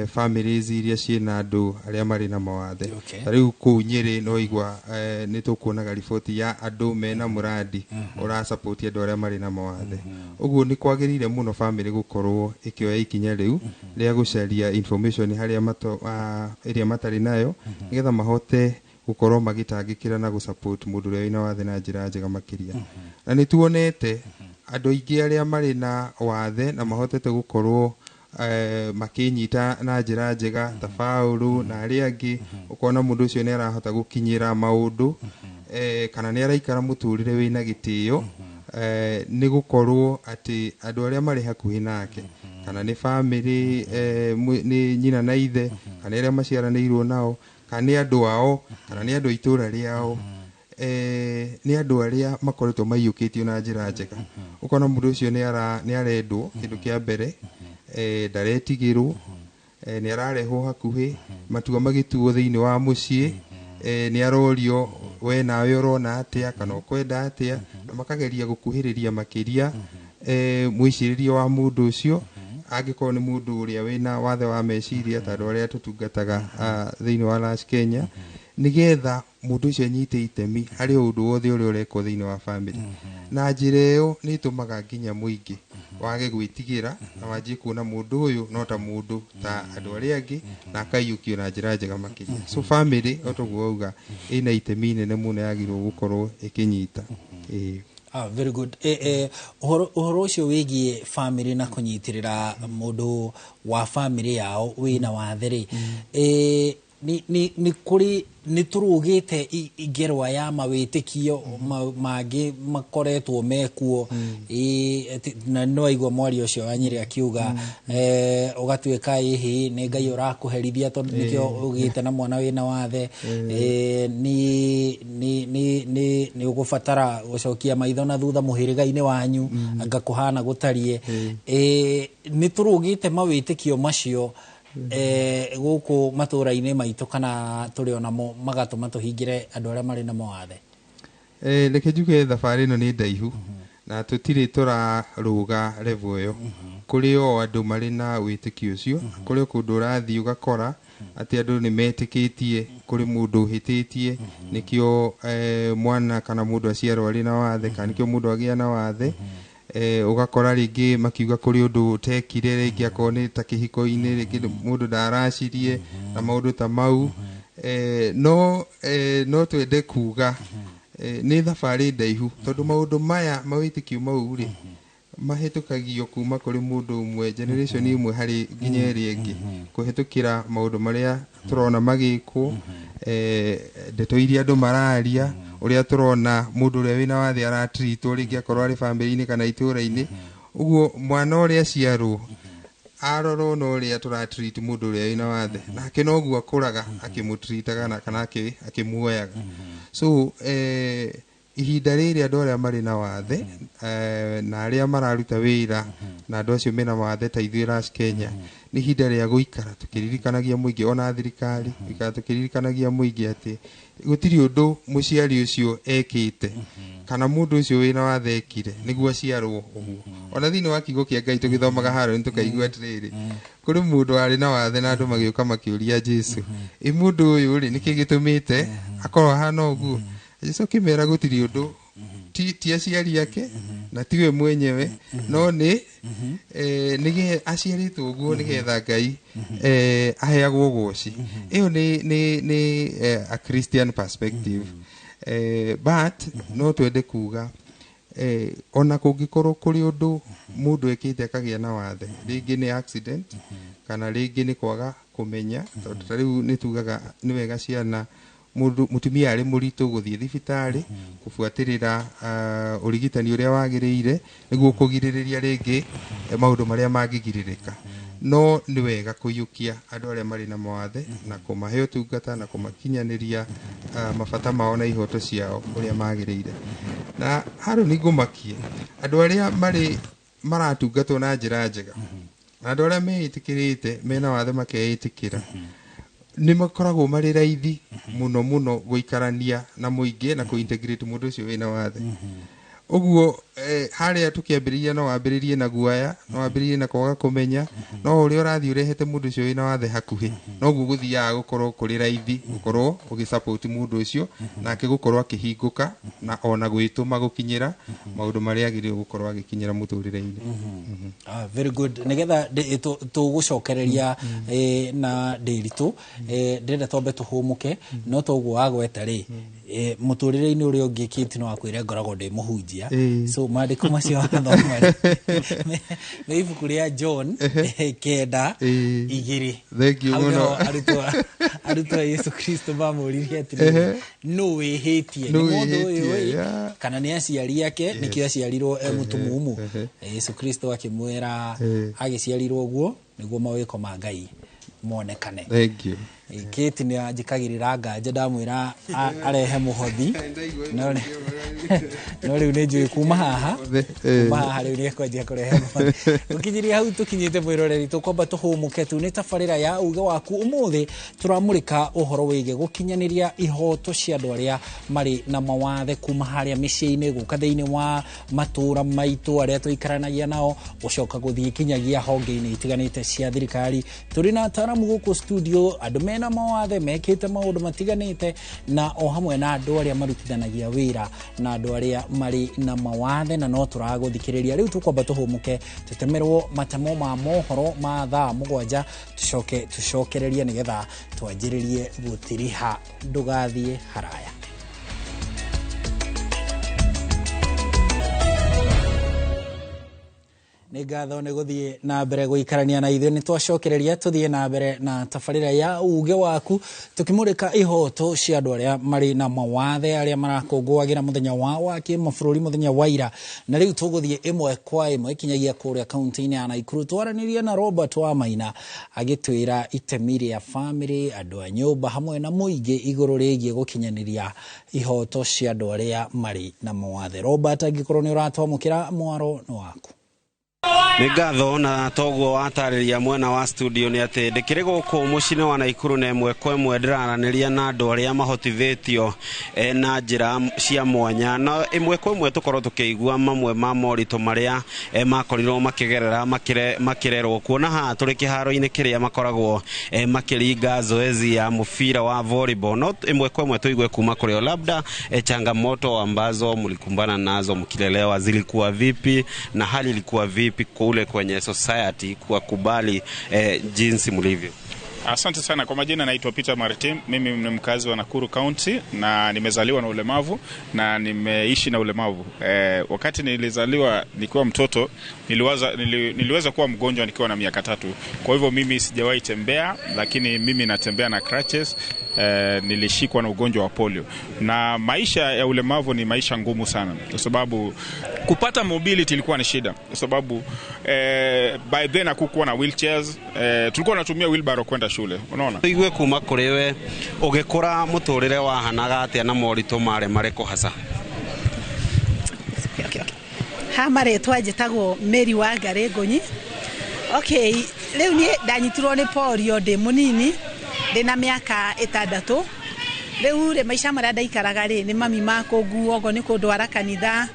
families iria ciĩna andũ arĩa marĩ na mawathe. Ta rĩu kũu Nyĩrĩ no igua nĩ tũkuonaga riboti ya andũ mena mũrandi ũrasupport andũ arĩa marĩ na mawathe. Ũguo nĩ kwagĩrĩire mũno family gũkorwo ĩkĩoya ikinya rĩu rĩa gũcaria information harĩa ĩrĩa matarĩ nayo, nĩgetha mahote gũkorwo magĩtangĩkĩra na gũsupport mũndũ ũrĩa wĩna wathe na njĩra njega makĩria. Na nĩ tuonete andũ aingĩ arĩa marĩ na wathe na mahotete gũkorwo Makĩnyita na njĩra njega ta Paũlũ na arĩa angĩ, ũkona mũndũ ũcio nĩ arahota gũkinyĩra maũndũ, kana nĩ araikara mũtũrĩre wĩna gĩtĩo, nĩ gũkorwo atĩ andũ arĩa marĩ hakuhĩ nake, kana nĩ bamĩrĩ, nĩ nyina na ithe, kana arĩa maciaranĩirwo nao, kana nĩ andũ ao, kana nĩ andũ a itũra rĩao, nĩ andũ arĩa makoretwo maiyũkĩtio na njĩra njega. Ũkona mũndũ ũcio nĩ arendwo, kĩndũ kĩa mbere, ndaretigĩrwo, nĩ ararehwo hakuhĩ, matua magĩtuo thĩinĩ wa mũciĩ, nĩ arorio we nawe ũrona atĩa kana ũkwenda atĩa, na makageria gũkuhĩrĩria makĩria mwĩcirĩrie wa mũndũ ũcio, angĩkorwo nĩ mũndũ ũrĩa wĩna wathe wa meciria ta andũ arĩa tũtungataga thĩinĩ wa Lash Kenya, nĩgetha mũndũ ũcio anyite itemi harĩ o ũndũ wothe ũrĩa ũrekwo thĩinĩ wa bamĩrĩ. Na njĩra ĩyo nĩ ĩtũmaga nginya mũingĩ wage gwĩtigĩra na wanjie kuona mũndũ ũyũ no ta mũndũ ta andũ arĩa angĩ, na akaiyũkio na njĩra njega makĩria. So family, o toguo wauga, ĩna itemi inene mũno yagĩrĩirwo gũkorwo ĩkĩnyita. Ĩĩ. Ah, very good. Ũhoro ũcio wĩgiĩ family na kũnyitĩrĩra mũndũ wa family yao wĩna wathe rĩ, nĩ kũrĩ nĩ tũrũgĩte ngerwa ya mawĩtĩkio mangĩ makoretwo mekuo, na nĩ waigua mwaria ũcio wa Nyĩrĩ akiuga, ũgatuĩka ĩhĩ nĩ Ngai ũrakũherithia tondũ nĩkĩo ũgĩte na mwana wĩna wathe, nĩ ũgũbatara gũcokia maitho na thutha mũhĩrĩga-inĩ wanyu anga kũhana gũtariĩ. Nĩ tũrũgĩte mawĩtĩkio macio gũkũ matũra-inĩ maitũ, kana tũrĩ onamo magatũma tũhingĩre andũ arĩa marĩ na mawathe? Reke njuge thabarĩ ĩno nĩ ndaihu na tũtirĩ tũrarũga level ĩyo. Kũrĩ o andũ marĩ na wĩtĩkio ũcio, kũrĩ o kũndũ ũrathiĩ ũgakora atĩ andũ nĩ metĩkĩtie kũrĩ mũndũ ũhĩtĩtie, nĩkĩo mwana kana mũndũ aciarwo arĩ na wathe, kana nĩkĩo mũndũ agĩa na wathe. Ũgakora rĩngĩ makiuga kũrĩ ũndũ ũtekire, rĩngĩ akorwo nĩ ta kĩhiko-inĩ, rĩngĩ mũndũ ndaracirie na maũndũ ta mau. No twende kuga nĩ thabarĩ ndaihu, tondũ maũndũ maya mawĩtĩkio mau rĩ mahĩtũkagio kuma kũrĩ mũndũ ũmwe, generation ĩmwe harĩ nginya ĩrĩa ĩngĩ, kũhĩtũkĩra maũndũ marĩa tũrona magĩkwo, ndeto iria andũ mararia, ũrĩa tũrona mũndũ ũrĩa wĩna wathe aratreatwo, rĩngĩ akorwo arĩ bamĩrĩ-inĩ kana itũũra-inĩ. Ũguo mwana ũrĩa aciarwo arorwo na ũrĩa tũratreat mũndũ ũrĩa wĩna wathe, nake noguo akũraga akĩmũtreataga na kana akĩmuoyaga. So ihinda rĩrĩ andũ arĩa marĩ na wathe, na arĩa mararuta wĩra na andũ acio mena wathe ta ithuĩ Lash Kenya, nĩ ihinda rĩa gũikara tũkĩririkanagia mũingĩ, ona thirikari gũikara tũkĩririkanagia mũingĩ atĩ gũtirĩ ũndũ mũciari ũcio ekĩte kana mũndũ ũcio wĩna wathe ekire nĩguo aciarwo ũguo. Ona thĩinĩ wa kiugo kĩa Ngai tũgĩthomaga harĩa nĩ tũkaigua atĩrĩrĩ, kũrĩ mũndũ warĩ na wathe na andũ magĩũka makĩũria Jesũ, ĩ mũndũ ũyũ rĩ nĩkĩ gĩtũmĩte akorwo ahana ũguo? Jesũ akĩmera gũtirĩ ũndũ, ti aciari ake na tiwe mwenyewe, no nĩ nĩge aciarĩtwo ũguo nĩgetha Ngai aheagwo ũgoci. Ĩyo nĩ a Christian perspective. But no twende kuga, ona kũngĩkorwo kũrĩ ũndũ mũndũ ekĩte akagĩa na wathe, rĩngĩ nĩ accident kana rĩngĩ nĩ kwaga kũmenya, tondũ ta rĩu nĩ tugaga nĩ wega ciana mũndũ mũtumia arĩ mũritũ gũthiĩ thibitarĩ kũbuatĩrĩra ũrigitani ũrĩa wagĩrĩire nĩguo kũgirĩrĩria rĩngĩ maũndũ marĩa mangĩgirĩrĩka. No nĩ wega kũiyũkia andũ arĩa marĩ na mawathe na kũmahe ũtungata na kũmakinyanĩria mabata mao na ihoto ciao ũrĩa magĩrĩire. Na Harũni ngũmakie andũ arĩa marĩ maratungatwo na njĩra njega na andũ arĩa meĩtĩkĩrĩte mena wathe makeĩtĩkĩra nĩ makoragwo marĩ raithi mũno mũno gũikarania na mũingĩ na kũ-integrate mũndũ ũcio wĩna wathe. Ũguo harĩa tũkĩambĩrĩria no wambĩrĩrie na guaya, no wambĩrĩrie na kwaga kũmenya, no ũrĩa ũrathiĩ ũrehete mũndũ ũcio wĩna wathe hakuhĩ noguo gũthiaga gũkorwo kũrĩ raithi gũkorwo ũgĩsupport mũndũ ũcio nake gũkorwo akĩhingũka na ona gwĩtũma gũkinyĩra maũndũ marĩa agĩrĩirwo gũkorwo agĩkinyĩra mũtũrĩre-inĩ. Very good. Nĩgetha tũgũcokereria na ndĩritũ, ndĩrenda twambe tũhũmũke, no toguo wagweta rĩ, Mũtũrĩre-inĩ ũrĩa ũngĩ Kate no akwĩre ngoragwo ndĩ mũhunjia. So maandĩko macio wathoma nĩ ibuku rĩa John 9:2. Thank you Hau nĩho mũno. arutwo a Yesu Kristo mamũririe atĩrĩrĩ, nũ wĩhĩtie, nĩ Nũ mũndũ ũyũ wĩhĩtie, ĩ, kana nĩ aciari ake, nĩkĩo aciarirwo e mũtumumu? Yesu Kristo akĩmwĩra agĩciarirwo ũguo nĩguo mawĩko ma Ngai monekane. Thank you. Kate nĩ anjĩkagĩrĩra nganja ndamwĩra arehe mũhothi, no rĩu nĩ njũĩ kuma haha rĩu nĩ ekwanjia kũrehe mũhothi. Gũkinyĩria hau tũkinyĩte mwĩroreri, tũkwamba tũhũmũke tu. Nĩ tabarĩra ya uge waku. Ũmũthĩ tũramũrĩka ũhoro wĩgiĩ gũkinyanĩria ihoto cia andũ arĩa marĩ na mawathe kuma harĩa mĩciĩ-inĩ gũka thĩinĩ wa matũũra maitũ arĩa tũikaranagia nao, gũcoka gũthiĩ kinyagia honge-inĩ itiganĩte cia thirikari. Tũrĩ na ataaramu gũkũ studio, andũ mena mawathe mekĩte maũndũ matiganĩte, na o hamwe na andũ arĩa marutithanagia wĩra na andũ arĩa marĩ na mawathe, na no tũragũthikĩrĩria. Rĩu tũkwamba tũhũmũke, tũtemerwo matemo ma mohoro ma thaa 7, tũcoke tũcokererie nĩgetha twanjĩrĩrie gũtiriha. Ndũgathiĩ haraya. Nĩ ngatho nĩ gũthiĩ na mbere gũikarania na ithuĩ. Nĩ twacokereria tũthiĩ na mbere na tabarĩra ya uge waku, tũkĩmũrĩka ihoto cia andũ arĩa marĩ na mawathe arĩa marakũngũagĩra mũthenya wao wa kĩmabũrũri mũthenya wa ira. Na rĩu tũgũthiĩ ĩmwe kwa ĩmwe kinyagia kũrĩa kaunti-inĩ ya Nakuru, twaranĩrie na Robert Wamaina agĩtwĩra itemi rĩa bamĩrĩ, andũ a nyũmba hamwe na mũingĩ igũrũ rĩgiĩ gũkinyanĩria ihoto cia andũ arĩa marĩ na mawathe. Robert, angĩkorwo nĩ ũratwamũkĩra, mwaro nĩ waku. Nĩ ngatho na toguo watarĩria mwena wa studio nĩ atĩ ndĩkĩrĩ gũkũ mũciĩ-inĩ wa Nakuru na ĩmwe kwa ĩmwe ndĩraranĩria na andũ arĩa mahotithĩtio na njĩra cia mwanya, na ĩmwe kwa ĩmwe tũkorwo tũkĩigua mamwe ma moritũ marĩa makorirwo makĩgerera makĩrerwo. Kuona haha tũrĩ kĩharo-inĩ kĩrĩa makoragwo makĩringa zoezi ya mũbira wa volleyball, no ĩmwe kwa ĩmwe tũigue kuma kũrĩ o labda changamoto ambazo mlikumbana nazo mkilelewa zilikuwa vipi na hali ilikuwa vipi kule kwenye society kuwakubali jinsi mlivyo. Asante sana. Kwa majina naitwa Peter Martin. Mimi ni mkazi wa Nakuru County na nimezaliwa na ulemavu na nimeishi na ulemavu. Wakati nilizaliwa nikiwa mtoto niliweza kuwa mgonjwa nikiwa na miaka 3. Kwa hivyo mimi sijawahi tembea, lakini mimi natembea na crutches. Nilishikwa na ugonjwa wa polio. Na maisha ya ulemavu ni maisha ngumu sana, kwa sababu kupata mobility ilikuwa ni shida, kwa sababu by then hakukuwa na wheelchairs. Tulikuwa tunatumia wheelbarrow kwenda shule, unaona. Tuigue kuma kuri we ugikura muturire wahanaga atia na moritũ mare marĩkũ hasa? Okay. Ha marĩtwa njĩtagwo Mary Wangari Ngunyi. Okay, rĩu niĩ ndanyitirwo nĩ polio ndĩ mũnini, ndĩna mĩaka 6. Rĩu rĩ maica marĩa ndaikaraga rĩ nĩ mami makũngua ogo nĩ kũndwara kanitha,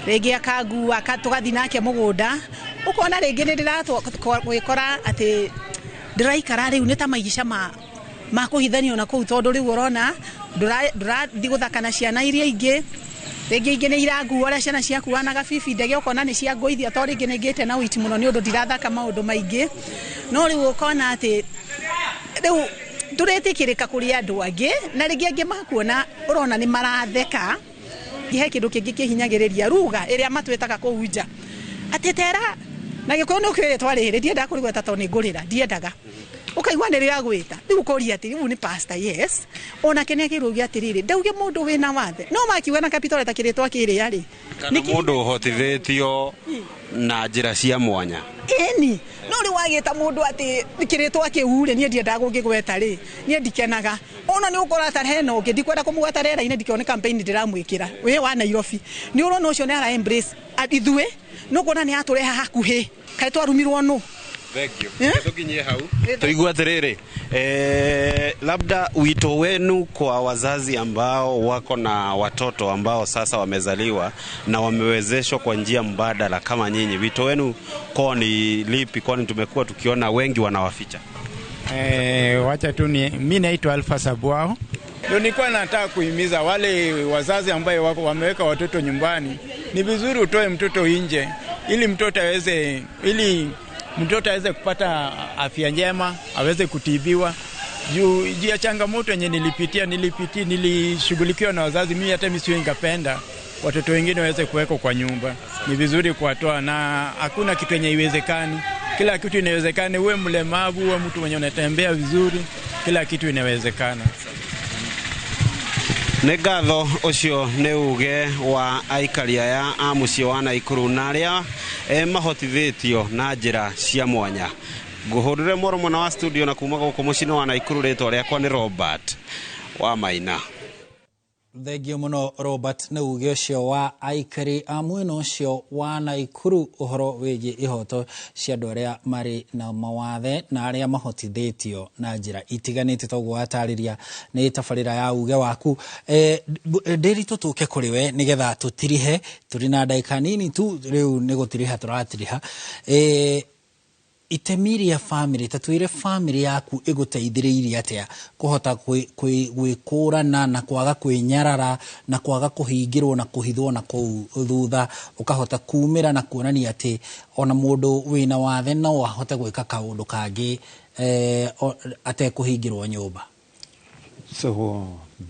rĩngĩ akangua tũgathiĩ nake mũgũnda. Ũkona rĩngĩ nĩ ndĩragwĩkora atĩ ndĩraikara rĩu nĩ ta maica ma kũhithanio na kũu, tondũ rĩu ũrona ndũrathiĩ gũthaka na ciana iria ingĩ. Rĩngĩ ingĩ nĩ irangua ũrĩa ciana ciakuanaga bibi ndege, ũkona nĩ ciangũithia tondũ rĩngĩ nĩ ngĩte na ũiti mũno nĩ ũndũ ndirathaka maũndũ maingĩ. No rĩu ũkona atĩ rĩu ndũretĩkĩrĩka kũrĩ andũ angĩ, na rĩngĩ angĩ makuona ũrona nĩ maratheka. He kĩndũ kĩngĩ kĩhinyagĩrĩria ruga ĩrĩa matwĩtaga kũu nja atĩ tera na gĩkũyũ nĩ ũkĩũĩ rĩtwa rĩrĩ ndiendaga kũrĩgweta tondũ nĩ ngũrĩra, ndiendaga. Ũkaigua nĩ rĩragwĩta rĩu ũkoria atĩ rĩu nĩ pastor, yes, onake nĩ akĩrwo uge atĩrĩrĩ ndauge mũndũ wĩna wathe no makiuga na kapitole ta kĩrĩtwa kĩrĩa rĩ kana mũndũ ũhotithĩtio na njĩra cia mwanya. Ĩni no rĩu wagĩta mũndũ atĩ kĩrĩtwa kĩu rĩ niĩ ndiendaga gũkĩgweta rĩ niĩ ndikenaga. Ona nĩ ũkora ta hena ũngĩ ndikwenda kũmũgweta rĩera-inĩ ndikĩone campaign ndĩramwĩkĩra wĩ wa Nairobi, nĩ ũrona ũcio nĩ ara embrace ithuĩ, no kuona nĩ atũreha hakuhĩ kaĩ twarumirwo nũ. Thank you. Tukinyie hau. Tuigue atiriri. Labda wito wenu kwa wazazi ambao wako na watoto ambao sasa wamezaliwa na wamewezeshwa kwa njia mbadala kama nyinyi, wito wenu kwa ni lipi? Kwani tumekuwa tukiona wengi wanawaficha. Wacha tu ni mimi naitwa Alpha Sabuao. Ndio nilikuwa nataka kuhimiza wale wazazi ambao wako wameweka watoto nyumbani, ni vizuri utoe mtoto nje ili mtoto aweze kupata afya njema, aweze kutibiwa. Juu ya changamoto yenye nilipitia, nilishughulikiwa na wazazi. Mimi hata mimi sio ningependa watoto wengine waweze kuwekwa kwa nyumba. Ni vizuri kuwatoa, na hakuna kitu yenye iwezekani. Kila kitu inawezekana, uwe mlemavu, uwe mtu mwenye unatembea vizuri, kila kitu inawezekana. Nĩ ngatho ũcio nĩ uge wa aikari aya a mũciĩ wa Naikuru na arĩa mahotithĩtio na njĩra cia mwanya. Ngũhũrĩre mworo mwena wa studio na kuma gũkũ mũciĩ-inĩ wa Naikuru, rĩtwa rĩakwa nĩ Robert wa Maina. Thengio mũno Robert nĩ uge ũcio wa aikari a mwena ũcio wa Naikuru ũhoro wĩgiĩ ihoto cia andũ arĩa marĩ na mawathe na arĩa mahotithĩtio na njĩra itiganĩte toguo watarĩria nĩ tabarĩra ya uge waku. Ndĩritũ tũke kũrĩ we nĩgetha tũtirihe, tũrĩ na ndagĩka nini tu rĩu nĩ gũtiriha tũratiriha. Itemi rĩa family, ta twĩre family yaku ĩgũteithĩrĩirie atĩa kũhota gwĩkũrana na kwaga kwĩnyarara na kwaga kũhingĩrwo na kũhithwo na kũu thutha, ũkahota kumĩra na kuonania atĩ ona mũndũ wĩna wathe no ahote gwĩka kaũndũ kangĩ atekũhingĩrwo nyũmba? So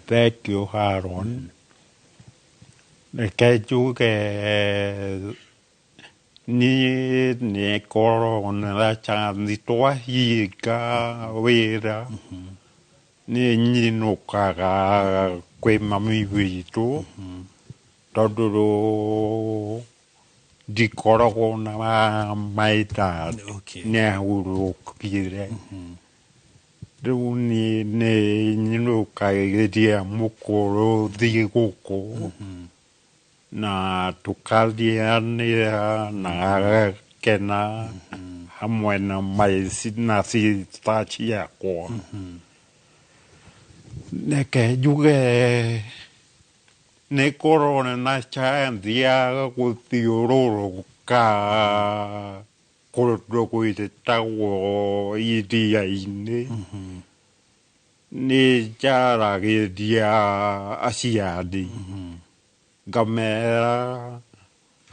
thank you Haron. Reke njuge niĩ nĩngoragwo na chance twahinga wĩra niĩ nyinũkaga kwĩ mami witũ tondũ ndikoragwo na my dad, nĩahurũkire. Rĩu niĩ nĩ nyinũkagĩria mũkũrũ thiĩ gũkũ na tukarĩanĩra na agakena hamwe na my na sister ciakwa. Reke njuge nĩ ngoragwo na chance ya gũthiũrũrũka kũndũ gwĩtagwo iria-inĩ. Nĩ njaragĩria aciari ngamera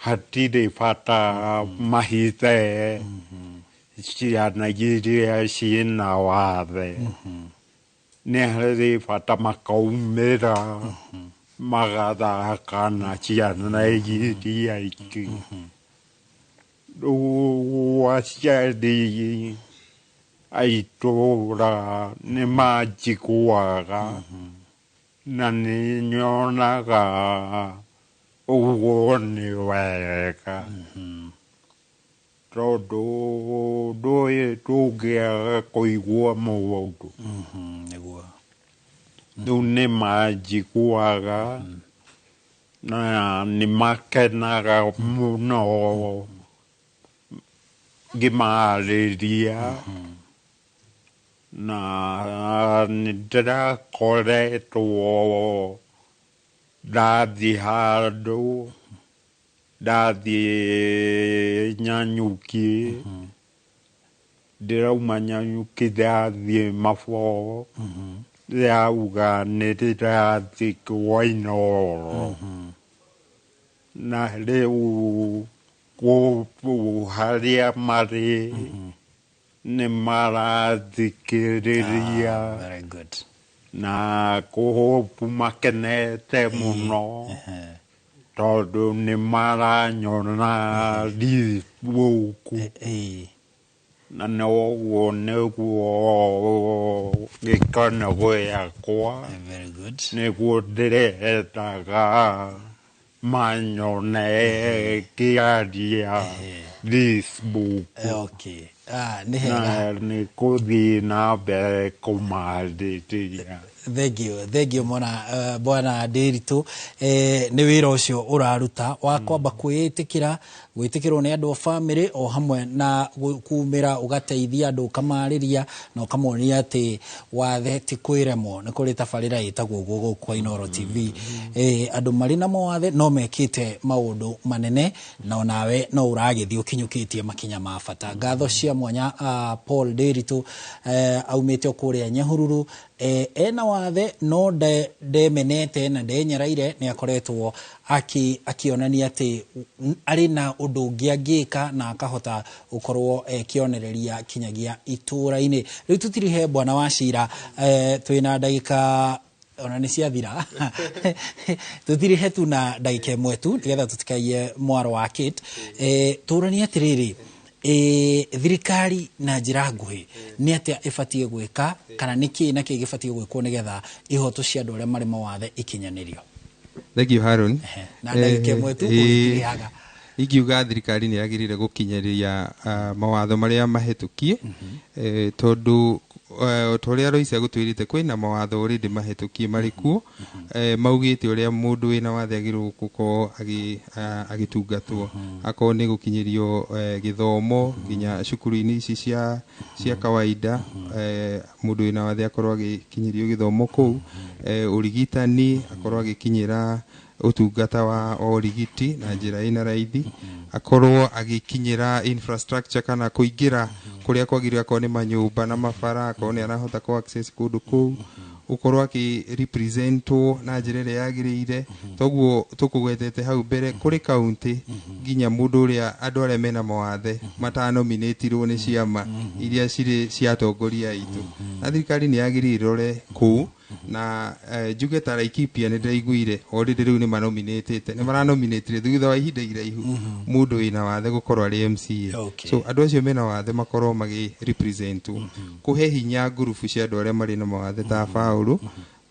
hatirĩ bata mahithe ciana iria ciĩna wathe, nĩ harĩ bata makaumĩra magathaka na ciana iria ingĩ. Rĩu aciari a itũũra nĩ manjiguaga na nĩ nyonaga ũguo nĩ wega tondũ ndũĩ ndũngĩaga kũigua mũndũ. Nĩguo. Rĩu nĩ manjiguaga na nĩ makenaga mũno ngĩmarĩria na nĩ ndĩrakoretwo ndathiĩ handũ, ndathiĩ Nanyuki, ndĩrauma Nanyuki ndathiĩ Maboo, ndĩrauga nĩ ndĩrathiĩ kwa Inooro. Na rĩu gũkũ harĩa marĩ nĩ marathikĩrĩria na kũhopu makenete mũno tondũ nĩ maranyona gũkũ na noguo nĩguo gĩkeno gĩakwa, nĩguo ndĩrendaga manyone ngĩaria Facebook. Nĩ hega. Na nĩ kũthiĩ na mbere kũmarĩria. Thengio mwana bwana Ndĩritũ, nĩ wĩra ũcio ũraruta wa kwamba kwĩĩtĩkĩra gwĩtĩkĩrwo nĩ andũ a family o hamwe na kumĩra ũgateithia andũ ũkamarĩria na ũkamonia atĩ wathe ti kwĩremwo. Nĩ kũrĩ tabarĩra ĩtagwo ũguo gũkũ kwa Inooro TV. Andũ marĩ na mawathe no mekĩte maũndũ manene na onawe no ũragĩthiĩ ũkinyũkĩtie makinya ma bata. Ngatho cia mwanya Paul Ndĩritũ aumĩte o kũrĩa Nyahururu, ena wathe no ndemenete na ndenyaraire, nĩ akoretwo akĩonania atĩ arĩ na ũndũ ũndũ ũngĩ angĩka na akahota gũkorwo kĩonereria kinyagia itũra-inĩ. Rĩu tũtirihe bwana wa cira, twĩna ndagĩka ona nĩ ciathira, tũtirihe tu na ndagĩka ĩmwe tu nĩgetha tũtikaiye mwaro wa Kate. Tũranie atĩrĩrĩ, thirikari na njĩra nguhĩ nĩ atĩa ĩbatiĩ gwĩka, kana nĩ kĩĩ na kĩĩ gĩbatiĩ gwĩkwo nĩgetha ihoto cia andũ arĩa marĩ mawathe ikinyanĩrio? Thank you, Haron. Na ndagĩka ĩmwe tu, ũgĩtirihaga. Ingiuga thirikari nĩ yagĩrĩire gũkinyĩria mawatho marĩa mahĩtũkie, tondũ ta ũrĩa Royce agũtwĩrĩte, kwĩna mawatho already mahĩtũkie marĩ kuo, maugĩte ũrĩa mũndũ wĩna wathe agĩrĩirwo gũkorwo agĩtungatwo, akorwo nĩ gũkinyĩrio gĩthomo nginya cukuru-inĩ ici cia kawaida, mũndũ wĩna wathe akorwo agĩkinyĩrio gĩthomo kũu, ũrigitani akorwo agĩkinyĩra ũtungata wa ũrigiti na njĩra ĩna raithi, akorwo agĩkinyĩra infrastructure kana kũingĩra kũrĩa kwagĩrĩire, akorwo nĩ manyũmba na mabara, akorwo nĩ arahota kũ access kũndũ kũu, ũkorwo akĩ representwo na njĩra ĩrĩa yagĩrĩire. Toguo tũkũgwetete hau mbere, kũrĩ kaunti nginya mũndũ ũrĩa andũ arĩa mena mawathe matanominĩtirwo nĩ ciama iria cirĩ cia atongoria aitũ, na thirikari nĩ yagĩrĩire ĩrore kũu. Na njuge ta Laikipia nĩ ndĩraiguire already rĩu nĩ manominĩtĩte, nĩ maranominĩtire thutha wa ihinda iraihu mũndũ wĩna wathe gũkorwo arĩ MCA. So andũ acio mena wathe makorwo magĩ representwo, kũhe hinya ngurubu cia andũ arĩa marĩ na mawathe ta Paũlũ,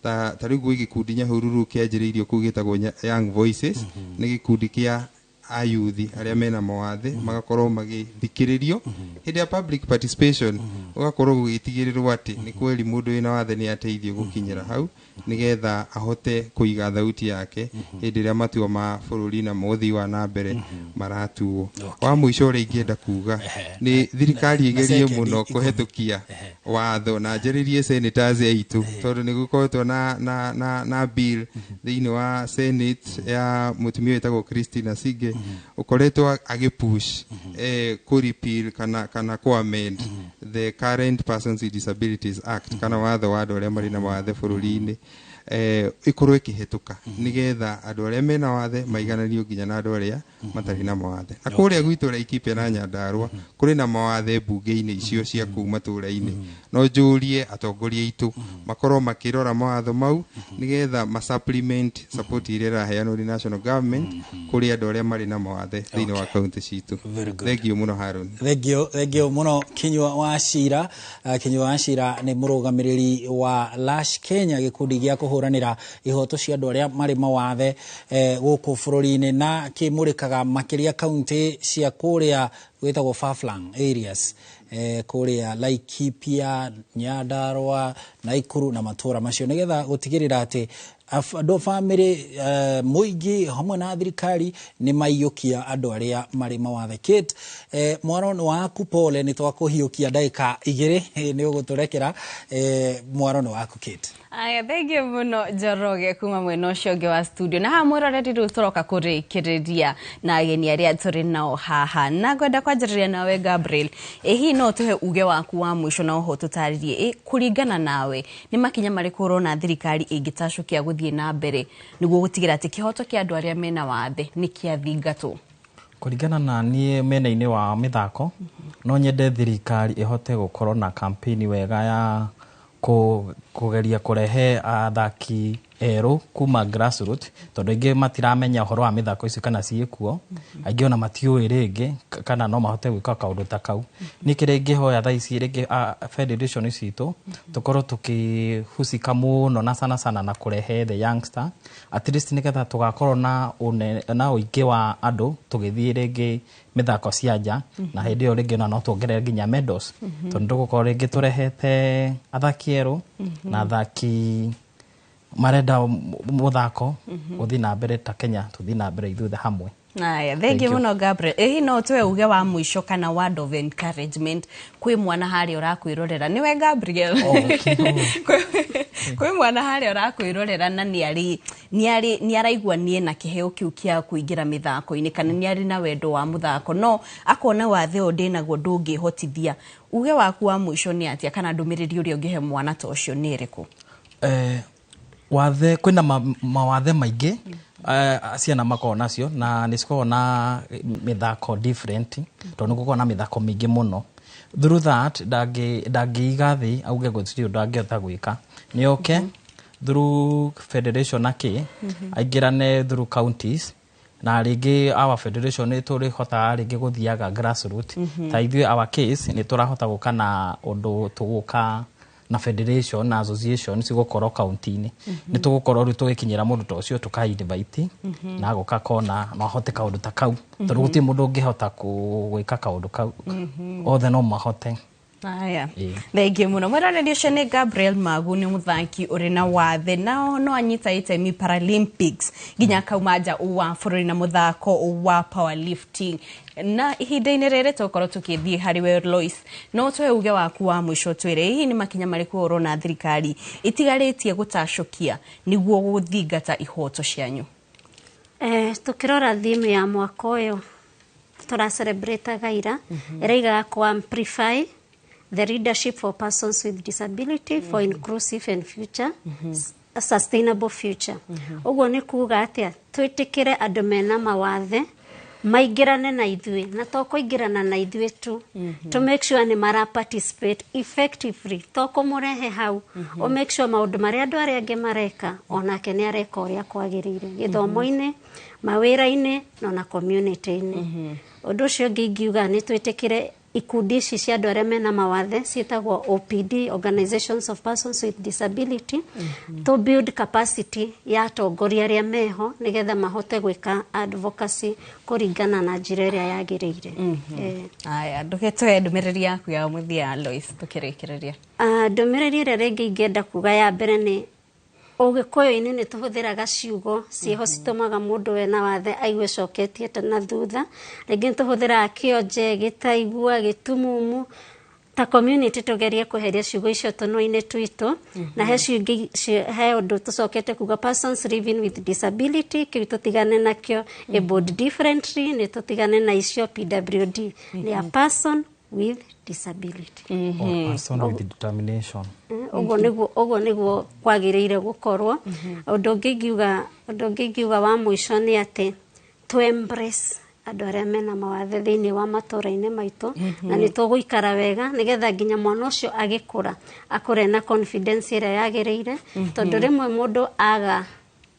ta rĩu gwĩ gĩkundi Nyahururu kĩanjĩrĩirio kũu gĩtagwo Young Voices, nĩ gĩkundi kĩa ayuthi arĩa mena mawathe, magakorwo magĩthikĩrĩrio hĩndĩ ya public participation, ũgakorwo gũgĩtigĩrĩrwo atĩ nĩ kweri mũndũ wĩna wathe nĩ ateithio gũkinyĩra hau nĩgetha ahote kũiga thauti yake hĩndĩ ĩrĩa matua ma bũrũri na mothii wa na mbere maratuo. Wa mũico ũrĩa ingĩenda kuga nĩ thirikari ĩgerie mũno kũhetũkia watho na njarĩrie senators aitũ, tondũ nĩ gũkoretwo na bill thĩinĩ wa Senate ya mũtumia wĩtagwo Christina Sige, ũkoretwo agĩpush kũ repeal kana kũ amend the current Persons with Disabilities Act, kana watho wa andũ arĩa marĩ na mawathe bũrũri-inĩ, ĩkorwo ĩkĩhetũka nĩgetha andũ arĩa mena wathe maigananio nginya na andũ arĩa matarĩ na mawathe. Na kũrĩa gwitũ Laikipia na Nyandarua kũrĩ na mawathe mbunge-inĩ icio cia kũu matũũra-inĩ, no njũrie atongoria aitũ makorwo makĩrora mawatho mau nĩgetha ma supplement support ĩrĩa ĩraheanwo nĩ national government kũrĩ andũ arĩa marĩ na mawathe thĩinĩ wa kaunti citũ. Thank you mũno, Haron. Thank you, thank you mũno, Kinyua wa Cira. Kinyua wa Cira nĩ mũrũgamĩrĩri wa Lash Kenya, gĩkundi gĩa kũhũranĩra ihoto cia andũ arĩa marĩ mawathe gũkũ bũrũri-inĩ, na kĩmũrĩkaga makĩria kaunti cia kũrĩa gwĩtagwo far-flung areas, kũrĩa Laikipia, Nyandarua, Naikuru na matũra macio, nĩgetha gũtigĩrĩra atĩ andũ bamĩrĩ, mũingĩ hamwe na thirikari nĩ maiyũkia andũ arĩa marĩ mawathe. Kate, mwaro nĩ waku, pole nĩ twakũhiũkia ndagĩka 2, nĩ ũgũtũrekera. Mwaro nĩ waku, Kate. Aya, thank you mũno Njoroge kuma mwena ũcio ũngĩ wa studio. Na haha mwĩroreri, rĩu tũroka kũrĩkĩrĩria na ageni arĩa tũrĩ nao haha, na ngwenda kwanjĩrĩria nawe Gabriel. Ĩ hihi no tũhe uge waku wa mũico na oho tũtarĩrie, ĩ kũringana nawe nĩ makinya marĩkũ ũrona thirikari ĩngĩtacũkia gũthiĩ na mbere nĩguo gũtigĩra atĩ kĩhoto kĩa andũ arĩa mena wathe nĩ kĩathingatwo? Kũringana na niĩ, mena-inĩ wa mĩthako, no nyende thirikari ĩhote gũkorwo na campaign wega ya kũgeria kũrehe athaki erũ kuma grassroots, tondũ aingĩ matiramenya ũhoro wa mĩthako icio kana ciĩkuo, aingĩ ona matiũĩ rĩngĩ kana no mahote gwĩka kaũndũ ta kau. Niĩ kĩrĩa ingĩhoya thaa ici rĩngĩ, federation citũ tũkorwo tũkĩhusika mũno na sana sana na kũrehe the youngster, at least nĩgetha tũgakorwo na ũingĩ wa andũ tũgĩthiĩ rĩngĩ mĩthako cia nja, na hĩndĩ ĩyo rĩngĩ ona no tuongerere nginya medals, tondũ tũgũkorwo rĩngĩ tũrehete athaki erũ na athaki marenda mũthako gũthiĩ na mbere ta Kenya, tũthiĩ na mbere ithuothe hamwe. Aya, thank you mũno Gabriel. Ĩ no tuwe uge wa mũico kana word of encouragement kwĩ mwana harĩa ũrakwĩrorera? Nĩwe Gabriel. Kwĩ mwana harĩa ũrakwĩrorera na nĩ araigua niĩ na kĩheo kĩu kĩa kũingĩra mĩthako-inĩ, kana nĩ arĩ na wendo wa mũthako, no akona wathe ũyũ ndĩnaguo ndũngĩhotithia. Uge waku wa mũico nĩ atĩa, kana ndũmĩrĩri ũrĩa ũngĩhe mwana ta ũcio nĩ ĩrĩkũ? Wathe kwĩna mawathe maingĩ Ciana makoragwo nacio na nĩ cikoragwo na mĩthako different, tondũ nĩ gũkoragwo na mĩthako mĩingĩ mũno. Through that ndangĩiga thĩ auge gũtirĩ ũndũ angĩhota gwĩka, nĩ oke through federation na kĩ aingĩrane through counties, na rĩngĩ our federation nĩ tũrĩhotaga rĩngĩ gũthiaga grassroot. Ta ithuĩ, our case, nĩ tũrahota gũka na ũndũ tũgũka na federation na association cigũkorwo kaunti-inĩ. Nĩ tũgũkorwo rĩu tũgĩkinyĩra mũndũ ta ũcio, tũka invite na agoka kona no ahote kaũndũ ta kau, tondũ gũtirĩ mũndũ ũngĩhota gwĩka kaũndũ kau, othe no mahote. Aya. Ĩĩ. Thengiũ mũno mwĩroreri ũcio nĩ Gabriel Magu, nĩ mũthaki ũrĩ na wathe nao no anyita itemi Paralympics nginya akauma nja wa bũrũri na mũthako wa powerlifting. Na ihinda-inĩ rĩrĩ tũgũkorwo tũkĩthiĩ harĩ we Lois, no tũhe uge waku wa mũico, twĩre hihi nĩ makinya marĩkũ ũrona thirikari itigarĩtie gũtacũkia nĩguo gũthingata ihoto cianyu? Tukirora theme ya mwaka ũyũ tũra celebrate ira, ĩraigaga ku amplify the leadership for persons with disability for inclusive and future a sustainable future. Ũguo nĩ kuga atĩa? Twĩtĩkĩre andũ mena mawathe maingĩrane na ithuĩ, na to kũingĩrana na ithuĩ tu, to make sure nĩ mara participate effectively, to kũmũrehe hau, o make sure maũndũ marĩa andũ arĩa angĩ mareka onake nĩ areka ũrĩa kwagĩrĩire, gĩthomo-inĩ, mawĩra-inĩ, na ona community-inĩ. Ũndũ ũcio ũngĩ ingiuga nĩ twĩtĩkĩre ikundi ici cia andũ arĩa mena mawathe ciĩtagwo OPD, Organizations of Persons with Disability, to build capacity ya atongoria arĩa meho nĩgetha mahote gwĩka advocacy kũringana na njĩra ĩrĩa yagĩrĩire. Aya, ndũgetũhe ndũmĩrĩri yaku ya mũthia, Lois, tũkĩrĩkĩrĩria. Ah, ndũmĩrĩri ĩrĩa rĩngĩ ingĩenda kuga ya mbere nĩ Ũgĩkũyũ-inĩ nĩ tũhũthĩraga ciugo ciĩho citũmaga mũndũ wena wathe aigue coketie ta na thutha. Rĩngĩ nĩ tũhũthĩraga kĩonje, gĩtaigua, gĩtumumu. Ta community tũgerie kweheria ciugo icio tũnua-inĩ twitũ. Na he ciugo he ũndũ tũcokete kuga persons living with disability, kĩu tũtigane nakĩo, abled differently nĩ tũtigane na icio, PWD nĩ a person with disability. Or person with determination. Ũguo nĩguo kwagĩrĩire gũkorwo. Ũndũ ũngĩ ingiuga wa mũico nĩ atĩ to embrace andũ arĩa mena mawathe thĩinĩ wa matũra-inĩ maitũ, na nĩ tũgũikara wega nĩgetha nginya mwana ũcio agĩkũra akũre na confidence ĩrĩa yagĩrĩire, tondũ rĩmwe mũndũ aga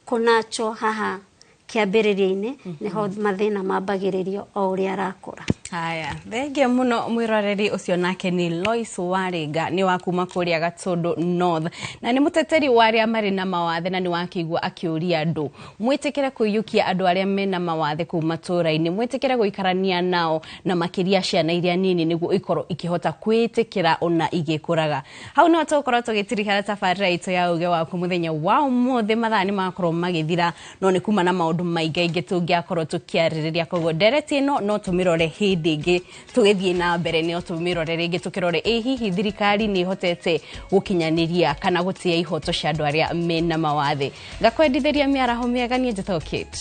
kũnachwo haha kĩambĩrĩria-inĩ nĩho mathĩna mambagĩrĩrio o ũrĩa arakũra. Haya, thengia mũno mwĩroreri ũcio. Nake nĩ Lois Waringa, nĩ wa kuma kũrĩa Gatũndũ North na nĩ mũteteri wa arĩa marĩ na mawathe, na nĩ wakĩigua akĩũria andũ mwĩtĩkĩre kũiyũkia andũ arĩa mena mawathe kũu matũũra-inĩ, mwĩtĩkĩre gũikarania nao na makĩria ciana iria nini nĩguo ikorwo ikĩhota kwĩtĩkĩra ona igĩkũraga. Hau no tũgũkorwo tũgĩtirihara tabarĩra itũ ya uge waku mũthenya wa ũmũthĩ. Mathaa nĩ makorwo magĩthira, no nĩ kuma na maũndũ maingĩ tũngĩakorwo tũkĩarĩrĩria, koguo ndereti ĩno no tũmĩrore hĩndĩ ĩngĩ tũgĩthiĩ na mbere, no tũmĩrore rĩngĩ tũkĩrore ĩ hihi thirikari nĩ ĩhotete gũkinyanĩria kana gũtĩa ihoto cia andũ arĩa mena mawathe. Ngakwendithĩria mĩaraho mĩega. Niĩ njĩtagwo Kate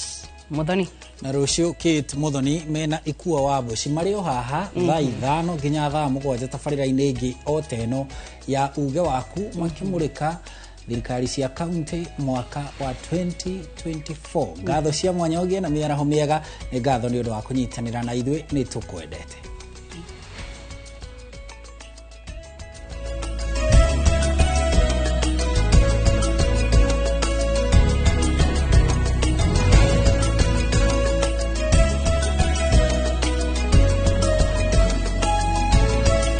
Muthoni. Na rũciũ Kate Muthoni mena Ikua wa Mboci marĩ o haha thaa 5 nginya thaa 7, tabarĩra-inĩ ĩngĩ o ta ĩno ya uge waku, makĩmũrĩka thirikari cia kaunti mwaka wa 2024. Ngatho cia mwanya, ũgĩe na mĩaraho mĩega. Nĩ ngatho nĩ ũndũ wa kũnyitanĩra na ithuĩ, nĩ tũkwendete.